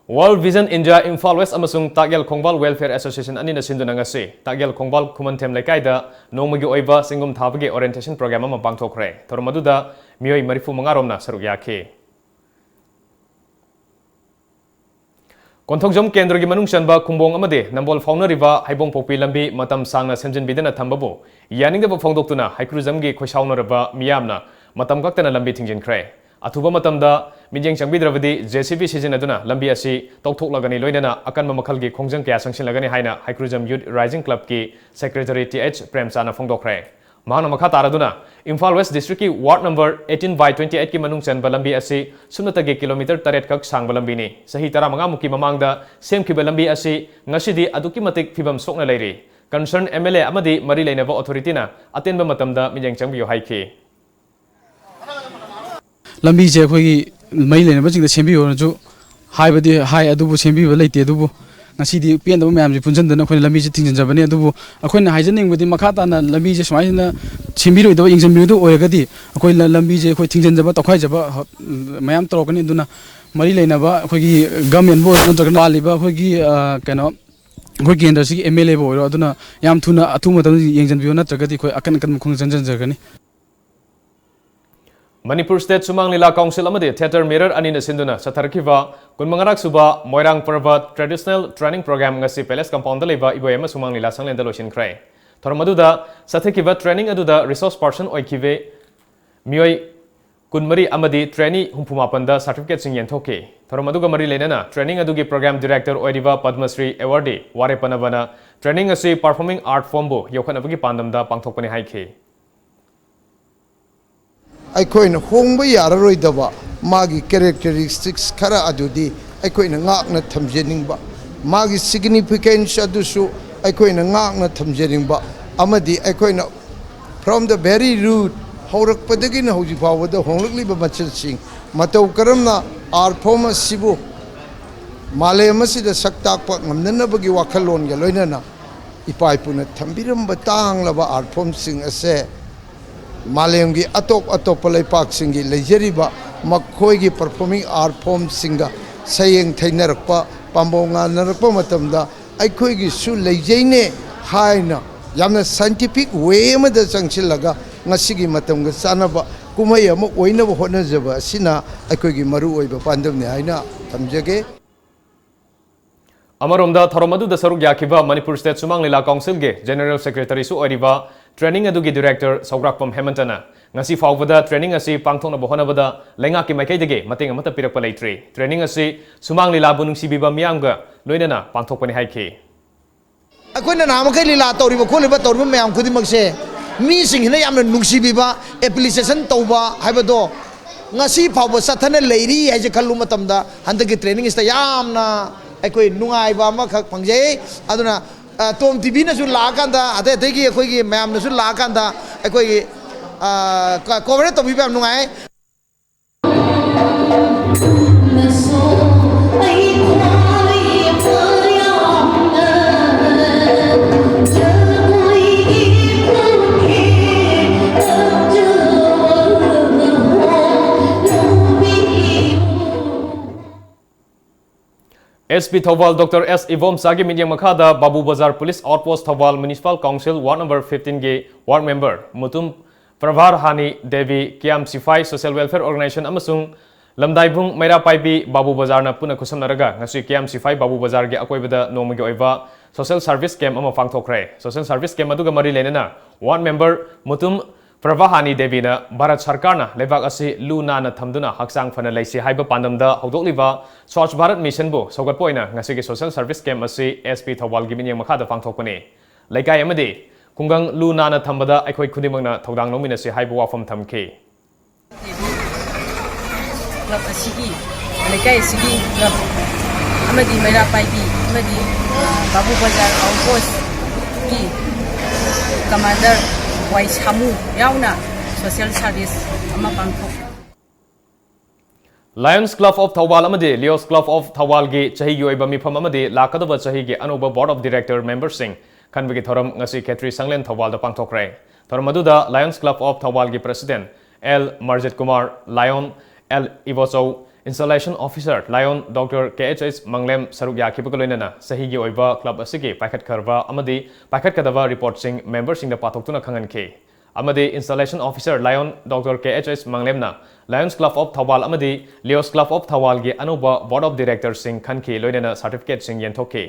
World Vision India Imphal West ꯑꯃꯁꯨꯡ ꯇꯥꯛꯌꯦꯜ ꯈꯣꯡꯕꯥꯜ Welfare Association ꯑꯅꯤꯅ ꯁꯤꯟꯗꯨꯅ ꯉꯁꯤ ꯇꯥꯛꯌꯦꯜ ꯈꯣꯡꯕꯥꯜ ꯈꯨꯃꯟꯊꯦꯝ ꯂꯩꯀꯥꯏꯗ ꯅꯣꯡꯃꯒꯤ ꯑꯣꯏꯕ ꯆꯤꯡꯒꯨꯝ ꯊꯥꯕꯒꯤ orientation program ꯑꯃ ꯄꯥꯡꯊꯣꯛꯈ꯭ꯔꯦ꯫ ꯊꯧꯔꯝ ꯑꯗꯨꯗ ꯃꯤꯑꯣꯏ ꯃꯔꯤꯐꯨ ꯃꯉꯥ ꯔꯣꯝꯅ ꯁꯔꯨꯛ ꯌꯥꯈꯤ꯫ ꯀꯣꯟꯊꯧꯖꯝ ꯀꯦꯟꯗ꯭ꯔꯒꯤ ꯃꯅꯨꯡ ꯆꯟꯕ ꯈꯨꯝꯕꯣꯡ ꯑꯃꯗꯤ ꯅꯝꯕꯣꯜ ꯐꯥꯎꯅꯔꯤꯕ ꯍꯩꯕꯣꯡꯄꯣꯛꯄꯤ ꯂꯝꯕꯤ ꯃꯇꯝ ꯁꯥꯡꯅ ꯁꯦꯝꯖꯤꯟꯕꯤꯗꯅ ꯊꯝꯕꯕꯨ ꯌꯥꯅꯤꯡꯗꯕ ꯐꯣꯡꯗꯣꯛꯇꯨꯅ ꯍꯩꯀ꯭ꯔꯨꯖꯝꯒꯤ ꯈꯣꯏꯁꯥꯎꯅꯔꯕ ꯃꯤꯌꯥꯝꯅ ꯃꯇꯝ ꯀꯛꯇꯅ ꯂꯝꯕꯤ ꯊꯤꯡꯖꯤꯟꯈ꯭ꯔꯦ꯫ ꯑꯊꯨꯕ ꯃꯇꯝꯗ ꯃꯤꯠꯌꯦꯡ ꯆꯪꯕꯤꯗ꯭ꯔꯕꯗꯤ ꯖꯦ ꯁꯤ ꯕꯤ ꯁꯤꯖꯤꯟꯅꯗꯨꯅ ꯂꯝꯕꯤ ꯑꯁꯤ ꯇꯧꯊꯣꯛꯂꯒꯅꯤ, ꯂꯣꯏꯅꯅ ꯑꯀꯟꯕ ꯃꯈꯜꯒꯤ ꯈꯣꯡꯖꯪ ꯀꯌꯥ ꯆꯪꯁꯤꯜꯂꯒꯅꯤ ꯍꯥꯏꯅ ꯍꯩꯀ꯭ꯔꯨꯖꯝ ꯌꯨꯠ ꯔꯥꯏꯖꯤꯡ ꯀ꯭ꯂꯕꯀꯤ ꯁꯦꯀ꯭ꯔꯦꯇꯔꯤ ꯇꯤ ꯑꯩꯆ ꯄ꯭ꯔꯦꯝꯆꯥꯅ ꯐꯣꯡꯗꯣꯛꯈ꯭ꯔꯦ꯫ ꯃꯍꯥꯛꯅ ꯃꯈꯥ ꯇꯥꯔꯗꯨꯅ, ꯏꯝꯐꯥꯜ ꯋꯦꯁ ꯗꯤꯁꯇ꯭ꯔꯤꯛꯀꯤ ward number eighteen by twenty eight ꯀꯤ ꯃꯅꯨꯡ ꯆꯟꯕ ꯂꯝꯕꯤ ꯑꯁꯤ ꯁꯨꯞꯅꯇꯒꯤ ꯀꯤꯂꯣꯃꯤꯇꯔ ꯇꯔꯦꯠ ꯈꯛ ꯁꯥꯡꯕ ꯂꯝꯕꯤꯅꯤ꯫ ꯆꯍꯤ ꯇꯔꯥꯃꯉꯥ ꯃꯨꯛꯀꯤ ꯃꯃꯥꯡꯗ ꯁꯦꯝꯈꯤꯕ ꯂꯝꯕꯤ ꯑꯁꯤ ꯉꯁꯤꯗꯤ ꯑꯗꯨꯛꯀꯤ ꯃꯇꯤꯛ ꯐꯤꯕꯝ ꯁꯣꯛꯅ ꯂꯩꯔꯤ꯫ Concerned M L A ꯑꯃꯗꯤ ꯃꯔꯤ ꯂꯩꯅꯕ ꯑꯣꯊꯣꯔꯤꯇꯤꯅ ꯑꯇꯦꯟꯕ ꯃꯇꯝꯗ ꯃꯤꯠꯌꯦꯡ ꯆꯪꯕꯤꯌꯨ ꯍꯥꯏꯈꯤ꯫ ꯂꯝꯕꯤꯁꯦ ꯑꯩꯈꯣꯏꯒꯤ ꯃꯔꯤ ꯂꯩꯅꯕꯁꯤꯡꯗ ꯁꯦꯝꯕꯤꯌꯣꯅꯁꯨ ꯍꯥꯏꯕꯗꯤ ꯍꯥꯏ, ꯑꯗꯨꯕꯨ ꯁꯦꯝꯕꯤꯕ ꯂꯩꯇꯦ꯫ ꯑꯗꯨꯕꯨ ꯉꯁꯤꯗꯤ ꯄꯦꯟꯗꯕ ꯃꯌꯥꯝꯁꯦ ꯄꯨꯟꯁꯤꯟꯗꯨꯅ ꯑꯩꯈꯣꯏꯅ ꯂꯝꯕꯤꯁꯦ ꯊꯤꯡꯖꯤꯟꯖꯕꯅꯤ꯫ ꯑꯗꯨꯕꯨ ꯑꯩꯈꯣꯏꯅ ꯍꯥꯏꯖꯅꯤꯡꯕꯗꯤ, ꯃꯈꯥ ꯇꯥꯅ ꯂꯝꯕꯤꯁꯦ ꯁꯨꯃꯥꯏꯅ ꯁꯦꯝꯕꯤꯔꯣꯏꯗꯕ, ꯌꯦꯡꯁꯤꯟꯕꯤꯔꯣꯏꯗꯕ ꯑꯣꯏꯔꯒꯗꯤ, ꯑꯩꯈꯣꯏ ꯂ-, ꯂꯝꯕꯤꯁꯦ ꯑꯩꯈꯣꯏ ꯊꯤꯡꯖꯤꯟꯖꯕ, ꯇꯧꯈꯥꯏꯖꯕ ꯍ-, ꯃꯌꯥꯝ ꯇꯧꯔꯛꯀꯅꯤ꯫ ꯑꯗꯨꯅ ꯃꯔꯤ ꯂꯩꯅꯕ ꯑꯩꯈꯣꯏꯒꯤ ꯒꯃꯦꯟꯕꯨ ꯑꯣꯏꯔꯣ, ꯅꯠꯇ꯭ꯔꯒꯅ ꯄꯥꯜꯂꯤꯕ ꯑꯩꯈꯣꯏꯒꯤ, ꯑ, ꯀꯩꯅꯣ, ꯑꯩꯈꯣꯏ ꯀꯦꯟꯗ꯭ꯔꯁꯤꯒꯤ ꯑꯦꯝ ꯑꯦꯜ ꯑꯦꯕꯨ ꯑꯣꯏꯔꯣ, ꯑꯗꯨꯅ ꯌꯥꯝ ꯊꯨꯅ ꯑꯊꯨꯕ ꯃꯇꯝꯗ ꯌꯦꯡꯁꯤꯟꯕꯤꯌꯨ, ꯅꯠꯇ꯭ꯔꯒꯗꯤ ꯑꯩꯈꯣꯏ ꯑꯀꯟ ꯑꯀꯟꯕ ꯈꯣꯡꯖꯪ ꯆꯪꯖꯔꯛꯀꯅꯤ꯫ ꯃꯅꯤꯄꯨꯔ ꯁ꯭ꯇꯦꯠ ꯁꯨꯃꯥꯡ ꯂꯤꯂꯥ ꯀꯥꯎꯟꯁꯤꯜ ꯑꯃꯗꯤ ꯊꯤꯌꯦꯇꯔ ꯃꯤꯔꯔ ꯑꯅꯤꯅ ꯁꯤꯟꯗꯨꯅ ꯆꯠꯊꯔꯛꯈꯤꯕ ꯀꯨꯟꯃꯉꯥꯔꯛ ꯁꯨꯕ ꯃꯣꯏꯔꯥꯡ ꯄꯔꯕ ꯇ꯭ꯔꯦꯗꯤꯁꯅꯦꯜ ꯇ꯭ꯔꯦꯅꯤꯡ ꯄ꯭ꯔꯣꯒ꯭ꯔꯥꯝ ꯉꯁꯤ ꯄꯦꯂꯦꯁ ꯀꯝꯄꯥꯎꯟꯗ ꯂꯩꯕ ꯏꯕꯣꯌꯥꯏꯃ ꯁꯨꯃꯥꯡ ꯂꯤꯂꯥ ꯁꯪꯂꯦꯟꯗ ꯂꯣꯏꯁꯤꯟꯈ꯭ꯔꯦ꯫ ꯊꯧꯔꯝ ꯑꯗꯨꯗ ꯆꯠꯊꯈꯤꯕ ꯇ꯭ꯔꯦꯅꯤꯡ ꯑꯗꯨꯗ ꯔꯤꯁꯣꯔꯁ ꯄꯥꯔꯁꯟ ꯑꯣꯏꯈꯤꯕ ꯃꯤꯑꯣꯏ ꯀꯨꯟꯃꯔꯤ ꯑꯃꯗꯤ ꯇ꯭ꯔꯦꯅꯤ ꯍꯨꯝꯐꯨ ꯃꯥꯄꯟꯗ ꯁꯥꯔꯇꯤꯐꯤꯀꯦꯠꯁꯤꯡ ꯌꯦꯟꯊꯣꯛꯈꯤ꯫ ꯊꯧꯔꯝ ꯑꯗꯨꯒ ꯃꯔꯤ ꯂꯩꯅꯅ ꯇ꯭ꯔꯦꯅꯤꯡ ꯑꯗꯨꯒꯤ ꯄ꯭ꯔꯣꯒ꯭ꯔꯥꯝ ꯗꯤꯔꯦꯛꯇꯔ ꯑꯣꯏꯔꯤꯕ ꯄꯗꯃꯁ꯭ꯔꯤ ꯑꯦꯋꯥꯔꯗꯤ ꯋꯥꯔꯦ ꯄꯅꯕꯅ ꯇ꯭ꯔꯦꯅꯤꯡ ꯑꯁꯤ ꯄꯔꯐꯣꯔꯃꯤꯡ ꯑꯥꯔꯠ ꯐꯣꯔꯝꯕꯨ ꯌꯣꯛꯈꯠꯅꯕꯒꯤ ꯄꯥꯟꯗꯝꯗ ꯄꯥꯡꯊꯣꯛꯄꯅꯤ ꯍꯥꯏꯈꯤ꯫ ꯑꯩꯈꯣꯏꯅ ꯍꯣꯡꯕ ꯌꯥꯔꯔꯣꯏꯗꯕ ꯃꯥꯒꯤ ꯀꯦꯔꯦꯛꯇꯔꯤꯁꯇꯤꯛꯁ ꯈꯔ ꯑꯗꯨꯗꯤ ꯑꯩꯈꯣꯏꯅ ꯉꯥꯛꯅ ꯊꯝꯖꯅꯤꯡꯕ, ꯃꯥꯒꯤ ꯁꯤꯒꯅꯤꯐꯤꯀꯦꯟꯁ ꯑꯗꯨꯁꯨ ꯑꯩꯈꯣꯏꯅ ꯉꯥꯛꯅ ꯊꯝꯖꯅꯤꯡꯕ, ꯑꯃꯗꯤ ꯑꯩꯈꯣꯏꯅ from the very root, ꯍꯧꯔꯛꯄꯗꯒꯤꯅ ꯍꯧꯖꯤꯛ ꯐꯥꯎꯕꯗ ꯍꯣꯡꯂꯛꯂꯤꯕ ꯃꯆꯜꯁꯤꯡ, ꯃꯇꯧ ꯀꯔꯝꯅ ꯑꯥꯔꯠ ꯐꯣꯔꯝ ꯑꯁꯤꯕꯨ ꯃꯥꯂꯦꯝ ꯑꯁꯤꯗ ꯁꯛ ꯇꯥꯛꯄ ꯉꯝꯅꯅꯕꯒꯤ ꯋꯥꯈꯜꯂꯣꯟꯒ ꯂꯣꯏꯅꯅ ꯏꯄꯥ ꯏꯄꯨꯅ ꯊꯝꯕꯤꯔꯝꯕ ꯇꯥꯡꯂꯕ ꯑꯥꯔꯠ ꯐꯣꯔꯝꯁꯤꯡ ꯑꯁꯦ ꯃꯥꯂꯦꯝꯒꯤ ꯑꯇꯣꯞ ꯑꯇꯣꯞꯄ ꯂꯩꯄꯥꯛꯁꯤꯡꯒꯤ ꯂꯩꯖꯔꯤꯕ ꯃꯈꯣꯏꯒꯤ ꯄꯔꯐꯣꯔꯃꯤꯡ ꯑꯥꯔꯠ ꯐꯣꯔꯝꯁꯤꯡꯒ ꯁꯌꯦꯡ ꯊꯩꯅꯔꯛꯄ, ꯄꯥꯝꯕꯣꯝ ꯉꯥꯟꯅꯔꯛꯄ ꯃꯇꯝꯗ ꯑꯩꯈꯣꯏꯒꯤꯁꯨ ꯂꯩꯖꯩꯅꯦ ꯍꯥꯏꯅ ꯌꯥꯝꯅ ꯁꯥꯏꯟꯇꯤꯐꯤꯛ ꯋꯦ ꯑꯃꯗ ꯆꯪꯁꯤꯜꯂꯒ ꯉꯁꯤꯒꯤ ꯃꯇꯝꯒ ꯆꯥꯟꯅꯕ ꯀꯨꯝꯍꯩ ꯑꯃ ꯑꯣꯏꯅꯕ ꯍꯣꯠꯅꯖꯕ ꯑꯁꯤꯅ ꯑꯩꯈꯣꯏꯒꯤ ꯃꯔꯨꯑꯣꯏꯕ ꯄꯥꯟꯗꯝꯅꯤ ꯍꯥꯏꯅ ꯊꯝꯖꯒꯦ꯫ ꯑꯃꯔꯣꯝꯗ, ꯊꯧꯔꯝ ꯑꯗꯨꯗ ꯁꯔꯨꯛ ꯌꯥꯈꯤꯕ ꯃꯅꯤꯄꯨꯔ ꯁ꯭ꯇꯦꯠ ꯁꯨꯃꯥꯡ ꯂꯤꯂꯥ ꯀꯥꯎꯟꯁꯤꯜꯒꯤ ꯖꯦꯅꯔꯦꯜ ꯁꯦꯀ꯭ꯔꯦꯇꯔꯤꯁꯨ ꯑꯣꯏꯔꯤꯕ ꯇ꯭ꯔꯦꯅꯤꯡ ꯑꯗꯨꯒꯤ ꯗꯤꯔꯦꯛꯇꯔ ꯁꯧꯒ꯭ꯔꯥꯛꯄꯝ ꯍꯦꯃꯟꯇꯅ ꯉꯁꯤ ꯐꯥꯎꯕꯗ training ꯑꯁꯤ ꯄꯥꯡꯊꯣꯛꯅꯕ ꯍꯣꯠꯅꯕꯗ ꯂꯩꯉꯥꯛꯀꯤ ꯃꯥꯏꯀꯩꯗꯒꯤ ꯃꯇꯦꯡ ꯑꯃꯠꯇ ꯄꯤꯔꯛꯄ ꯂꯩꯇ꯭ꯔꯤ꯫ Training ꯑꯁꯤ ꯁꯨꯃꯥꯡ ꯂꯤꯂꯥꯕꯨ ꯅꯨꯡꯁꯤꯕꯤꯕ ꯃꯤꯌꯥꯝꯒ ꯂꯣꯏꯅꯅ ꯄꯥꯡꯊꯣꯛꯄꯅꯤ ꯍꯥꯏꯈꯤ꯫ ꯑꯩꯈꯣꯏꯅ ꯅꯍꯥꯟꯃꯈꯩ ꯂꯤꯂꯥ ꯇꯧꯔꯤꯕ ꯈꯣꯠꯂꯤꯕ ꯇꯧꯔꯤꯕ ꯃꯌꯥꯝ ꯈꯨꯗꯤꯡꯃꯛꯁꯦ ꯃꯤꯁꯤꯡꯁꯤꯅ ꯌꯥꯝꯅ ꯅꯨꯡꯁꯤꯕꯤꯕ, appreciation ꯇꯧꯕ ꯍꯥꯏꯕꯗꯣ ꯉꯁꯤ ꯐꯥꯎꯕ ꯆꯠꯊꯅ ꯂꯩꯔꯤ ꯍꯥꯏꯁꯦ ꯈꯜꯂꯨ ꯃꯇꯝꯗ ꯍꯟꯗꯛꯀꯤ training ꯑꯁꯤꯗ ꯌꯥꯝꯅ ꯑꯩꯈꯣꯏ ꯅꯨꯡꯉꯥꯏꯕ ꯑꯃꯈꯛ ꯐꯪꯖꯩ꯫ ꯑꯗꯨꯅ, ꯑ, ꯇꯣꯝ ꯇꯤꯚꯤꯅꯁꯨ ꯂꯥꯛꯑꯀꯥꯟꯗ, ꯑꯇꯩ ꯑꯇꯩꯒꯤ ꯑꯩꯈꯣꯏꯒꯤ ꯃꯌꯥꯝꯅꯁꯨ ꯂꯥꯛꯑꯀꯥꯟꯗ ꯑꯩꯈꯣꯏꯒꯤ, ꯑ, ꯀ-, coverage ꯇꯧꯕꯤꯕ ꯌꯥꯝ ꯅꯨꯡꯉꯥꯏ꯫ SP ꯊꯧꯕꯥꯜ Doctor S ꯏꯕꯣꯝꯆꯥꯒꯤ ꯃꯤꯠꯌꯦꯡ ꯃꯈꯥꯗ ꯕꯥꯕꯨ ꯕꯖꯥꯔ Police Outpost Thoubal Municipal Council Ward number fifteen ꯒꯤ ward member Mutum ꯄ꯭ꯔꯚꯥꯔꯍꯥꯅꯤ Devi, ꯀꯤꯌꯥꯝ ꯁꯤꯐꯥꯏ Social Welfare Organization ꯑꯃꯁꯨꯡ ꯂꯝꯗꯥꯏꯕꯨꯡ ꯃꯩꯔꯥ ꯄꯥꯏꯕꯤ ꯕꯥꯕꯨ ꯕꯖꯥꯔꯅ ꯄꯨꯟꯅ ꯈꯨꯠꯁꯝꯅꯔꯒ ꯉꯁꯤ ꯀꯤꯌꯥꯝ ꯁꯤꯐꯥꯏ ꯕꯥꯕꯨ ꯕꯖꯥꯔꯒꯤ ꯑꯀꯣꯏꯕꯗ ꯅꯣꯡꯃꯒꯤ ꯑꯣꯏꯕ social service camp ꯑꯃ ꯄꯥꯡꯊꯣꯛꯈ꯭ꯔꯦ꯫ Social service camp ꯑꯗꯨꯒ ꯃꯔꯤ ꯂꯩꯅꯅ ward member ꯃꯨꯇꯨꯝ ꯄ꯭ꯔꯚꯥꯍꯥꯅꯤ ꯗꯦꯕꯤꯅ ꯚꯥꯔꯠ ꯁꯔꯀꯥꯔꯅ ꯂꯩꯕꯥꯛ ꯑꯁꯤ ꯂꯨ ꯅꯥꯟꯅ ꯊꯝꯗꯨꯅ ꯍꯛꯆꯥꯡ ꯐꯅ ꯂꯩꯁꯤ ꯍꯥꯏꯕ ꯄꯥꯟꯗꯝꯗ ꯍꯧꯗꯣꯛꯂꯤꯕ Swachh Bharat Missionꯕꯨ ꯁꯧꯒꯠꯄ ꯑꯣꯏꯅ ꯉꯁꯤꯒꯤ social service camp ꯑꯁꯤ SP ꯊꯧꯕꯥꯜꯒꯤ ꯃꯤꯠꯌꯦꯡ ꯃꯈꯥꯗ ꯄꯥꯡꯊꯣꯛꯄꯅꯤ꯫ ꯂꯩꯀꯥꯏ ꯑꯃꯗꯤ ꯈꯨꯡꯒꯪ ꯂꯨ ꯅꯥꯟꯅ ꯊꯝꯕꯗ ꯑꯩꯈꯣꯏ ꯈꯨꯗꯤꯡꯃꯛꯅ ꯊꯧꯗꯥꯡ ꯂꯧꯃꯤꯟꯅꯁꯤ ꯍꯥꯏꯕ ꯋꯥꯐꯝ ꯊꯝꯈꯤ꯫ Club ꯑꯁꯤꯒꯤ, ꯂꯩꯀꯥꯏ ꯑꯁꯤꯒꯤ club ꯑꯃꯗꯤ ꯃꯩꯔꯥ ꯄꯥꯏꯕꯤ ꯑꯃꯗꯤ, ꯑ, ꯕꯥꯕꯨ ꯕꯖꯥꯔ Outpostꯀꯤ commander ꯋꯥꯏ ꯁꯥꯃꯨ ꯌꯥꯎꯅ social service ꯑꯃ ꯄꯥꯡꯊꯣꯛ Lions Club of ꯊꯧꯕꯥꯜ ꯑꯃꯗꯤ Leos Club of ꯊꯧꯕꯥꯜꯒꯤ ꯆꯍꯤꯒꯤ ꯑꯣꯏꯕ ꯃꯤꯐꯝ ꯑꯃꯗꯤ ꯂꯥꯛꯀꯗꯕ ꯆꯍꯤꯒꯤ ꯑꯅꯧꯕ Board of Director memberꯁꯤꯡ ꯈꯟꯕꯒꯤ ꯊꯧꯔꯝ ꯉꯁꯤ ꯈꯦꯇ꯭ꯔꯤ ꯁꯪꯂꯦꯟ ꯊꯧꯕꯥꯜꯗ ꯄꯥꯡꯊꯣꯛꯈ꯭ꯔꯦ꯫ ꯊꯧꯔꯝ ꯑꯗꯨꯗ Lions Club of ꯊꯧꯕꯥꯜꯒꯤ President L Marjit Kumar, Lion L Ibochou, Installation Officer Lion Doctor K H H Manglem ꯁꯔꯨꯛ ꯌꯥꯈꯤꯕꯒ ꯂꯣꯏꯅꯅ ꯆꯍꯤꯒꯤ ꯑꯣꯏꯕ club ꯑꯁꯤꯒꯤ ꯄꯥꯏꯈꯠꯈ꯭ꯔꯕ ꯑꯃꯗꯤ ꯄꯥꯏꯈꯠꯀꯗꯕ reportꯁꯤꯡ memberꯁꯤꯡꯗ ꯄꯥꯊꯣꯛꯇꯨꯅ ꯈꯪꯍꯟꯈꯤ꯫ ꯑꯃꯗꯤ Installation Officer Lion Doctor K H H ꯃꯪꯂꯦꯝꯅ Lions Club of ꯊꯧꯕꯥꯜ ꯑꯃꯗꯤ Leos Club of ꯊꯧꯕꯥꯜꯒꯤ ꯑꯅꯧꯕ Board of Directorꯁꯤꯡ ꯈꯟꯈꯤ, ꯂꯣꯏꯅꯅ certificateꯁꯤꯡ ꯌꯦꯟꯊꯣꯛꯈꯤ꯫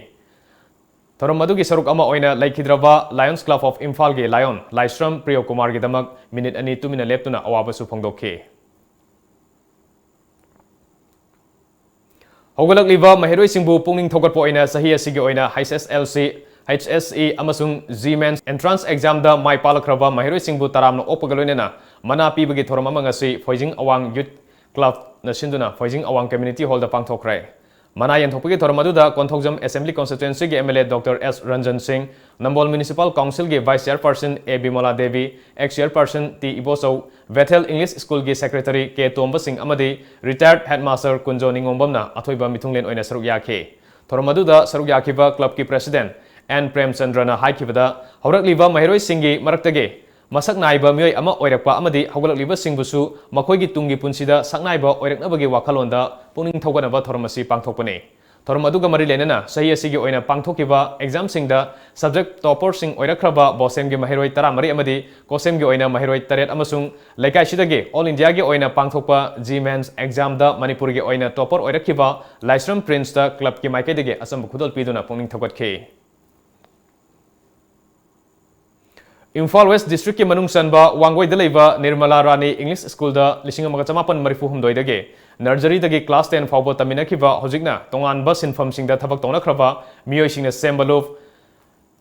ꯊꯧꯔꯝ ꯑꯗꯨꯒꯤ ꯁꯔꯨꯛ ꯑꯃ ꯑꯣꯏꯅ ꯂꯩꯈꯤꯗ꯭ꯔꯕ Lions Club of ꯏꯝꯐꯥꯜꯒꯤ Lion ꯂꯥꯏꯁ꯭ꯔꯝ ꯄ꯭ꯔꯤꯌꯣ ꯀꯨꯃꯥꯔꯒꯤꯗꯃꯛ ꯃꯤꯅꯤꯠ ꯑꯅꯤ ꯇꯨꯃꯤꯟꯅ ꯂꯦꯞꯇꯨꯅ ꯑꯋꯥꯕꯁꯨ ꯐꯣꯡꯗꯣꯛꯈꯤ꯫ ꯍꯧꯒꯠꯂꯛꯂꯤꯕ ꯃꯍꯩꯔꯣꯏꯁꯤꯡꯕꯨ ꯄꯨꯛꯅꯤꯡ ꯊꯧꯒꯠꯄ ꯑꯣꯏꯅ ꯆꯍꯤ ꯑꯁꯤꯒꯤ ꯑꯣꯏꯅ H S L C, H S C ꯑꯃꯁꯨꯡ G Mains entrance examꯗ ꯃꯥꯏ ꯄꯥꯛꯂꯛꯈ꯭ꯔꯕ ꯃꯍꯩꯔꯣꯏꯁꯤꯡꯕꯨ ꯇꯔꯥꯝꯅ ꯑꯣꯛꯄꯒ ꯂꯣꯏꯅꯅ ꯃꯅꯥ ꯄꯤꯕꯒꯤ ꯊꯧꯔꯝ ꯑꯃ ꯉꯁꯤ ꯐꯣꯏꯖꯤꯡ ꯑꯋꯥꯡ Youth Clubꯅ ꯁꯤꯟꯗꯨꯅ ꯐꯣꯏꯖꯤꯡ ꯑꯋꯥꯡ Community Hallꯗ ꯄꯥꯡꯊꯣꯛꯈ꯭ꯔꯦ꯫ ꯃꯅꯥ ꯌꯦꯟꯊꯣꯛꯄꯒꯤ ꯊꯧꯔꯝ ꯑꯗꯨꯗ ꯀꯣꯟꯊꯧꯖꯝ Assembly Constituencyꯒꯤ M L A Doctor S Ranjan Singh, Nambol Municipal Councilꯒꯤ Vice Chairperson A Bimala Devi, Ex Chairperson T Ibochou, Bethel English Schoolꯒꯤ Secretary ꯀꯦ ꯇꯣꯝꯕ ꯁꯤꯡ ꯑꯃꯗꯤ Retired Headmaster ꯀꯨꯟꯖꯣ ꯅꯤꯉꯣꯝꯕꯝꯅ ꯑꯊꯣꯏꯕ ꯃꯤꯊꯨꯡꯂꯦꯟ ꯑꯣꯏꯅ ꯁꯔꯨꯛ ꯌꯥꯈꯤ꯫ ꯊꯧꯔꯝ ꯑꯗꯨꯗ ꯁꯔꯨꯛ ꯌꯥꯈꯤꯕ clubꯀꯤ President N ꯄ꯭ꯔꯦꯝꯆꯟꯗ꯭ꯔꯅ ꯍꯥꯏꯈꯤꯕꯗ, ꯍꯧꯔꯛꯂꯤꯕ ꯃꯍꯩꯔꯣꯏꯁꯤꯡꯒꯤ ꯃꯔꯛꯇꯒꯤ ꯃꯁꯛ ꯅꯥꯏꯕ ꯃꯤꯑꯣꯏ ꯑꯃ ꯑꯣꯏꯔꯛꯄ ꯑꯃꯗꯤ ꯍꯧꯒꯠꯂꯛꯂꯤꯕꯁꯤꯡꯕꯨꯁꯨ ꯃꯈꯣꯏꯒꯤ ꯇꯨꯡꯒꯤ ꯄꯨꯟꯁꯤꯗ ꯁꯛꯅꯥꯏꯕ ꯑꯣꯏꯔꯛꯅꯕꯒꯤ ꯋꯥꯈꯜꯂꯣꯟꯗ ꯄꯨꯛꯅꯤꯡ ꯊꯧꯒꯠꯅꯕ ꯊꯧꯔꯝ ꯑꯁꯤ ꯄꯥꯡꯊꯣꯛꯄꯅꯤ꯫ ꯊꯧꯔꯝ ꯑꯗꯨꯒ ꯃꯔꯤ ꯂꯩꯅꯅ ꯆꯍꯤ ꯑꯁꯤꯒꯤ ꯑꯣꯏꯅ ꯄꯥꯡꯊꯣꯛꯈꯤꯕ examꯁꯤꯡꯗ subject topperꯁꯤꯡ ꯑꯣꯏꯔꯛꯈ꯭ꯔꯕ ꯕꯣꯁꯦꯝꯒꯤ ꯃꯍꯩꯔꯣꯏ ꯇꯔꯥꯃꯔꯤ ꯑꯃꯗꯤ ꯀꯣꯁꯦꯝꯒꯤ ꯑꯣꯏꯅ ꯃꯍꯩꯔꯣꯏ ꯇꯔꯦꯠ ꯑꯃꯁꯨꯡ ꯂꯩꯀꯥꯏꯁꯤꯗꯒꯤ All Indiaꯒꯤ ꯑꯣꯏꯅ ꯄꯥꯡꯊꯣꯛꯄ G Mains examꯗ ꯃꯅꯤꯄꯨꯔꯒꯤ ꯑꯣꯏꯅ topper ꯑꯣꯏꯔꯛꯈꯤꯕ ꯂꯥꯏꯁ꯭ꯔꯝ Princeꯇ clubꯀꯤ ꯃꯥꯏꯀꯩꯗꯒꯤ ꯑꯆꯝꯕ ꯈꯨꯗꯣꯜ ꯄꯤꯗꯨꯅ ꯄꯨꯛꯅꯤꯡ ꯊꯧꯒꯠꯈꯤ꯫ ꯏꯝꯐꯥꯜ West Districtꯀꯤ ꯃꯅꯨꯡ ꯆꯟꯕ ꯋꯥꯡꯒꯣꯏꯗ ꯂꯩꯕ ꯅꯤꯔꯃꯂꯥ ꯔꯥꯅꯤ English Schoolꯗ ꯂꯤꯁꯤꯡ ꯑꯃꯒ ꯆꯃꯥꯄꯟ ꯃꯔꯤꯐꯨ ꯍꯨꯝꯗꯣꯏꯗꯒꯤ nurseryꯗꯒꯤ class ten ꯐꯥꯎꯕ ꯇꯝꯃꯤꯟꯅꯈꯤꯕ, ꯍꯧꯖꯤꯛꯅ ꯇꯣꯉꯥꯟꯕ ꯁꯤꯟꯐꯝꯁꯤꯡꯗ ꯊꯕꯛ ꯇꯧꯅꯈ꯭ꯔꯕ ꯃꯤꯑꯣꯏꯁꯤꯡꯅ ꯁꯦꯝꯕ ꯂꯨꯞ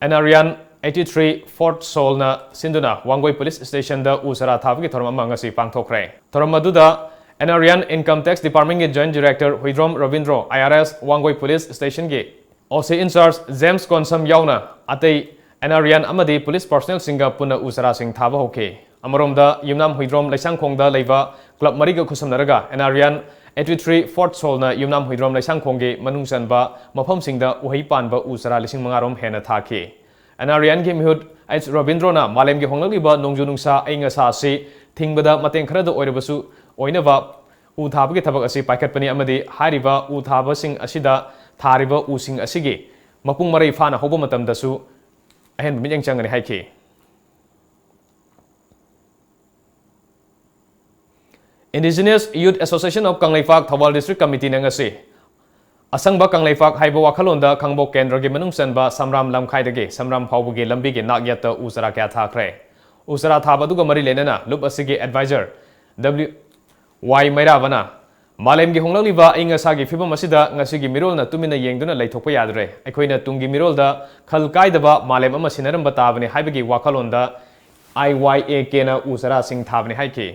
Anarian eighty three Fourth Soulꯅ ꯁꯤꯟꯗꯨꯅ ꯋꯥꯡꯒꯣꯏ Police Stationꯗ ꯎ ꯆꯥꯔꯥ ꯊꯥꯕꯒꯤ ꯊꯧꯔꯝ ꯑꯃ ꯉꯁꯤ ꯄꯥꯡꯊꯣꯛꯈ꯭ꯔꯦ꯫ ꯊꯧꯔꯝ ꯑꯗꯨꯗ Anarian Income Tax Departmentꯀꯤ Joint Director Huidrom ꯔꯕꯤꯟꯗ꯭ꯔꯣ, I R S, Wangoi Police Stationꯒꯤ O C in charge James Konsam ꯌꯥꯎꯅ ꯑꯇꯩ Anarian ꯑꯃꯗꯤ police personnelꯁꯤꯡꯒ ꯄꯨꯟꯅ ꯎ ꯆꯥꯔꯥꯁꯤꯡ ꯊꯥꯕ ꯍꯧꯈꯤ꯫ ꯑꯃꯔꯣꯝꯗ, ꯌꯨꯝꯅꯥꯝ ꯍꯨꯏꯗ꯭ꯔꯣꯝ ꯂꯩꯁꯥꯡꯈꯣꯡꯗ ꯂꯩꯕ club ꯃꯔꯤꯒ ꯈꯨꯠꯁꯝꯅꯔꯒ Anarian eighty three Fourth Soulꯅ ꯌꯨꯝꯅꯥꯝ ꯍꯨꯏꯗ꯭ꯔꯣꯝ ꯂꯩꯁꯥꯡꯈꯣꯡꯒꯤ ꯃꯅꯨꯡ ꯆꯟꯕ ꯃꯐꯝꯁꯤꯡꯗ ꯎꯍꯩ ꯄꯥꯟꯕ ꯎ ꯆꯥꯔꯥ ꯂꯤꯁꯤꯡ ꯃꯉꯥ ꯔꯣꯝ ꯍꯦꯟꯅ ꯊꯥꯈꯤ꯫ Anarianꯒꯤ ꯃꯤꯍꯨꯠ H ꯔꯕꯤꯟꯗ꯭ꯔꯣꯅ ꯃꯥꯂꯦꯝꯒꯤ ꯍꯣꯡꯂꯛꯂꯤꯕ ꯅꯣꯡꯖꯨ ꯅꯨꯡꯁꯥ ꯑꯏꯪ ꯑꯁꯥ ꯑꯁꯤ ꯊꯤꯡꯕꯗ ꯃꯇꯦꯡ ꯈꯔꯗ ꯑꯣꯏꯔꯕꯁꯨ ꯑꯣꯏꯅꯕ ꯎ ꯊꯥꯕꯒꯤ ꯊꯕꯛ ꯑꯁꯤ ꯄꯥꯏꯈꯠꯄꯅꯤ ꯑꯃꯗꯤ ꯍꯥꯏꯔꯤꯕ ꯎ ꯊꯥꯕꯁꯤꯡ ꯑꯁꯤꯗ ꯊꯥꯔꯤꯕ ꯎꯁꯤꯡ ꯑꯁꯤꯒꯤ ꯃꯄꯨꯡ ꯃꯔꯩ ꯐꯥꯅ ꯍꯧꯕ ꯃꯇꯝꯗꯁꯨ ꯑꯍꯦꯟꯕ ꯃꯤꯠꯌꯦꯡ ꯆꯪꯒꯅꯤ ꯍꯥꯏꯈꯤ꯫ Indigenous Youth Association of Kangleipak Thoubal District Committeeꯅ ꯉꯁꯤ ꯑꯁꯪꯕ ꯀꯪꯂꯩꯄꯥꯛ ꯍꯥꯏꯕ ꯋꯥꯈꯜꯂꯣꯟꯗ ꯈꯥꯡꯕꯣꯛ ꯀꯦꯟꯗ꯭ꯔꯒꯤ ꯃꯅꯨꯡ ꯆꯟꯕ ꯁꯝꯔꯥꯝ ꯂꯝꯈꯥꯏꯗꯒꯤ ꯁꯝꯔꯥꯝ ꯐꯥꯎꯕꯒꯤ ꯂꯝꯕꯤꯒꯤ ꯅꯥꯛ ꯌꯦꯠꯇ ꯎ ꯆꯥꯔꯥ ꯀꯌꯥ ꯊꯥꯈ꯭ꯔꯦ꯫ ꯎ ꯆꯥꯔꯥ ꯊꯥꯕ ꯑꯗꯨꯒ ꯃꯔꯤ ꯂꯩꯅꯅ ꯂꯨꯞ ꯑꯁꯤꯒꯤ advisor W Y ꯃꯩꯔꯥꯕꯅ ꯃꯥꯂꯦꯝꯒꯤ ꯍꯣꯡꯂꯛꯂꯤꯕ ꯑꯏꯪ ꯑꯁꯥꯒꯤ ꯐꯤꯕꯝ ꯑꯁꯤꯗ ꯉꯁꯤꯒꯤ ꯃꯤꯔꯣꯜꯅ ꯇꯨꯃꯤꯟꯅ ꯌꯦꯡꯗꯨꯅ ꯂꯩꯊꯣꯛꯄ ꯌꯥꯗ꯭ꯔꯦ꯫ ꯑꯩꯈꯣꯏꯅ ꯇꯨꯡꯒꯤ ꯃꯤꯔꯣꯜꯗ ꯈꯜ ꯀꯥꯏꯗꯕ ꯃꯥꯂꯦꯝ ꯑꯃ ꯁꯤꯟꯅꯔꯝꯕ ꯇꯥꯕꯅꯤ ꯍꯥꯏꯕꯒꯤ ꯋꯥꯈꯜꯂꯣꯟꯗ I Y A Kꯅ ꯎ ꯆꯥꯔꯥꯁꯤꯡ ꯊꯥꯕꯅꯤ ꯍꯥꯏꯈꯤ꯫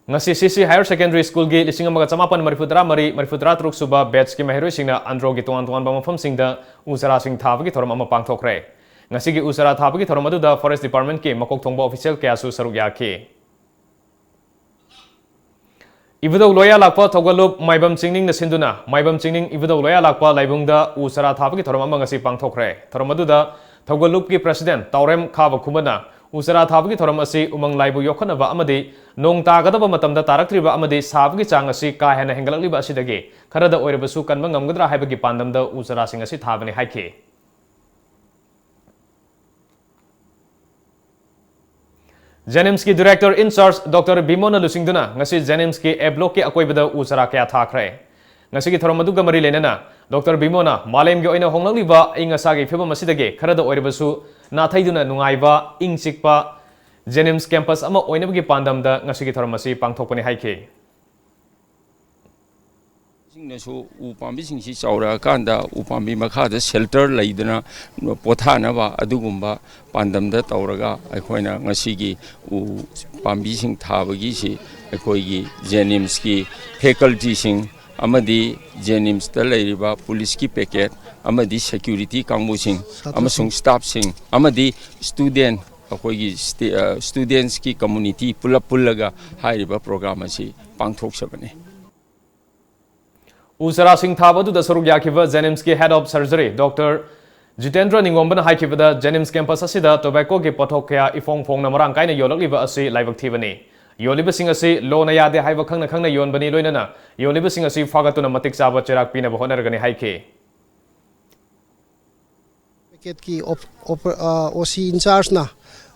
ꯉꯁꯤ C C Higher Secondary Schoolꯒꯤ ꯂꯤꯁꯤꯡ ꯑꯃꯒ ꯆꯃꯥꯄꯟ ꯃꯔꯤꯐꯨ ꯇꯔꯥ ꯃꯔꯤ, ꯃꯔꯤꯐꯨ ꯇꯔꯥ ꯇꯔꯨꯛ ꯁꯨꯕ batchꯀꯤ ꯃꯍꯩꯔꯣꯏꯁꯤꯡꯅ ꯑꯟꯗ꯭ꯔꯣꯒꯤ ꯇꯣꯉꯥꯟ ꯇꯣꯉꯥꯟꯕ ꯃꯐꯝꯁꯤꯡꯗ ꯎ ꯆꯥꯔꯥꯁꯤꯡ ꯊꯥꯕꯒꯤ ꯊꯧꯔꯝ ꯑꯃ ꯄꯥꯡꯊꯣꯛꯈ꯭ꯔꯦ꯫ ꯉꯁꯤꯒꯤ ꯎ ꯆꯥꯔꯥ ꯊꯥꯕꯒꯤ ꯊꯧꯔꯝ ꯑꯗꯨꯗ Forest Departmentꯀꯤ ꯃꯀꯣꯛ ꯊꯣꯡꯕ official ꯀꯌꯥꯁꯨ ꯁꯔꯨꯛ ꯌꯥꯈꯤ꯫ ꯏꯕꯨꯙꯧ ꯂꯣꯌꯥ ꯂꯥꯛꯄ ꯊꯧꯒꯜꯂꯨꯞ ꯃꯥꯏꯕꯝ ꯆꯤꯡꯅꯤꯡꯅ ꯁꯤꯟꯗꯨꯅ ꯃꯥꯏꯕꯝ ꯆꯤꯡꯅꯤꯡ ꯏꯕꯨꯙꯧ ꯂꯣꯌꯥ ꯂꯥꯛꯄ ꯂꯥꯏꯕꯨꯡꯗ ꯎ ꯆꯥꯔꯥ ꯊꯥꯕꯒꯤ ꯊꯧꯔꯝ ꯑꯃ ꯉꯁꯤ ꯄꯥꯡꯊꯣꯛꯈ꯭ꯔꯦ꯫ ꯊꯧꯔꯝ ꯑꯗꯨꯗ ꯊꯧꯒꯜꯂꯨꯞꯀꯤ president ꯇꯥꯎꯔꯦꯝ ꯈꯥꯕ ꯈꯨꯃꯟꯅ ꯎ ꯆꯥꯔꯥ ꯊꯥꯕꯒꯤ ꯊꯧꯔꯝ ꯑꯁꯤ ꯎꯃꯪ ꯂꯥꯏꯕꯨ ꯌꯣꯛꯈꯠꯅꯕ ꯑꯃꯗꯤ ꯅꯣꯡ ꯇꯥꯒꯗꯕ ꯃꯇꯝꯗ ꯇꯥꯔꯛꯇ꯭ꯔꯤꯕ ꯑꯃꯗꯤ ꯁꯥꯕꯒꯤ ꯆꯥꯡ ꯑꯁꯤ ꯀꯥ ꯍꯦꯟꯅ ꯍꯦꯟꯒꯠꯂꯛꯂꯤꯕ ꯑꯁꯤꯗꯒꯤ ꯈꯔꯗ ꯑꯣꯏꯔꯕꯁꯨ ꯀꯟꯕ ꯉꯝꯒꯗ꯭ꯔꯥ ꯍꯥꯏꯕꯒꯤ ꯄꯥꯟꯗꯝꯗ ꯎ ꯆꯥꯔꯥꯁꯤꯡ ꯑꯁꯤ ꯊꯥꯕꯅꯤ ꯍꯥꯏꯈꯤ꯫ JNIMSꯀꯤ director in charge Doctor ꯕꯤꯃꯣꯅ ꯂꯨꯆꯤꯡꯗꯨꯅ ꯉꯁꯤ JNIMSꯀꯤ A blockꯀꯤ ꯑꯀꯣꯏꯕꯗ ꯎ ꯆꯥꯔꯥ ꯀꯌꯥ ꯊꯥꯈ꯭ꯔꯦ꯫ ꯉꯁꯤꯒꯤ ꯊꯧꯔꯝ ꯑꯗꯨꯒ ꯃꯔꯤ ꯂꯩꯅꯅ Doctor ꯕꯤꯃꯣꯅ ꯃꯥꯂꯦꯝꯒꯤ ꯑꯣꯏꯅ ꯍꯣꯡꯂꯛꯂꯤꯕ ꯑꯏꯪ ꯑꯁꯥꯒꯤ ꯐꯤꯕꯝ ꯑꯁꯤꯗꯒꯤ ꯈꯔꯗ ꯑꯣꯏꯔꯕꯁꯨ ꯅꯥꯊꯩꯗꯨꯅ ꯅꯨꯡꯉꯥꯏꯕ, ꯏꯪ ꯆꯤꯛꯄ JNIMS campus ꯑꯃ ꯑꯣꯏꯅꯕꯒꯤ ꯄꯥꯟꯗꯝꯗ ꯉꯁꯤꯒꯤ ꯊꯧꯔꯝ ꯑꯁꯤ ꯄꯥꯡꯊꯣꯛꯄꯅꯤ ꯍꯥꯏꯈꯤ꯫ ꯁꯤꯡꯅꯁꯨ ꯎ ꯄꯥꯝꯕꯤꯁꯤꯡꯁꯤ ꯆꯥꯎꯔꯛꯑꯀꯥꯟꯗ ꯎ ꯄꯥꯝꯕꯤ ꯃꯈꯥꯗ shelter ꯂꯩꯗꯅ ꯄꯣꯊꯥꯅꯕ ꯑꯗꯨꯒꯨꯝꯕ ꯄꯥꯟꯗꯝꯗ ꯇꯧꯔꯒ ꯑꯩꯈꯣꯏꯅ ꯉꯁꯤꯒꯤ ꯎ ꯄꯥꯝꯕꯤꯁꯤꯡ ꯊꯥꯕꯒꯤꯁꯤ ꯑꯩꯈꯣꯏꯒꯤ JNIMSꯀꯤ facultyꯁꯤꯡ ꯑꯃꯗꯤ JNIMSꯇ ꯂꯩꯔꯤꯕ policeꯀꯤ picket ꯑꯃꯗꯤ security ꯀꯥꯡꯕꯨꯁꯤꯡ ꯑꯃꯁꯨꯡ staffꯁꯤꯡ ꯑꯃꯗꯤ student, ꯑꯩꯈꯣꯏꯒꯤ ꯁ꯭ꯇꯦ-, ꯑ, studentsꯀꯤ community ꯄꯨꯂꯞ ꯄꯨꯜꯂꯒ ꯍꯥꯏꯔꯤꯕ program ꯑꯁꯤ ꯄꯥꯡꯊꯣꯛꯆꯕꯅꯤ꯫ ꯎ ꯆꯥꯔꯥꯁꯤꯡ ꯊꯥꯕ ꯑꯗꯨꯗ ꯁꯔꯨꯛ ꯌꯥꯈꯤꯕ JNIMSꯀꯤ head of surgery Doctor Jitendra ꯅꯤꯡꯉꯣꯝꯕꯅ ꯍꯥꯏꯈꯤꯕꯗ, JNIMS campus ꯑꯁꯤꯗ tobaccoꯒꯤ ꯄꯣꯠꯊꯣꯛ ꯀꯌꯥ ꯏꯐꯣꯡ ꯐꯣꯡꯅ ꯃꯔꯥꯡ ꯀꯥꯏꯅ ꯌꯣꯜꯂꯛꯂꯤꯕ ꯑꯁꯤ ꯂꯥꯏꯕꯛ ꯊꯤꯕꯅꯤ꯫ ꯌꯣꯜꯂꯤꯕꯁꯤꯡ ꯑꯁꯤ ꯂꯣꯅ ꯌꯥꯗꯦ ꯍꯥꯏꯕ ꯈꯪꯅ ꯈꯪꯅ ꯌꯣꯟꯕꯅꯤ, ꯂꯣꯏꯅꯅ ꯌꯣꯜꯂꯤꯕꯁꯤꯡ ꯑꯁꯤ ꯐꯥꯒꯠꯇꯨꯅ ꯃꯇꯤꯛ ꯆꯥꯕ ꯆꯩꯔꯥꯛ ꯄꯤꯅꯕ ꯍꯣꯠꯅꯔꯒꯅꯤ ꯍꯥꯏꯈꯤ꯫ Packetꯀꯤ op-, op-, ꯑ, O C in chargeꯅ,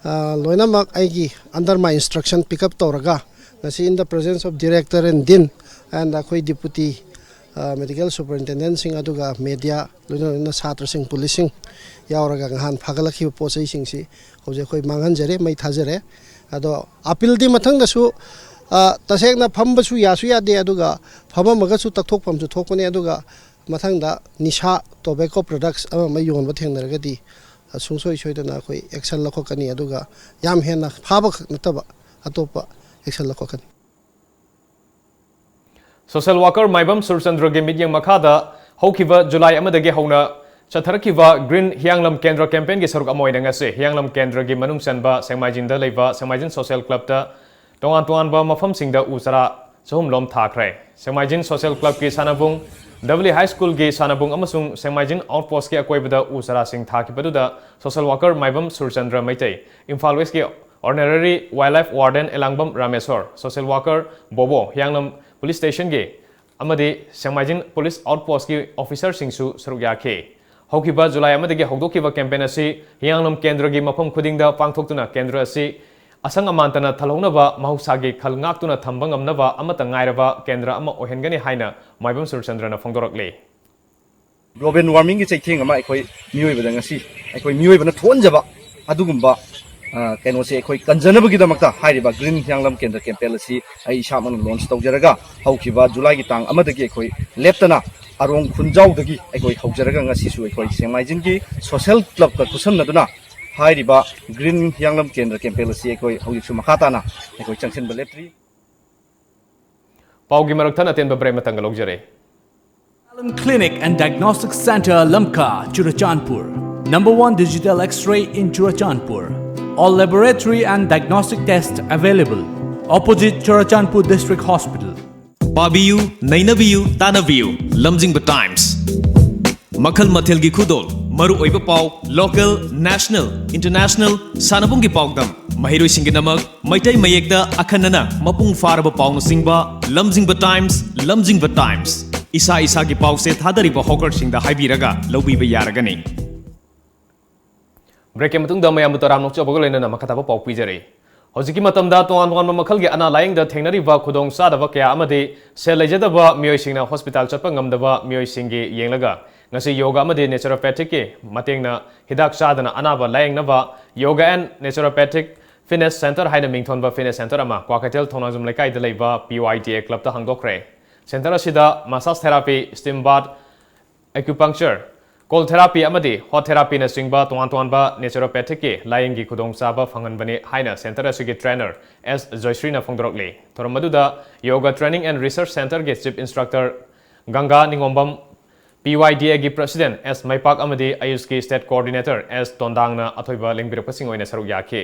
ꯑ, ꯂꯣꯏꯅꯃꯛ ꯑꯩꯒꯤ under my instruction pick up ꯇꯧꯔꯒ ꯉꯁꯤ in the presence of director and dean and ꯑꯩꯈꯣꯏ deputy medical superintendentꯁꯤꯡ ꯑꯗꯨꯒ media, ꯂꯣꯏꯅ ꯂꯣꯏꯅ ꯁꯥꯇ꯭ꯔꯁꯤꯡ, policeꯁꯤꯡ ꯌꯥꯎꯔꯒ ꯅꯍꯥꯟ ꯐꯥꯒꯠꯂꯛꯈꯤꯕ ꯄꯣꯠ ꯆꯩꯁꯤꯡꯁꯤ ꯍꯧꯖꯤꯛ ꯑꯩꯈꯣꯏ ꯃꯥꯡꯍꯟꯖꯔꯦ, ꯃꯩ ꯊꯥꯖꯔꯦ꯫ ꯑꯗꯣ appealꯗꯤ ꯃꯊꯪꯗꯁꯨ, ꯑ, ꯇꯁꯦꯡꯅ ꯐꯝꯕꯁꯨ ꯌꯥꯁꯨ ꯌꯥꯗꯦ, ꯑꯗꯨꯒ ꯐꯝꯃꯝꯃꯒꯁꯨ ꯇꯛꯊꯣꯛꯐꯝꯁꯨ ꯊꯣꯛꯄꯅꯦ꯫ ꯑꯗꯨꯒ ꯃꯊꯪꯗ ꯅꯤꯁꯥ, tobacco products ꯑꯃ ꯑꯃ ꯌꯣꯟꯕ ꯊꯦꯡꯅꯔꯒꯗꯤ, ꯑ, ꯁꯨꯡꯁꯣꯏ ꯁꯣꯏꯗꯅ ꯑꯩꯈꯣꯏ action ꯂꯧꯈꯠꯀꯅꯤ꯫ ꯑꯗꯨꯒ ꯌꯥꯝ ꯍꯦꯟꯅ ꯐꯥꯕ ꯈꯛ ꯅꯠꯇꯕ, ꯑꯇꯣꯞꯄ action ꯂꯧꯈꯠꯀꯅꯤ꯫ Social worker ꯃꯥꯏꯕꯝ ꯁꯨꯔꯆꯟꯗ꯭ꯔꯒꯤ ꯃꯤꯠꯌꯦꯡ ꯃꯈꯥꯗ ꯍꯧꯈꯤꯕ ꯖꯨꯂꯥꯏ ꯑꯃꯗꯒꯤ ꯍꯧꯅ ꯆꯠꯊꯔꯛꯈꯤꯕ Green ꯍꯤꯌꯥꯡꯂꯝ ꯀꯦꯟꯗ꯭ꯔ campaignꯒꯤ ꯁꯔꯨꯛ ꯑꯃ ꯑꯣꯏꯅ ꯉꯁꯤ ꯍꯤꯌꯥꯡꯂꯝ ꯀꯦꯟꯗ꯭ꯔꯒꯤ ꯃꯅꯨꯡ ꯆꯟꯕ ꯁꯦꯡꯃꯥꯏꯖꯤꯡꯗ ꯂꯩꯕ ꯁꯦꯡꯃꯥꯏꯖꯤꯡ Social Clubꯇ ꯇꯣꯉꯥꯟ ꯇꯣꯉꯥꯟꯕ ꯃꯐꯝꯁꯤꯡꯗ ꯎ ꯆꯥꯔꯥ ꯆꯍꯨꯝ ꯂꯣꯝ ꯊꯥꯈ꯭ꯔꯦ꯫ ꯁꯦꯡꯃꯥꯏꯖꯤꯡ Social Clubꯀꯤ ꯁꯥꯟꯅꯕꯨꯡ, ꯗꯕꯂꯤ High Schoolꯒꯤ ꯁꯥꯟꯅꯕꯨꯡ ꯑꯃꯁꯨꯡ ꯁꯦꯡꯃꯥꯏꯖꯤꯡ Outpostꯀꯤ ꯑꯀꯣꯏꯕꯗ ꯎ ꯆꯥꯔꯥꯁꯤꯡ ꯊꯥꯈꯤꯕꯗꯨꯗ Social worker ꯃꯥꯏꯕꯝ Surchandra Meitei, Imphal Westꯀꯤ Honorary Wildlife Warden ꯑꯦꯂꯥꯡꯕꯝ ꯔꯥꯃꯦꯁꯣꯔ, Social worker ꯕꯣꯕꯣ, ꯍꯤꯌꯥꯡꯂꯝ Police Stationꯒꯤ ꯑꯃꯗꯤ ꯁꯦꯡꯃꯥꯏꯖꯤꯡ Police Outpostꯀꯤ officerꯁꯤꯡꯁꯨ ꯁꯔꯨꯛ ꯌꯥꯈꯤ꯫ ꯍꯧꯈꯤꯕ ꯖꯨꯂꯥꯏ ꯑꯃꯗꯒꯤ ꯍꯧꯗꯣꯛꯈꯤꯕ campaign ꯑꯁꯤ ꯍꯤꯌꯥꯡꯂꯝ ꯀꯦꯟꯗ꯭ꯔꯒꯤ ꯃꯐꯝ ꯈꯨꯗꯤꯡꯗ ꯄꯥꯡꯊꯣꯛꯇꯨꯅ ꯀꯦꯟꯗ꯭ꯔ ꯑꯁꯤ ꯑꯁꯪ ꯑꯃꯥꯟꯇꯅ ꯊꯜꯍꯧꯅꯕ, ꯃꯍꯧꯁꯥꯒꯤ ꯈꯜ ꯉꯥꯛꯇꯨꯅ ꯊꯝꯕ ꯉꯝꯅꯕ ꯑꯃꯠꯇ ꯉꯥꯏꯔꯕ ꯀꯦꯟꯗ꯭ꯔ ꯑꯃ ꯑꯣꯏꯍꯟꯒꯅꯤ ꯍꯥꯏꯅ ꯃꯥꯏꯕꯝ ꯁꯨꯔꯆꯟꯗ꯭ꯔꯅ ꯐꯣꯡꯗꯣꯔꯛꯂꯤ꯫ Global warmingꯒꯤ ꯆꯩꯊꯦꯡ ꯑꯃ ꯑꯩꯈꯣꯏ ꯃꯤꯑꯣꯏꯕꯗ ꯉꯁꯤ ꯑꯩꯈꯣꯏ ꯃꯤꯑꯣꯏꯕꯅ ꯊꯣꯛꯍꯟꯖꯕ ꯑꯗꯨꯒꯨꯝꯕ, ꯑ, ꯀꯩꯅꯣꯁꯦ ꯑꯩꯈꯣꯏ ꯀꯟꯖꯅꯕꯒꯤꯗꯃꯛꯇ ꯍꯥꯏꯔꯤꯕ Green ꯍꯤꯌꯥꯡꯂꯝ ꯀꯦꯟꯗ꯭ꯔ campaign ꯑꯁꯤ ꯑꯩ ꯏꯁꯥꯃꯛꯅ launch ꯇꯧꯖꯔꯒ ꯍꯧꯈꯤꯕ ꯖꯨꯂꯥꯏꯒꯤ ꯇꯥꯡ ꯑꯃꯗꯒꯤ ꯑꯩꯈꯣꯏ ꯂꯦꯞꯇꯅ ꯑꯔꯣꯡ ꯈꯨꯟꯖꯥꯎꯗꯒꯤ ꯑꯩꯈꯣꯏ ꯍꯧꯖꯔꯒ ꯉꯁꯤꯁꯨ ꯑꯩꯈꯣꯏ ꯁꯦꯡꯃꯥꯏꯖꯤꯡꯒꯤ Social Clubꯀ ꯈꯨꯠꯁꯝꯅꯗꯨꯅ ꯍꯥꯏꯔꯤꯕ Green ꯍꯤꯌꯥꯡꯂꯝ ꯀꯦꯟꯗ꯭ꯔ campaign ꯑꯁꯤ ꯑꯩꯈꯣꯏ ꯍꯧꯖꯤꯛꯁꯨ ꯃꯈꯥ ꯇꯥꯅ ꯑꯩꯈꯣꯏ ꯆꯪꯁꯤꯟꯕ ꯂꯦꯞꯇ꯭ꯔꯤ꯫ ꯄꯥꯎꯒꯤ ꯃꯔꯛ ꯊꯠꯅ ꯑꯇꯦꯟꯕ break ꯑꯃꯇꯪꯒ ꯂꯧꯖꯔꯦ꯫ Clinic and Diagnostic Center, Lamka, Churachandpur. Number one digital X-ray in Churachandpur. All laboratory and diagnostic tests available. Opposite Churachandpur District Hospital. ꯄꯥꯕꯤꯌꯨ, ꯅꯩꯅꯕꯤꯌꯨ, ꯇꯥꯟꯅꯕꯤꯌꯨ꯫ ꯂꯝꯖꯤꯡꯕ Times꯫ ꯃꯈꯜ ꯃꯊꯦꯜꯒꯤ ꯈꯨꯗꯣꯜ, ꯃꯔꯨꯑꯣꯏꯕ ꯄꯥꯎ, local, national, international, ꯁꯥꯟꯅꯕꯨꯡꯒꯤ ꯄꯥꯎꯗꯝ, ꯃꯍꯩꯔꯣꯏꯁꯤꯡꯒꯤꯗꯃꯛ ꯃꯩꯇꯩ ꯃꯌꯦꯛꯇ ꯑꯈꯟꯅꯅ ꯃꯄꯨꯡ ꯐꯥꯔꯕ ꯄꯥꯎꯅꯆꯤꯡꯕ, ꯂꯝꯖꯤꯡꯕ Times, ꯂꯝꯖꯤꯡꯕ Times꯫ ꯏꯁꯥ ꯏꯁꯥꯒꯤ ꯄꯥꯎꯁꯦ ꯊꯥꯗꯔꯤꯕ hawkerꯁꯤꯡꯗ ꯍꯥꯏꯕꯤꯔꯒ ꯂꯧꯕꯤꯕ ꯌꯥꯔꯒꯅꯤ꯫ Breakꯀꯤ ꯃꯇꯨꯡꯗ ꯃꯌꯥꯝꯕꯨ ꯇꯔꯥꯝꯅ ꯑꯣꯛꯆꯕꯒ ꯂꯣꯏꯅꯅ ꯃꯈꯥ ꯇꯥꯕ ꯄꯥꯎ ꯄꯤꯖꯔꯤ꯫ ꯍꯧꯖꯤꯛꯀꯤ ꯃꯇꯝꯗ ꯇꯣꯉꯥꯟ ꯇꯣꯉꯥꯟꯕ ꯃꯈꯜꯒꯤ ꯑꯅꯥ ꯂꯥꯌꯦꯡꯗ ꯊꯦꯡꯅꯔꯤꯕ ꯈꯨꯗꯣꯡ ꯆꯥꯗꯕ ꯀꯌꯥ ꯑꯃꯗꯤ ꯁꯦꯜ ꯂꯩꯖꯗꯕ ꯃꯤꯑꯣꯏꯁꯤꯡꯅ ꯍꯣꯁꯄꯤꯇꯥꯜ ꯆꯠꯄ ꯉꯝꯗꯕ ꯃꯤꯑꯣꯏꯁꯤꯡꯒꯤ ꯌꯦꯡꯂꯒ ꯉꯁꯤ ꯌꯣꯒꯥ ꯑꯃꯗꯤ naturopathic ꯀꯤ ꯃꯇꯦꯡꯅ ꯍꯤꯗꯥꯛ ꯆꯥꯗꯅ ꯑꯅꯥꯕ ꯂꯥꯌꯦꯡꯅꯕ Yoga and Naturopathic Fitness Center ꯍꯥꯏꯅ ꯃꯤꯡꯊꯣꯟꯕ fitness center ꯑꯃ ꯀ꯭ꯋꯥꯀꯩꯊꯦꯜ ꯊꯣꯡꯅꯥꯡꯖꯝ ꯂꯩꯀꯥꯏꯗ ꯂꯩꯕ P Y D A club ꯇ ꯍꯥꯡꯗꯣꯛꯈ꯭ꯔꯦ꯫ Center ꯑꯁꯤꯗ massage therapy, steam bath, acupuncture, cold therapy ꯑꯃꯗꯤ hot therapy ꯅꯆꯤꯡꯕ ꯇꯣꯉꯥꯟ ꯇꯣꯉꯥꯟꯕ naturopathic ꯀꯤ ꯂꯥꯌꯦꯡꯒꯤ ꯈꯨꯗꯣꯡꯆꯥꯕ ꯐꯪꯍꯟꯕꯅꯤ ꯍꯥꯏꯅ center ꯑꯁꯤꯒꯤ trainer S ꯖꯣꯏꯁ꯭ꯔꯤꯅ ꯐꯣꯡꯗꯣꯔꯛꯂꯤ꯫ ꯊꯧꯔꯝ ꯑꯗꯨꯗ Yoga Training and Research Center ꯒꯤ chief instructor ꯒꯪꯒꯥ ꯅꯤꯉꯣꯝꯕꯝ, P Y D A ꯒꯤ president S ꯃꯩꯄꯥꯛ ꯑꯃꯗꯤ ꯑꯌꯨꯁꯀꯤ state coordinator S ꯇꯣꯟꯗꯥꯡꯅ ꯑꯊꯣꯏꯕ ꯂꯦꯡꯕꯤꯔꯛꯄꯁꯤꯡ ꯑꯣꯏꯅ ꯁꯔꯨꯛ ꯌꯥꯈꯤ꯫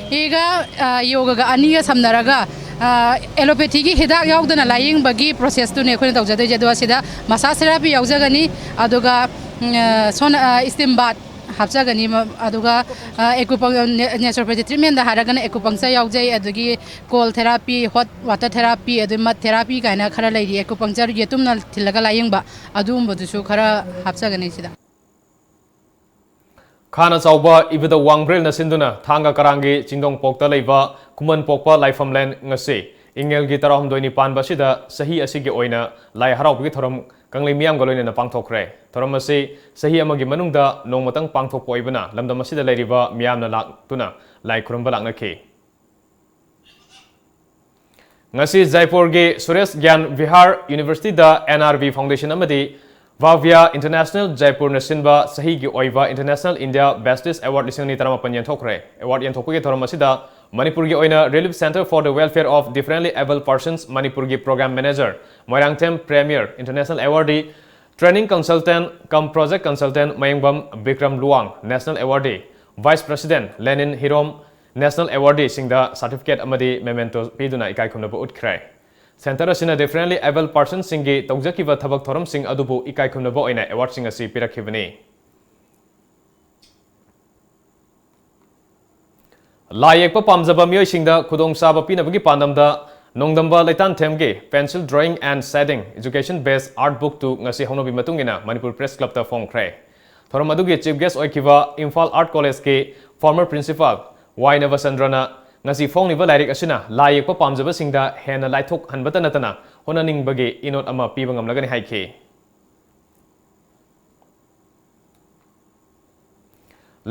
ꯁꯤꯒ, ꯑ, ꯌꯣꯒꯒ ꯑꯅꯤꯒ ꯁꯝꯅꯔꯒ, ꯑ, allopathy ꯒꯤ ꯍꯤꯗꯥꯛ ꯌꯥꯎꯗꯅ ꯂꯥꯌꯦꯡꯕꯒꯤ process ꯇꯨꯅꯦ ꯑꯩꯈꯣꯏꯅ ꯇꯧꯖꯗꯣꯏꯁꯦ꯫ ꯑꯗꯣ ꯑꯁꯤꯗ massage therapy ꯌꯥꯎꯖꯒꯅꯤ, ꯑꯗꯨꯒ, ꯎꯝ, ꯑ, ꯁꯣꯟ-, ꯑ, steam bath ꯍꯥꯞꯆꯒꯅꯤ, ꯃ-, ꯑꯗꯨꯒ, ꯑ, acupuncture, naturopathy treatment ꯗ ꯍꯥꯏꯔꯒꯅ acupuncture ꯌꯥꯎꯖꯩ, ꯑꯗꯒꯤ cold therapy, hot water therapy, ꯑꯗꯨ mud therapy ꯀꯥꯏꯅ ꯈꯔ ꯂꯩꯔꯤ, acupuncture ꯌꯦꯇꯨꯝꯅ ꯊꯤꯜꯂꯒ ꯂꯥꯌꯦꯡꯕ, ꯑꯗꯨꯒꯨꯝꯕꯗꯨꯁꯨ ꯈꯔ ꯍꯥꯞꯆꯒꯅꯤ ꯁꯤꯗ꯫ ꯈꯥꯅ ꯆꯥꯎꯕ ꯏꯕꯗ ꯋꯥꯡꯕ꯭ꯔꯦꯜꯅ ꯁꯤꯟꯗꯨꯅ ꯊꯥꯡꯒ ꯀꯔꯥꯡꯒꯤ ꯆꯤꯡꯗꯣꯡꯄꯣꯛꯇ ꯂꯩꯕ ꯈꯨꯃꯟ ꯄꯣꯛꯄ ꯂꯥꯏꯐꯝꯂꯦꯟ ꯉꯁꯤ ꯏꯪꯉꯦꯜꯒꯤ ꯇꯔꯥꯍꯨꯝꯗꯣꯏꯅꯤ ꯄꯥꯟꯕ ꯑꯁꯤꯗ ꯆꯍꯤ ꯑꯁꯤꯒꯤ ꯑꯣꯏꯅ ꯂꯥꯏ ꯍꯔꯥꯎꯕꯒꯤ ꯊꯧꯔꯝ ꯀꯪꯂꯩ ꯃꯤꯌꯥꯝꯒ ꯂꯣꯏꯅꯅ ꯄꯥꯡꯊꯣꯛꯈ꯭ꯔꯦ꯫ ꯊꯧꯔꯝ ꯑꯁꯤ ꯆꯍꯤ ꯑꯃꯒꯤ ꯃꯅꯨꯡꯗ ꯅꯣꯡꯃꯇꯪ ꯄꯥꯡꯊꯣꯛꯄ ꯑꯣꯏꯕꯅ ꯂꯝꯗꯝ ꯑꯁꯤꯗ ꯂꯩꯔꯤꯕ ꯃꯤꯌꯥꯝꯅ ꯂꯥꯛꯇꯨꯅ ꯂꯥꯏ ꯈꯨꯔꯨꯝꯕ ꯂꯥꯛꯅꯈꯤ꯫ ꯉꯁꯤ ꯖꯥꯏꯄꯨꯔꯒꯤ ꯁꯨꯔꯦꯁ ꯒ꯭ꯌꯥꯟ ꯕꯤꯍꯥꯔ ꯌꯨꯅꯤꯚꯔꯁꯤꯇꯤꯗ N R B Foundation ꯑꯃꯗꯤ Bhavya International ꯖꯥꯏꯄꯨꯔꯅ ꯁꯤꯟꯕ ꯆꯍꯤꯒꯤ ꯑꯣꯏꯕ International India Baptist Award ꯂꯤꯁꯤꯡ ꯑꯅꯤ ꯇꯔꯥꯃꯥꯄꯟ ꯌꯦꯟꯊꯣꯛꯈ꯭ꯔꯦ꯫ Award ꯌꯦꯟꯊꯣꯛꯄꯒꯤ ꯊꯧꯔꯝ ꯑꯁꯤꯗ ꯃꯅꯤꯄꯨꯔꯒꯤ ꯑꯣꯏꯅ Relief Centre for the Welfare of Differently Abled Persons ꯃꯅꯤꯄꯨꯔꯒꯤ Program Manager Moirangthem premiere International Awardee, Training Consultant cum Project Consultant ꯃꯌꯦꯡꯕꯝ Bikram Luwang National Awardee, Vice President ꯂꯦꯅꯤꯟ ꯍꯤꯔꯣꯝ National Awardee ꯁꯤꯡꯗ certificate ꯑꯃꯗꯤ memento ꯄꯤꯗꯨꯅ ꯏꯀꯥꯏ ꯈꯨꯝꯅꯕ ꯎꯠꯈ꯭ꯔꯦ꯫ Centre ꯑꯁꯤꯅ differently abled persons ꯁꯤꯡꯒꯤ ꯇꯧꯖꯈꯤꯕ ꯊꯕꯛ ꯊꯧꯔꯝꯁꯤꯡ ꯑꯗꯨꯕꯨ ꯏꯀꯥꯏ ꯈꯨꯝꯅꯕ ꯑꯣꯏꯅ award ꯁꯤꯡ ꯑꯁꯤ ꯄꯤꯔꯛꯈꯤꯕꯅꯤ꯫ ꯂꯥꯏ ꯌꯦꯛꯄ ꯄꯥꯝꯖꯕ ꯃꯤꯑꯣꯏꯁꯤꯡꯗ ꯈꯨꯗꯣꯡꯆꯥꯕ ꯄꯤꯅꯕꯒꯤ ꯄꯥꯟꯗꯝꯗ ꯅꯣꯡꯗꯝꯕ ꯂꯩꯇꯥꯟꯊꯦꯝꯒꯤ Pencil Drawing and Shading Education Based Art Book two ꯉꯁꯤ ꯍꯧꯅꯕꯤ ꯃꯇꯨꯡ ꯏꯟꯅ ꯃꯅꯤꯄꯨꯔ Press Club ꯇ ꯐꯣꯡꯈ꯭ꯔꯦ꯫ ꯊꯧꯔꯝ ꯑꯗꯨꯒꯤ chief guest ꯑꯣꯏꯈꯤꯕ ꯏꯝꯐꯥꯜ Art College ꯀꯤ former principal ꯋꯥꯏ ꯅꯕꯆꯟꯗ꯭ꯔꯅ ꯉꯁꯤ ꯐꯣꯡꯂꯤꯕ ꯂꯥꯏꯔꯤꯛ ꯑꯁꯤꯅ ꯂꯥꯏ ꯌꯦꯛꯄ ꯄꯥꯝꯖꯕꯁꯤꯡꯗ ꯍꯦꯟꯅ ꯂꯥꯏꯊꯣꯛꯍꯟꯕꯇ ꯅꯠꯇꯅ ꯍꯣꯠꯅꯅꯤꯡꯕꯒꯤ ꯏꯅꯣꯠ ꯑꯃ ꯄꯤꯕ ꯉꯝꯂꯒꯅꯤ ꯍꯥꯏꯈꯤ꯫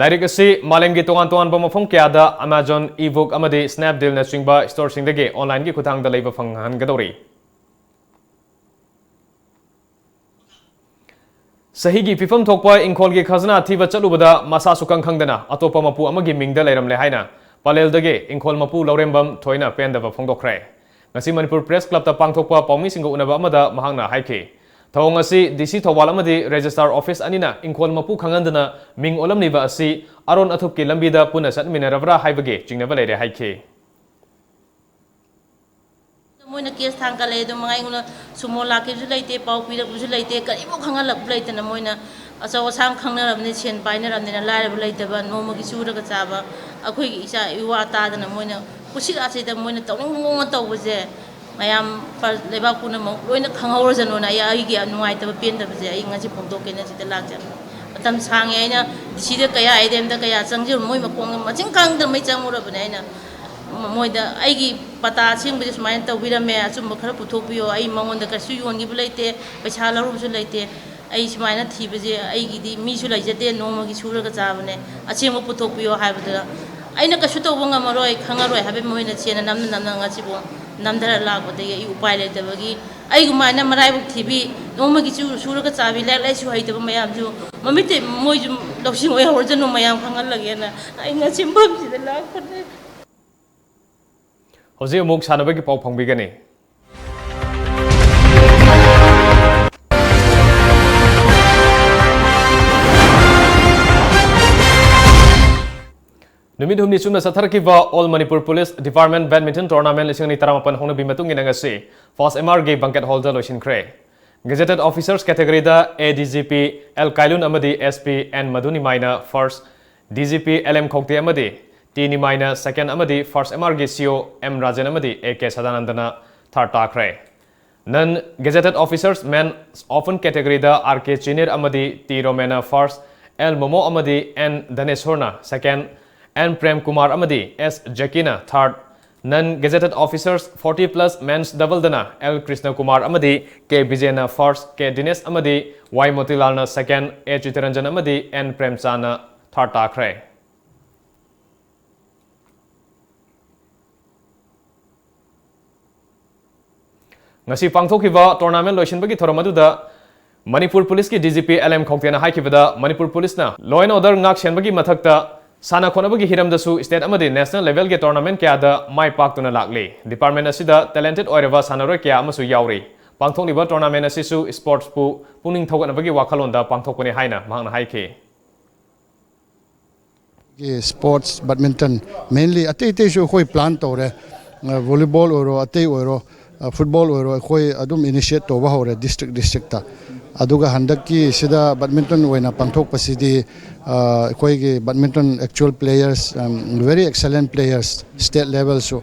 ꯂꯥꯏꯔꯤꯛ ꯑꯁꯤ ꯃꯥꯂꯦꯝꯒꯤ ꯇꯣꯉꯥꯟ ꯇꯣꯉꯥꯟꯕ ꯃꯐꯝ ꯀꯌꯥꯗ Amazon, ebook ꯑꯃꯗꯤ Snapdealꯅꯆꯤꯡꯕ storeꯁꯤꯡꯗꯒꯤ onlineꯒꯤ ꯈꯨꯠꯊꯥꯡꯗ ꯂꯩꯕ ꯐꯪꯍꯟꯒꯗꯧꯔꯤ꯫ ꯆꯍꯤꯒꯤ ꯐꯤꯐꯝ ꯊꯣꯛꯄ ꯏꯪꯈꯣꯜꯒꯤ ꯈꯖꯅꯥ ꯊꯤꯕ ꯆꯠꯂꯨꯕꯗ ꯃꯁꯥ ꯁꯨꯈꯪ ꯈꯪꯗꯅ ꯑꯇꯣꯞꯄ ꯃꯄꯨ ꯑꯃꯒꯤ ꯃꯤꯡꯗ ꯂꯩꯔꯝꯂꯦ ꯍꯥꯏꯅ ꯄꯂꯦꯜꯗꯒꯤ ꯏꯪꯈꯣꯜ ꯃꯄꯨ ꯂꯧꯔꯦꯝꯕꯝ ꯊꯣꯏꯅ ꯄꯦꯟꯗꯕ ꯐꯣꯡꯗꯣꯛꯈ꯭ꯔꯦ꯫ ꯉꯁꯤ ꯃꯅꯤꯄꯨꯔ Press Clubꯇ ꯄꯥꯡꯊꯣꯛꯄ ꯄꯥꯎꯃꯤꯁꯤꯡꯒ ꯎꯅꯕ ꯑꯃꯗ ꯃꯍꯥꯛꯅ ꯍꯥꯏꯈꯤ, ꯊꯧꯑꯣꯡ ꯑꯁꯤ DC ꯊꯧꯕꯥꯜ ꯑꯃꯗꯤ Registrar Office ꯑꯅꯤꯅ ꯏꯪꯈꯣꯜ ꯃꯄꯨ ꯈꯪꯍꯟꯗꯅ ꯃꯤꯡ ꯑꯣꯜꯂꯝꯂꯤꯕ ꯑꯁꯤ ꯑꯔꯣꯟ ꯑꯊꯨꯞꯀꯤ ꯂꯝꯕꯤꯗ ꯄꯨꯟꯅ ꯆꯠꯃꯤꯟꯅꯔꯕ꯭ꯔꯥ ꯍꯥꯏꯕꯒꯤ ꯆꯤꯡꯅꯕ ꯂꯩꯔꯦ ꯍꯥꯏꯈꯤ꯫ ꯃꯣꯏꯅ case ꯊꯥꯡꯒꯠꯂꯛꯑꯦ, ꯑꯗꯨꯝ ꯑꯩꯉꯣꯟꯗ sumo ꯂꯥꯛꯈꯤꯕꯁꯨ ꯂꯩꯇꯦ, ꯄꯥꯎ ꯄꯤꯔꯛꯄꯁꯨ ꯂꯩꯇꯦ, ꯀꯔꯤꯝꯐꯥꯎ ꯈꯪꯍꯜꯂꯛꯄ ꯂꯩꯇꯅ ꯃꯣꯏꯅ ꯑꯆꯧ ꯑꯁꯥꯡ ꯈꯪꯅꯔꯕꯅꯤꯅ, ꯁꯦꯟ ꯄꯥꯏꯅꯔꯕꯅꯤꯅ, ꯂꯥꯏꯔꯕ ꯂꯩꯇꯕ, ꯅꯣꯡꯃꯒꯤ ꯁꯨꯔꯒ ꯆꯥꯕ ꯑꯩꯈꯣꯏꯒꯤ ꯏꯆꯥ ꯏꯋꯥ ꯇꯥꯗꯅ ꯃꯣꯏꯅ ꯀꯨꯁꯤꯔꯥꯁꯤꯗ ꯃꯣꯏꯅ ꯇꯧꯅꯤꯡꯕ ꯃꯑꯣꯡꯗ ꯇꯧꯕꯁꯦ ꯃꯌꯥꯝ ꯄ-, ꯂꯩꯕꯥꯛ ꯄꯨꯝꯅꯃꯛ ꯂꯣꯏꯅ ꯈꯪꯍꯧꯔꯁꯅꯨꯅ ꯑꯩ ꯑꯩꯒꯤ ꯅꯨꯡꯉꯥꯏꯇꯕ ꯄꯦꯟꯗꯕꯁꯦ ꯑꯩ ꯉꯁꯤ ꯐꯣꯡꯗꯣꯛꯀꯦꯅ ꯁꯤꯗ ꯂꯥꯛꯆꯕꯅꯤ꯫ ꯃꯇꯝ ꯁꯥꯡꯉꯦ ꯑꯩꯅ DCꯗ ꯀꯌꯥ, ADMꯗ ꯀꯌꯥ ꯆꯪꯖꯔꯨ, ꯃꯣꯏ ꯃꯈꯣꯡꯗ ꯃꯆꯤꯟ ꯀꯥꯡꯗ꯭ꯔꯃꯩ ꯆꯪꯉꯨꯔꯕꯅꯦ꯫ ꯑꯩꯅ ꯃꯣꯏꯗ ꯑꯩꯒꯤ ꯄꯇꯥ ꯑꯁꯦꯡꯕꯁꯦ ꯁꯨꯃꯥꯏꯅ ꯇꯧꯕꯤꯔꯝꯃꯦ, ꯑꯆꯨꯝꯕ ꯈꯔ ꯄꯨꯊꯣꯛꯄꯤꯌꯣ, ꯑꯩ ꯃꯉꯣꯟꯗ ꯀꯩꯁꯨ ꯌꯣꯟꯈꯤꯕ ꯂꯩꯇꯦ, ꯄꯩꯁꯥ ꯂꯧꯔꯨꯕꯁꯨ ꯂꯩꯇꯦ, ꯑꯩ ꯁꯨꯃꯥꯏꯅ ꯊꯤꯕꯁꯦ ꯑꯩꯒꯤꯗꯤ ꯃꯤꯁꯨ ꯂꯩꯖꯗꯦ, ꯅꯣꯡꯃꯒꯤ ꯁꯨꯔꯒ ꯆꯥꯕꯅꯦ, ꯑꯁꯦꯡꯕ ꯄꯨꯊꯣꯛꯄꯤꯌꯣ ꯍꯥꯏꯕꯗꯨꯗ ꯑꯩꯅ ꯀꯩꯁꯨ ꯇꯧꯕ ꯉꯝꯃꯔꯣꯏ, ꯈꯪꯉꯔꯣꯏ ꯍꯥꯏꯕꯒꯤ ꯃꯣꯏꯅ ꯆꯦꯟꯅ ꯅꯝꯅ ꯅꯝꯅ ꯉꯁꯤꯕꯨ ꯅꯝꯊꯔ ꯂꯥꯛꯄꯗꯒꯤ ꯑꯩ ꯎꯄꯥꯏ ꯂꯩꯇꯕꯒꯤ ꯑꯩꯒꯨꯃꯥꯏꯅ ꯃꯔꯥꯏꯕꯛ ꯊꯤꯕꯤ, ꯅꯣꯡꯃꯒꯤ ꯆꯨ-, ꯁꯨꯔꯒ ꯆꯥꯕꯤ, ꯂꯥꯏꯔꯤꯛ ꯂꯥꯏꯁꯨ ꯍꯩꯇꯕ ꯃꯌꯥꯝꯁꯨ ꯃꯃꯤꯠꯇꯩ ꯃꯣꯏꯁꯨ ꯂꯧꯁꯤꯡ ꯑꯣꯏꯍꯧꯔꯖꯅꯨ, ꯃꯌꯥꯝ ꯈꯪꯍꯜꯂꯒꯦꯅ ꯑꯩ ꯉꯁꯤ ꯃꯐꯝꯁꯤꯗ ꯂꯥꯛꯄꯅꯦ꯫ ꯍꯧꯖꯤꯛ ꯑꯃꯨꯛ ꯁꯥꯟꯅꯕꯒꯤ ꯄꯥꯎ ꯐꯪꯕꯤꯒꯅꯤ꯫ ꯅꯨꯃꯤꯠ ꯍꯨꯝꯅꯤ ꯆꯨꯞꯅ ꯆꯠꯊꯔꯛꯈꯤꯕ All Manipur Police Department Badminton Tournament ꯂꯤꯁꯤꯡ ꯑꯅꯤ ꯇꯔꯥꯃꯥꯄꯟ ꯍꯧꯅꯕꯤ ꯃꯇꯨꯡ ꯏꯟꯅ ꯉꯁꯤ First MRꯒꯤ banquet hallꯗ ꯂꯣꯏꯁꯤꯟꯈ꯭ꯔꯦ꯫ Gazetted Officers categoryꯗ ADGP L ꯀꯥꯏꯂꯨꯟ ꯑꯃꯗꯤ SP N ꯃꯙꯨꯅꯤꯃꯥꯏꯅ first, DGP L M ꯈꯧꯇꯦ ꯑꯃꯗꯤ T ꯅꯤꯃꯥꯏꯅ second ꯑꯃꯗꯤ First MRꯒꯤ CO M ꯔꯥꯖꯦꯟ ꯑꯃꯗꯤ A K ꯁꯗꯥꯅꯟꯗꯅ third ꯇꯥꯈ꯭ꯔꯦ꯫ Non-gazetted officers men open categoryꯗ R K ꯆꯤꯅꯤꯔ ꯑꯃꯗꯤ T ꯔꯣꯃꯦꯟꯅ first, L ꯃꯣꯃꯣ ꯑꯃꯗꯤ N ꯙꯅꯦꯁꯣꯔꯅ second, ꯑꯦꯟ ꯄ꯭ꯔꯦꯝ ꯀꯨꯃꯥꯔ ꯑꯃꯗꯤ ꯑꯦꯁ ꯖꯦꯀꯤꯅ third, non gazetted officers forty plus men's ꯗꯕꯜꯗꯅ ꯑꯦꯜ ꯀ꯭ꯔꯤꯁꯅ ꯀꯨꯃꯥꯔ ꯑꯃꯗꯤ ꯀꯦ ꯕꯤꯖꯦꯅ ꯐꯥꯔꯁꯠ, ꯀꯦ ꯗꯤꯅꯦꯁ ꯑꯃꯗꯤ ꯋꯥꯏ ꯃꯣꯇꯤꯂꯥꯜꯅ ꯁꯦꯀꯦꯟ, ꯑꯦ ꯆꯤꯇꯔꯟꯖꯟ ꯑꯃꯗꯤ ꯑꯦꯟ ꯄ꯭ꯔꯦꯝꯆꯥꯟꯅ ꯊꯥꯔꯠ ꯇꯥꯈ꯭ꯔꯦ꯫ ꯉꯁꯤ ꯄꯥꯡꯊꯣꯛꯈꯤꯕ ꯇꯣꯔꯅꯥꯃꯦꯟ ꯂꯣꯏꯁꯤꯟꯕꯒꯤ ꯊꯧꯔꯝ ꯑꯗꯨꯗ ꯃꯅꯤꯄꯨꯔ ꯄꯨꯂꯤꯁꯀꯤ D G P L M ꯈꯣꯡꯇꯦꯅ ꯍꯥꯏꯈꯤꯕꯗ, ꯃꯅꯤꯄꯨꯔ ꯄꯨꯂꯤꯁꯅ law and order ꯉꯥꯛ ꯁꯦꯟꯕꯒꯤ ꯃꯊꯛꯇ ꯁꯥꯟꯅ ꯈꯣꯠꯅꯕꯒꯤ ꯍꯤꯔꯝꯗꯁꯨ ꯁ꯭ꯇꯦꯠ ꯑꯃꯗꯤ ꯅꯦꯁꯅꯦꯜ ꯂꯦꯚꯦꯜꯒꯤ ꯇꯣꯔꯅꯥꯃꯦꯟ ꯀꯌꯥꯗ ꯃꯥꯏ ꯄꯥꯛꯇꯨꯅ ꯂꯥꯛꯂꯤ꯫ ꯗꯤꯄꯥꯔꯠꯃꯦꯟ ꯑꯁꯤꯗ ꯇꯦꯂꯦꯟꯇꯦꯗ ꯑꯣꯏꯔꯕ ꯁꯥꯟꯅꯔꯣꯏ ꯀꯌꯥ ꯑꯃꯁꯨ ꯌꯥꯎꯔꯤ꯫ ꯄꯥꯡꯊꯣꯛꯂꯤꯕ ꯇꯣꯔꯅꯥꯃꯦꯟ ꯑꯁꯤꯁꯨ ꯁ꯭ꯄꯣꯔꯠꯁꯄꯨ ꯄꯨꯛꯅꯤꯡ ꯊꯧꯒꯠꯅꯕꯒꯤ ꯋꯥꯈꯜꯂꯣꯟꯗ ꯄꯥꯡꯊꯣꯛꯄꯅꯤ ꯍꯥꯏꯅ ꯃꯍꯥꯛꯅ ꯍꯥꯏꯈꯤ꯫ ꯁ꯭ꯄꯣꯔꯠꯁ, ꯕꯦꯗꯃꯤꯟꯇꯟ, mainly ꯑꯇꯩ ꯑꯇꯩꯁꯨ ꯑꯩꯈꯣꯏ ꯄ꯭ꯂꯥꯟ ꯇꯧꯔꯦ꯫ ꯚꯣꯂꯤꯕꯣꯜ ꯑꯣꯏꯔꯣ, ꯑꯇꯩ ꯑꯣꯏꯔꯣ, ꯐꯨꯠꯕꯣꯜ ꯑꯣꯏꯔꯣ, ꯑꯩꯈꯣꯏ ꯑꯗꯨꯝ ꯏꯅꯤꯁꯤꯌꯦꯠ ꯇꯧꯕ ꯍꯧꯔꯦ ꯗꯤꯁꯇ꯭ꯔꯤꯛ ꯗꯤꯁꯇ꯭ꯔꯤꯛꯇ꯫ ꯑꯗꯨꯒ ꯍꯟꯗꯛꯀꯤ ꯁꯤꯗ ꯕꯦꯗꯃꯤꯟꯇꯟ ꯑꯣꯏꯅ ꯄꯥꯡꯊꯣꯛꯄꯁꯤꯗꯤ, ꯑ, ꯑꯩꯈꯣꯏꯒꯤ badminton actual players, very excellent players state ꯂꯦꯚꯦꯜꯁꯨ,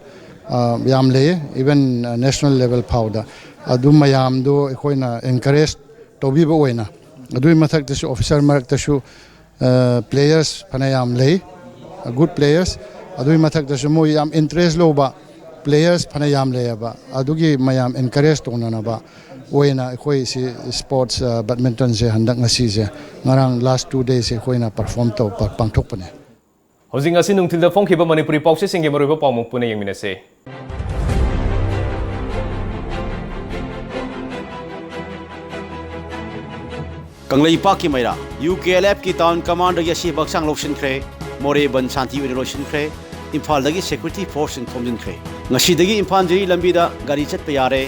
ꯑ, ꯌꯥꯝ ꯂꯩꯌꯦ, ꯏꯚꯟ ꯅꯦꯁꯅꯦꯜ ꯂꯦꯚꯦꯜ ꯐꯥꯎꯗ꯫ ꯑꯗꯨ ꯃꯌꯥꯝꯗꯣ ꯑꯩꯈꯣꯏꯅ ꯑꯦꯟꯀꯔꯦꯖ ꯇꯧꯕꯤꯕ ꯑꯣꯏꯅ, ꯑꯗꯨꯒꯤ ꯃꯊꯛꯇꯁꯨ ꯑꯣꯐꯤꯁꯥꯔ ꯃꯔꯛꯇꯁꯨ ꯄ꯭ꯂꯦꯌꯔꯁ ꯐꯅꯌꯥꯝ ꯂꯩ, ꯒꯨꯗ ꯄ꯭ꯂꯦꯌꯔꯁ꯫ ꯑꯗꯨꯒꯤ ꯃꯊꯛꯇꯁꯨ ꯃꯣꯏ ꯌꯥꯝ ꯏꯟꯇꯔꯦꯁ ꯂꯧꯕ ꯄ꯭ꯂꯦꯌꯔꯁ ꯐꯅꯌꯥꯝ ꯂꯩꯌꯦꯕ꯫ ꯑꯗꯨꯒꯤ ꯃꯌꯥꯝ ꯑꯦꯟꯀꯔꯦꯖ ꯇꯧꯅꯅꯕ ꯑꯣꯏꯅ ꯑꯩꯈꯣꯏ ꯁꯤ ꯁ꯭ꯄꯣꯔꯠꯁ, ꯕꯦꯗꯃꯤꯟꯇꯟꯁꯦ ꯍꯟꯗꯛ ꯉꯁꯤꯁꯦ, ꯉꯔꯥꯡ ꯂꯥꯁ ꯇꯨ ꯗꯦꯁꯦ ꯑꯩꯈꯣꯏꯅ ꯄꯔꯐꯣꯔꯝ ꯇꯧ ꯄꯥꯡꯊꯣꯛꯄꯅꯦ꯫ ꯍꯧꯖꯤꯛ ꯉꯁꯤ ꯅꯨꯡꯊꯤꯜꯗ ꯐꯣꯡꯈꯤꯕ ꯃꯅꯤꯄꯨꯔꯤ ꯄꯥꯎꯆꯦꯁꯤꯡꯒꯤ ꯃꯔꯨꯑꯣꯏꯕ ꯄꯥꯎꯃꯨꯛ ꯄꯨꯟꯅ ꯌꯦꯡꯃꯤꯟꯅꯁꯤ꯫ ꯀꯪꯂꯩꯄꯥꯛꯀꯤ ꯃꯩꯔꯥ, ꯌꯨ ꯀꯦ ꯑꯦꯜ ꯑꯦꯐꯀꯤ ꯇꯥꯎꯟ ꯀꯃꯥꯟꯗꯔꯒꯤ ꯑꯁꯤꯕ ꯍꯛꯆꯥꯡ ꯂꯧꯁꯤꯟꯈ꯭ꯔꯦ꯫ ꯃꯣꯔꯦ ꯕꯟ ꯁꯥꯟꯇꯤ ꯑꯣꯏꯅ ꯂꯣꯏꯁꯤꯟꯈ꯭ꯔꯦ꯫ ꯏꯝꯐꯥꯜꯗꯒꯤ ꯁꯦꯀ꯭ꯌꯨꯔꯤꯇꯤ ꯐꯣꯔꯁꯁꯤꯡ ꯊꯣꯝꯖꯤꯟꯈ꯭ꯔꯦ꯫ ꯉꯁꯤꯗꯒꯤ ꯏꯝꯐꯥꯜ ꯖꯤꯔꯤ ꯂꯝꯕꯤꯗ ꯒꯥꯔꯤ ꯆꯠꯄ ꯌꯥꯔꯦ꯫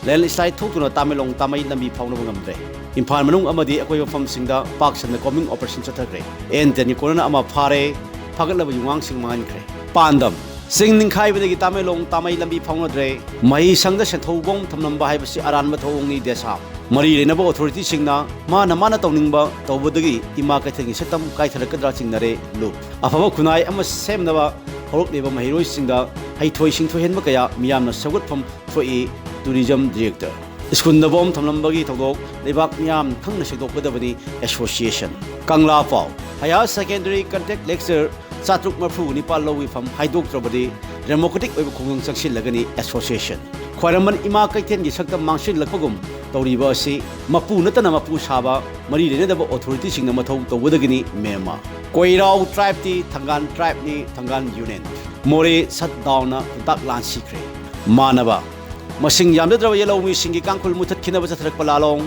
ꯂꯦꯟꯁ꯭ꯂꯥꯏꯗ ꯊꯣꯛꯇꯨꯅ ꯇꯥꯃꯦꯡꯂꯣꯡ ꯇꯥꯃꯩ ꯂꯝꯕꯤ ꯐꯥꯎꯅꯕ ꯉꯝꯗ꯭ꯔꯦ꯫ ꯏꯝꯐꯥꯜ ꯃꯅꯨꯡ ꯑꯃꯗꯤ ꯑꯀꯣꯏꯕ ꯃꯐꯝꯁꯤꯡꯗ ꯄꯥꯛ ꯁꯟꯅ ꯀꯣꯝꯕꯤꯡ ꯑꯣꯄꯔꯦꯁꯟ ꯆꯠꯊꯈ꯭ꯔꯦ꯫ ꯑꯦꯟ ꯇꯦꯟꯒꯤ ꯀꯣꯔꯅꯔ ꯑꯃ ꯐꯥꯔꯦ꯫ ꯐꯥꯒꯠꯂꯕ ꯌꯨꯝꯉꯥꯡꯁꯤꯡ ꯃꯥꯡꯍꯟꯈ꯭ꯔꯦ꯫ ꯄꯥꯟꯗꯝ, ꯆꯤꯡ ꯅꯤꯡꯈꯥꯏꯕꯗꯒꯤ ꯇꯥꯃꯦꯡꯂꯣꯡ ꯇꯥꯃꯩ ꯂꯝꯕꯤ ꯐꯥꯎꯅꯗ꯭ꯔꯦ꯫ ꯃꯍꯩꯁꯪꯗ ꯁꯦꯟꯊꯣꯛ ꯕꯣꯝ ꯊꯝꯂꯝꯕ ꯍꯥꯏꯕꯁꯤ ꯑꯔꯥꯟꯕ ꯊꯧꯑꯣꯡꯅꯤ ꯗꯦꯁꯥꯝ꯫ ꯃꯔꯤ ꯂꯩꯅꯕ ꯑꯣꯊꯣꯔꯤꯇꯤꯁꯤꯡꯅ ꯃꯥꯅ ꯃꯥꯅ ꯇꯧꯅꯤꯡꯕ ꯇꯧꯕꯗꯒꯤ ꯏꯃꯥ ꯀꯩꯊꯦꯜꯒꯤ ꯁꯛꯇꯝ ꯀꯥꯏꯊꯔꯛꯀꯗ꯭ꯔꯥ ꯆꯤꯡꯅꯔꯦ ꯂꯨꯞ꯫ ꯑꯐꯕ ꯈꯨꯟꯅꯥꯏ ꯑꯃ ꯁꯦꯝꯅꯕ ꯍꯧꯔꯛꯂꯤꯕ ꯃꯍꯩꯔꯣꯏꯁꯤꯡꯗ ꯍꯩꯊꯣꯏ ꯁꯤꯡꯊꯣꯏꯍꯟꯕ ꯀꯌꯥ ꯃꯤꯌꯥꯝꯅ ꯁꯧꯒꯠꯐꯝ ꯊꯣꯛꯏ꯫ Tourism director. ꯁ꯭ꯀꯨꯜꯗ ꯕꯣꯝ ꯊꯝꯂꯝꯕꯒꯤ ꯊꯧꯗꯣꯛ ꯂꯩꯕꯥꯛ ꯃꯤꯌꯥꯝ ꯈꯪꯅ ꯁꯦꯡꯗꯣꯛꯀꯗꯕꯅꯤ꯫ ꯑꯦꯁꯣꯁꯤꯌꯦꯁꯟ꯫ ꯀꯪꯂꯥ ꯄꯥꯎ꯫ ꯍꯥꯌꯔ ꯁꯦꯀꯦꯟꯗꯔꯤ ꯀꯟꯇ꯭ꯔꯦꯛ ꯂꯦꯛꯆꯔ ꯆꯥꯇ꯭ꯔꯨꯛ ꯃꯔꯤꯐꯨ ꯅꯤꯄꯥꯜ ꯂꯧ ꯃꯐꯝ ꯍꯥꯏꯗꯣꯛꯇ꯭ꯔꯕꯗꯤ ꯗꯦꯃꯣꯀ꯭ꯔꯦꯇꯤꯛ ꯑꯣꯏꯕ ꯈꯣꯡꯖꯪ ꯆꯪꯁꯤꯜꯂꯒꯅꯤ ꯑꯦꯁꯣꯁꯤꯌꯦꯁꯟ꯫ ꯈ꯭ꯋꯥꯏꯔꯝꯕꯟ ꯏꯃꯥ ꯀꯩꯊꯦꯜꯒꯤ ꯁꯛꯇꯝ ꯃꯥꯡꯁꯤꯜꯂꯛꯄꯒꯨꯝ ꯇꯧꯔꯤꯕ ꯑꯁꯤ ꯃꯄꯨ ꯅꯠꯇꯅ ꯃꯄꯨ ꯁꯥꯕ ꯃꯔꯤ ꯂꯩꯅꯗꯕ ꯑꯣꯊꯣꯔꯤꯇꯤꯁꯤꯡꯅ ꯃꯊꯧ ꯇꯧꯒꯗꯒꯤꯅꯤ ꯃꯦꯝꯃ꯫ ꯀꯣꯏꯔꯥꯎ ꯇ꯭ꯔꯥꯏꯕꯇꯤ ꯊꯪꯒꯥꯜ ꯇ꯭ꯔꯥꯏꯕꯅꯤ, ꯊꯪꯒꯥꯜ ꯌꯨꯅꯤꯌꯟ꯫ ꯃꯣꯔꯦ ꯁꯠ ꯗꯥꯎꯟꯅ ꯈꯨꯟꯇꯥꯛ ꯂꯥꯟꯁꯤꯈ꯭ꯔꯦ꯫ ꯃꯥꯟꯅꯕ ꯃꯁꯤꯡ ꯌꯥꯝꯖꯗ꯭ꯔꯕ ꯌꯦꯜꯍꯧꯃꯤꯁꯤꯡꯒꯤ ꯀꯥꯡꯈꯨꯜ ꯃꯨꯊꯠꯈꯤꯅꯕ ꯆꯠꯊꯔꯛꯄ ꯂꯥꯂꯣꯡ꯫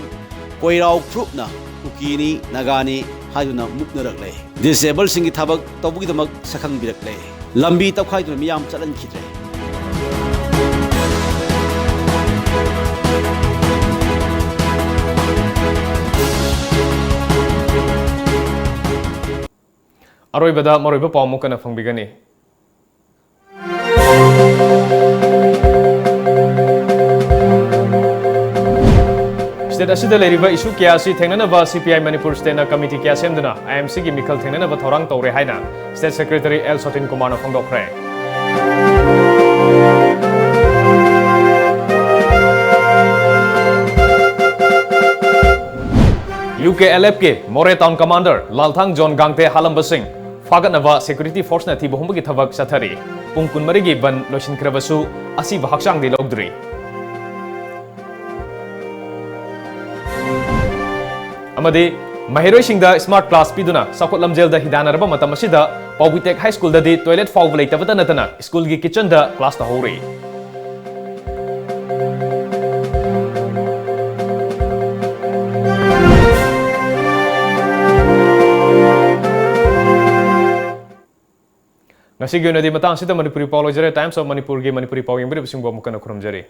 ꯀꯣꯏꯔꯥꯎ ꯐꯨꯔꯨꯞꯅ ꯀꯨꯀꯤꯅꯤ, ꯅꯥꯒꯥꯅꯤ ꯍꯥꯏꯗꯨꯅ ꯃꯨꯛꯅꯔꯛꯂꯦ꯫ ꯗꯤꯁꯑꯦꯕꯜꯁꯤꯡꯒꯤ ꯊꯕꯛ ꯇꯧꯕꯒꯤꯗꯃꯛ ꯁꯛꯈꯪꯕꯤꯔꯛꯂꯦ꯫ ꯂꯝꯕꯤ ꯇꯧꯈꯥꯏꯗꯨꯅ ꯃꯤꯌꯥꯝ ꯆꯠꯍꯟꯈꯤꯗ꯭ꯔꯦ꯫ ꯑꯔꯣꯏꯕꯗ ꯃꯔꯨꯑꯣꯏꯕ ꯄꯥꯎ ꯑꯃꯨꯛ ꯀꯟꯅ ꯐꯪꯕꯤꯒꯅꯤ꯫ ꯁ꯭ꯇꯦꯠ ꯑꯁꯤꯗ ꯂꯩꯔꯤꯕ ꯏꯁꯨ ꯀꯌꯥ ꯑꯁꯤ ꯊꯦꯡꯅꯅꯕ ꯁꯤ ꯄꯤ ꯑꯥꯏ ꯃꯅꯤꯄꯨꯔ ꯁ꯭ꯇꯦꯠꯅ ꯀꯃꯤꯇꯤ ꯀꯌꯥ ꯁꯦꯝꯗꯨꯅ ꯑꯥꯏ ꯑꯦꯝ ꯁꯤꯒꯤ ꯃꯤꯈꯜ ꯊꯦꯡꯅꯅꯕ ꯊꯧꯔꯥꯡ ꯇꯧꯔꯦ ꯍꯥꯏꯅ ꯁ꯭ꯇꯦꯠ ꯁꯦꯀ꯭ꯔꯦꯇꯔꯤ ꯑꯦꯜ ꯁꯣꯇꯤꯟ ꯀꯨꯃꯥꯔꯅ ꯐꯣꯡꯗꯣꯛꯈ꯭ꯔꯦ꯫ ꯌꯨ ꯀꯦ ꯑꯦꯜ ꯑꯦꯐꯀꯤ ꯃꯣꯔꯦ ꯇꯥꯎꯟ ꯀꯃꯥꯟꯗꯔ ꯂꯥꯜꯊꯥꯡ ꯖꯣꯟ ꯒꯥꯡꯇꯦ ꯍꯥꯠꯂꯝꯕꯁꯤꯡ ꯐꯥꯒꯠꯅꯕ ꯁꯦꯀ꯭ꯌꯨꯔꯤꯇꯤ ꯐꯣꯔꯁꯅ ꯊꯤꯕ ꯍꯨꯝꯕꯒꯤ ꯊꯕꯛ ꯆꯠꯊꯔꯤ꯫ ꯄꯨꯡ ꯀꯨꯟꯃꯔꯤꯒꯤ ꯕꯟ ꯂꯣꯏꯁꯤꯟꯈ꯭ꯔꯕꯁꯨ ꯑꯁꯤꯕ ꯍꯛꯆꯥꯡꯗꯤ ꯂꯧꯗ꯭ꯔꯤ꯫ ꯑꯃꯗꯤ ꯃꯍꯩꯔꯣꯏꯁꯤꯡꯗ ꯁ꯭ꯃꯥꯔꯠ ꯀ꯭ꯂꯥꯁ ꯄꯤꯗꯨꯅ ꯆꯥꯎꯈꯠ ꯂꯝꯖꯦꯜꯗ ꯍꯤꯗꯥꯟꯅꯔꯕ ꯃꯇꯝ ꯑꯁꯤꯗ ꯄꯥꯎꯕꯤꯇꯦꯛ ꯍꯥꯏ ꯁ꯭ꯀꯨꯜꯗꯗꯤ ꯇꯣꯏꯂꯦꯠ ꯐꯥꯎꯕ ꯂꯩꯇꯕꯇ ꯅꯠꯇꯅ ꯁ꯭ꯀꯨꯜꯒꯤ ꯀꯤꯠꯆꯟꯗ ꯀ꯭ꯂꯥꯁ ꯇꯧꯍꯧꯔꯤ꯫ ꯉꯁꯤꯒꯤ ꯑꯣꯏꯅꯗꯤ ꯃꯇꯥꯡ ꯑꯁꯤꯗ ꯃꯅꯤꯄꯨꯔꯤ ꯄꯥꯎ ꯂꯣꯏꯖꯔꯦ꯫ Times of ꯃꯅꯤꯄꯨꯔꯒꯤ ꯃꯅꯤꯄꯨꯔꯤ ꯄꯥꯎ ꯌꯦꯡꯕꯤꯔꯤꯕꯁꯤꯡꯕꯨ ꯑꯃꯨꯛ ꯍꯟꯅ ꯈꯨꯔꯨꯝꯖꯔꯤ꯫